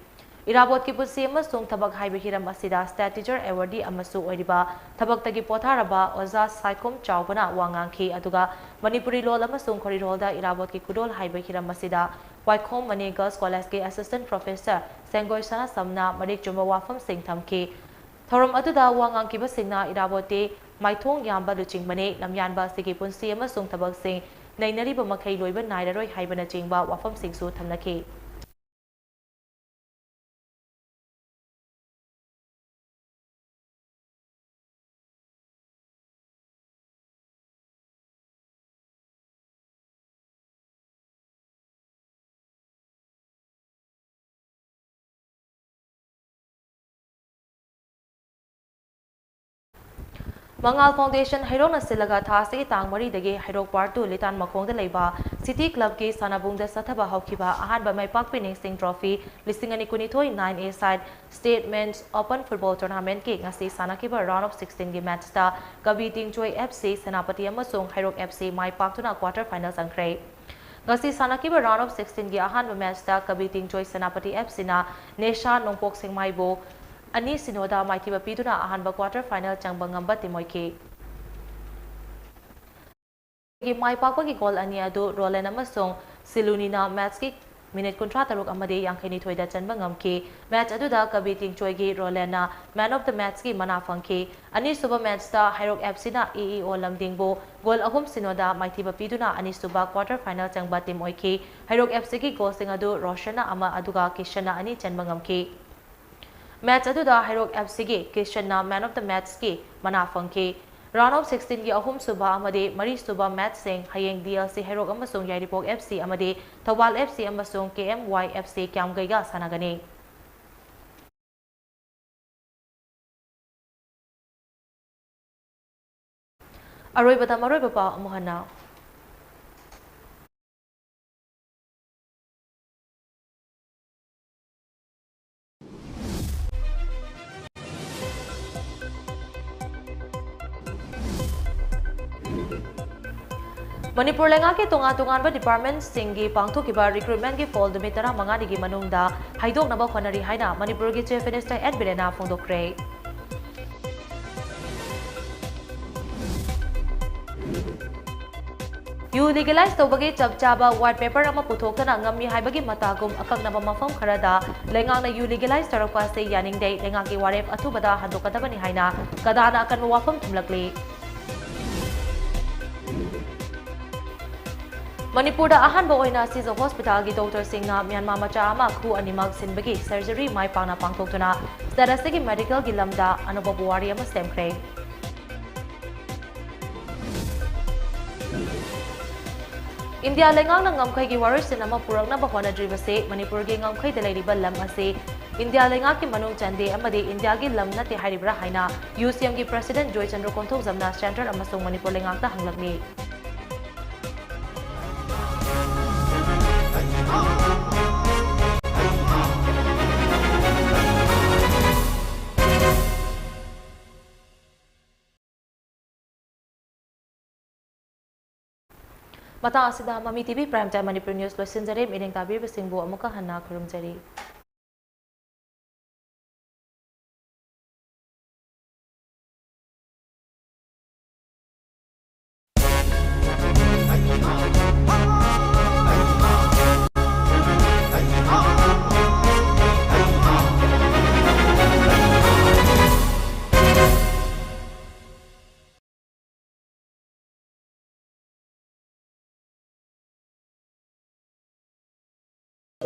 ꯏꯔꯥꯕꯣꯠꯀꯤ ꯄꯨꯟꯁꯤ ꯑꯃꯁꯨꯡ ꯊꯕꯛ ꯍꯥꯏꯕ ꯍꯤꯔꯝ ꯑꯁꯤꯗ state teacher awardee ꯑꯃꯁꯨ ꯑꯣꯏꯔꯤꯕ ꯊꯕꯛꯇꯒꯤ ꯄꯣꯊꯥꯔꯕ ꯑꯣꯖꯥ ꯁꯥꯏꯈꯣꯝ ꯆꯥꯎꯕꯅ ꯋꯥ ꯉꯥꯡꯈꯤ, ꯑꯗꯨꯒ ꯃꯅꯤꯄꯨꯔꯤ ꯂꯣꯜ ꯑꯃꯁꯨꯡ ꯈꯣꯔꯤꯔꯣꯜꯗ ꯏꯔꯥꯕꯣꯠꯀꯤ ꯈꯨꯗꯣꯜ ꯍꯥꯏꯕ ꯍꯤꯔꯝ ꯑꯁꯤꯗ ꯋꯥꯏꯈꯣꯝ ꯃꯅꯤ Girls Collegeꯀꯤ assistant professor ꯁꯦꯡꯒꯣꯏ ꯁꯅꯥꯁꯝꯅ ꯃꯔꯤꯛ ꯆꯨꯝꯕ ꯋꯥꯐꯝꯁꯤꯡ ꯊꯝꯈꯤ꯫ ꯊꯧꯔꯝ ꯑꯗꯨꯗ ꯋꯥ ꯉꯥꯡꯈꯤꯕꯁꯤꯡꯅ ꯏꯔꯥꯕꯣꯠꯇꯤ ꯃꯥꯏꯊꯣꯡ ꯌꯥꯝꯕ ꯂꯨꯆꯤꯡꯕꯅꯤ, ꯂꯝꯌꯥꯟꯕ ꯑꯁꯤꯒꯤ ꯄꯨꯟꯁꯤ ꯑꯃꯁꯨꯡ ꯊꯕꯛꯁꯤꯡ ꯅꯩꯅꯔꯤꯕ ꯃꯈꯩ ꯂꯣꯏꯕ ꯅꯥꯏꯔꯔꯣꯏ ꯍꯥꯏꯕꯅꯆꯤꯡꯕ ꯋꯥꯐꯝꯁꯤꯡꯁꯨ ꯊꯝꯅꯈꯤ꯫ ꯃꯉꯥꯜ Foundation ꯍꯩꯔꯣꯛꯅ ꯁꯤꯜꯂꯒ ꯊꯥ ꯑꯁꯤꯒꯤ ꯇꯥꯡ ꯃꯔꯤꯗꯒꯤ ꯍꯩꯔꯣꯛ Part two ꯂꯤꯇꯥꯟ ꯃꯈꯣꯡꯗ ꯂꯩꯕ City Clubꯀꯤ ꯁꯥꯟꯅꯕꯨꯡꯗ ꯆꯠꯊꯕ ꯍꯧꯈꯤꯕ ꯑꯍꯥꯟꯕ ꯃꯥꯏꯄꯥꯛꯄꯤ ꯅꯤꯡꯁꯤꯡ Trophy ꯂꯤꯁꯤꯡ ꯑꯅꯤ ꯀꯨꯟꯅꯤꯊꯣꯏ nine A side State Men's Open Football Tournamentꯀꯤ ꯉꯁꯤ ꯁꯥꯟꯅꯈꯤꯕ Round of Sixteenꯒꯤ matchꯇ ꯀꯕꯤ ꯇꯤꯡꯆꯣꯏ F C ꯁꯦꯅꯥꯄꯇꯤ ꯑꯃꯁꯨꯡ ꯍꯩꯔꯣꯛ F C ꯃꯥꯏ ꯄꯥꯛꯇꯨꯅ quarter final ꯆꯪꯈ꯭ꯔꯦ꯫ ꯉꯁꯤ ꯁꯥꯟꯅꯈꯤꯕ Round of Sixteenꯒꯤ ꯑꯍꯥꯟꯕ matchꯇ ꯀꯕꯤ ꯇꯤꯡꯆꯣꯏ ꯁꯦꯅꯥꯄꯇꯤ F Cꯅ ꯅꯦꯁꯥ ꯅꯣꯡꯄꯣꯛ ꯁꯦꯛꯃꯥꯏꯕꯨ ꯑꯅꯤ ꯁꯤꯅꯣꯗ ꯃꯥꯏꯊꯤꯕ ꯄꯤꯗꯨꯅ ꯑꯍꯥꯟꯕ quarter final ꯆꯪꯕ ꯉꯝꯕ team ꯑꯣꯏꯈꯤ꯫ ꯃꯥꯏ ꯄꯥꯛꯄꯒꯤ goal ꯑꯅꯤ ꯑꯗꯨ ꯔꯣꯂꯦꯟ ꯑꯃꯁꯨꯡ ꯁꯤꯂꯨꯅꯤꯅ matchꯀꯤ minute ꯀꯨꯟꯊ꯭ꯔꯥ ꯇꯔꯨꯛ ꯑꯃꯗꯤ ꯌꯥꯡꯈꯩ ꯅꯤꯊꯣꯏꯗ ꯆꯟꯕ ꯉꯝꯈꯤ꯫ Match ꯑꯗꯨꯗ ꯀꯕꯤ ꯇꯤꯡꯆꯣꯏꯒꯤ ꯔꯣꯂꯦꯟꯅ man of the matchꯀꯤ ꯃꯅꯥ ꯐꯪꯈꯤ꯫ ꯑꯅꯤꯁꯨꯕ matchꯇ ꯍꯩꯔꯣꯛ F Cꯅ E E O ꯂꯝꯗꯤꯡꯕꯨ goal ꯑꯍꯨꯝ ꯁꯤꯅꯣꯗ ꯃꯥꯏꯊꯤꯕ ꯄꯤꯗꯨꯅ ꯑꯅꯤꯁꯨꯕ quarter final ꯆꯪꯕ team ꯑꯣꯏꯈꯤ꯫ ꯍꯩꯔꯣꯛ F Cꯒꯤ goalꯁꯤꯡ ꯑꯗꯨ ꯔꯣꯁꯟꯅ ꯑꯃ ꯑꯗꯨꯒ ꯀꯤꯁꯟꯅ ꯑꯅꯤ ꯆꯟꯕ ꯉꯝꯈꯤ꯫ Match ꯑꯗꯨꯗ ꯍꯩꯔꯣꯛ F Cꯒꯤ ꯀꯤꯁꯟꯅ man of the matchꯀꯤ ꯃꯅꯥ ꯐꯪꯈꯤ꯫ Round of Sixteenꯒꯤ ꯑꯍꯨꯝꯁꯨꯕ ꯑꯃꯗꯤ ꯃꯔꯤꯁꯨꯕ matchꯁꯤꯡ ꯍꯌꯦꯡ D L C ꯍꯩꯔꯣꯛ ꯑꯃꯁꯨꯡ ꯌꯥꯏꯔꯤꯄꯣꯛ F C ꯑꯃꯗꯤ ꯊꯧꯕꯥꯜ F C ꯑꯃꯁꯨꯡ K M Y F C ꯀ꯭ꯌꯥꯝꯒꯩꯒ ꯁꯥꯟꯅꯒꯅꯤ꯫ ꯑꯔꯣꯏꯕꯗ ꯃꯔꯨꯑꯣꯏꯕ ꯄꯥꯎ ꯑꯃꯨꯛ ꯍꯟꯅ꯫ ꯃꯅꯤꯄꯨꯔ ꯂꯩꯉꯥꯛꯀꯤ ꯇꯣꯉꯥꯟ ꯇꯣꯉꯥꯟꯕ departmentꯁꯤꯡꯒꯤ ꯄꯥꯡꯊꯣꯛꯈꯤꯕ recruitmentꯀꯤ poll ꯅꯨꯃꯤꯠ ꯇꯔꯥꯃꯉꯥꯅꯤꯒꯤ ꯃꯅꯨꯡꯗ ꯍꯥꯏꯗꯣꯛꯅꯕ ꯍꯣꯠꯅꯔꯤ ꯍꯥꯏꯅ ꯃꯅꯤꯄꯨꯔꯒꯤ Chief Minister N Biren ꯐꯣꯡꯗꯣꯛꯈ꯭ꯔꯦ꯫ ꯌꯨ legalize ꯇꯧꯕꯒꯤ ꯆꯞ ꯆꯥꯕ white paper ꯑꯃ ꯄꯨꯊꯣꯛꯇꯅ ꯉꯝꯃꯤ ꯍꯥꯏꯕꯒꯤ ꯃꯇꯥꯒꯨꯝ ꯑꯀꯛꯅꯕ ꯃꯐꯝ ꯈꯔꯗ ꯂꯩꯉꯥꯛꯅ ꯌꯨ legalize ꯇꯧꯔꯛꯄ ꯑꯁꯤ ꯌꯥꯅꯤꯡꯗꯦ, ꯂꯩꯉꯥꯛꯀꯤ ꯋꯥꯔꯦꯞ ꯑꯊꯨꯕꯗ ꯍꯟꯗꯣꯛꯀꯗꯕꯅꯤ ꯍꯥꯏꯅ ꯀꯗꯥꯅ ꯑꯀꯟꯕ ꯋꯥꯐꯝ ꯊꯝꯂꯛꯂꯤ꯫ ꯃꯅꯤꯄꯨꯔꯗ ꯑꯍꯥꯟꯕ ꯑꯣꯏꯅ ꯁꯤꯖ ꯍꯣꯁꯄꯤꯇꯥꯜꯒꯤ ꯗꯣꯛꯇꯔꯁꯤꯡꯅ ꯃ꯭ꯌꯥꯟꯃꯥꯔ ꯃꯆꯥ ꯑꯃ ꯈꯨ ꯑꯅꯤꯃꯛ ꯁꯤꯟꯕꯒꯤ ꯁꯔꯖꯔꯤ ꯃꯥꯏ ꯄꯥꯛꯅ ꯄꯥꯡꯊꯣꯛꯇꯨꯅ ꯁ꯭ꯇꯦꯠ ꯑꯁꯤꯒꯤ ꯃꯦꯗꯤꯀꯦꯜꯒꯤ ꯂꯝꯗ ꯑꯅꯧꯕ ꯄꯨꯋꯥꯔꯤ ꯑꯃ ꯁꯦꯝꯈ꯭ꯔꯦ꯫ ꯏꯟꯗꯤꯌꯥ ꯂꯩꯉꯥꯛꯅ ꯉꯝꯈꯩꯒꯤ ꯋꯥꯔꯣꯏꯁꯤꯟ ꯑꯃ ꯄꯨꯔꯛꯅꯕ ꯍꯣꯠꯅꯗ꯭ꯔꯤꯕꯁꯤ ꯃꯅꯤꯄꯨꯔꯒꯤ ꯉꯝꯈꯩꯗ ꯂꯩꯔꯤꯕ ꯂꯝ ꯑꯁꯤ ꯏꯟꯗꯤꯌꯥ ꯂꯩꯉꯥꯛꯀꯤ ꯃꯅꯨꯡ ꯆꯟꯗꯦ ꯑꯃꯗꯤ ꯏꯟꯗꯤꯌꯥꯒꯤ ꯂꯝ ꯅꯠꯇꯦ ꯍꯥꯏꯔꯤꯕ꯭ꯔꯥ ꯍꯥꯏꯅ ꯌꯨ ꯁꯤ ꯑꯦꯝꯒꯤ ꯄ꯭ꯔꯁꯤꯗꯦꯟꯠ ꯖꯣꯏꯆꯟꯗ꯭ꯔ ꯀꯣꯟꯊꯧꯖꯝꯅ ꯁꯦꯟꯇ꯭ꯔꯦꯜ ꯑꯃꯁꯨꯡ ꯃꯅꯤꯄꯨꯔ ꯂꯩꯉꯥꯛꯇ ꯍꯪꯂꯛꯂꯤ꯫ ꯃꯇꯥꯡ ꯑꯁꯤꯗ ꯃꯃꯤ T V Prime Time Manipur news ꯂꯣꯏꯁꯤꯟꯖꯔꯦ꯫ ꯃꯤꯠꯌꯦꯡ ꯇꯥꯕꯤꯔꯤꯕꯁꯤꯡꯕꯨ ꯑꯃꯨꯛꯀ ꯍꯟꯅ ꯈꯨꯔꯨꯝꯖꯔꯤ꯫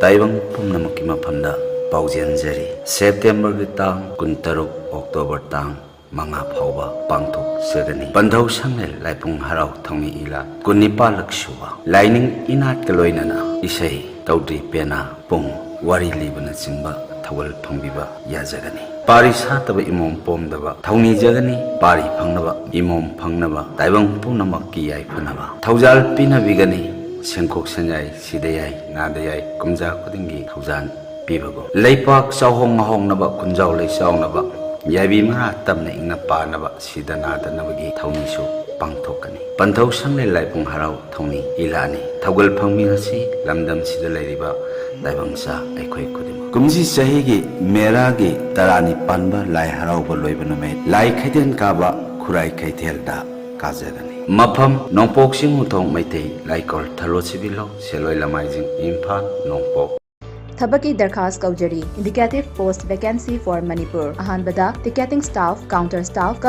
ꯇꯥꯏꯕꯪ ꯄꯨꯝꯅꯃꯛꯀꯤ ꯃꯐꯝꯗ ꯄꯥꯎꯖꯦꯟꯖꯔꯤ꯫ ꯁꯦꯞꯇꯦꯝꯕꯔꯒꯤ ꯇꯥꯡ ꯀꯨꯟꯇꯔꯨꯛ, ꯑꯣꯛꯇꯣꯕꯔ ꯇꯥꯡ ꯃꯉꯥ ꯐꯥꯎꯕ ꯄꯥꯡꯊꯣꯛꯆꯒꯅꯤ ꯄꯟꯊꯧ ꯁꯪꯂꯦꯟ ꯂꯥꯏꯄꯨꯡ ꯍꯔꯥꯎ ꯊꯧꯅꯤ ꯏꯂꯥ ꯀꯨꯟꯅꯤꯄꯥꯜꯂꯛ ꯁꯨꯕ꯫ ꯂꯥꯏꯅꯤꯡ ꯏꯅꯥꯠꯀ ꯂꯣꯏꯅꯅ ꯏꯁꯩ, ꯇꯧꯗ꯭ꯔꯤ ꯄꯦꯅꯥ, ꯄꯨꯡ, ꯋꯥꯔꯤ ꯂꯤꯕꯅꯆꯤꯡꯕ ꯊꯧꯒꯜ ꯐꯪꯕꯤꯕ ꯌꯥꯖꯒꯅꯤ꯫ ꯄꯥꯔꯤ ꯁꯥꯠꯇꯕ ꯏꯃꯣꯝ ꯄꯣꯝꯗꯕ ꯊꯧꯅꯤꯖꯒꯅꯤ꯫ ꯄꯥꯔꯤ ꯐꯪꯅꯕ, ꯏꯃꯣꯝ ꯐꯪꯅꯕ, ꯇꯥꯏꯕꯪ ꯄꯨꯝꯅꯃꯛꯀꯤ ꯌꯥꯏꯐꯅꯕ ꯊꯧꯖꯥꯜ ꯄꯤꯅꯕꯤꯒꯅꯤ꯫ ꯁꯦꯡꯈꯣꯛ ꯁꯦꯡꯌꯥꯏ, ꯁꯤꯗ ꯌꯥꯏ, ꯅꯥꯗ ꯌꯥꯏ, ꯀꯨꯝꯖꯥ ꯈꯨꯗꯤꯡꯒꯤ ꯊꯧꯖꯥꯜ ꯄꯤꯕꯒꯨꯝ, ꯂꯩꯄꯥꯛ ꯆꯥꯎꯍꯣꯡ ꯉꯥꯍꯣꯡꯅꯕ, ꯈꯨꯟꯖꯥꯎ ꯂꯩꯆꯥꯎꯅꯕ, ꯌꯥꯏꯕꯤ ꯃꯔꯥ ꯇꯝꯅ ꯏꯪꯅ ꯄꯥꯅꯕ, ꯁꯤꯗ ꯅꯥꯗꯅꯕꯒꯤ ꯊꯧꯅꯤꯁꯨ ꯄꯥꯡꯊꯣꯛꯀꯅꯤ꯫ ꯄꯟꯊꯧ ꯁꯪꯂꯦꯟ ꯂꯥꯏꯄꯨꯡ ꯍꯔꯥꯎ ꯊꯧꯅꯤ ꯏꯂꯥꯅꯤ꯫ ꯊꯧꯒꯜ ꯐꯪꯃꯤꯟꯅꯁꯤ ꯂꯝꯗꯝꯁꯤꯗ ꯂꯩꯔꯤꯕ ꯇꯥꯏꯕꯪꯆꯥ ꯑꯩꯈꯣꯏ ꯈꯨꯗꯤꯡꯃꯛ꯫ ꯀꯨꯝꯁꯤ ꯆꯍꯤꯒꯤ ꯃꯦꯔꯥꯒꯤ ꯇꯔꯥꯅꯤꯄꯥꯟꯕ ꯂꯥꯏ ꯍꯔꯥꯎꯕ ꯂꯣꯏꯕ ꯅꯨꯃꯤꯠ, ꯂꯥꯏ ꯈꯩꯗꯦꯟ ꯀꯥꯕ ꯈꯨꯔꯥꯏ ꯀꯩꯊꯦꯜꯗ ꯀꯥꯖꯒꯅꯤ꯫ ꯃꯐꯝ, ꯅꯣꯡꯄꯣꯛ ꯆꯤꯡꯃꯨꯊꯣꯡ ꯃꯩꯇꯩ ꯂꯥꯏꯀꯣꯜ ꯊꯔꯣ ꯁꯤꯕꯤꯂꯣ, ꯁꯦꯂꯣꯏ ꯂꯃꯥꯏꯖꯤꯡ, ꯏꯝꯐꯥꯜ, ꯅꯣꯡꯄꯣꯛ꯫ ꯊꯕꯛꯀꯤ ꯗꯔꯈꯥꯁ ꯀꯧꯖꯔꯤ꯫ Indicative post vacancy for Manipur꯫ ꯑꯍꯥꯟꯕꯗ ticketing staff, counter staff,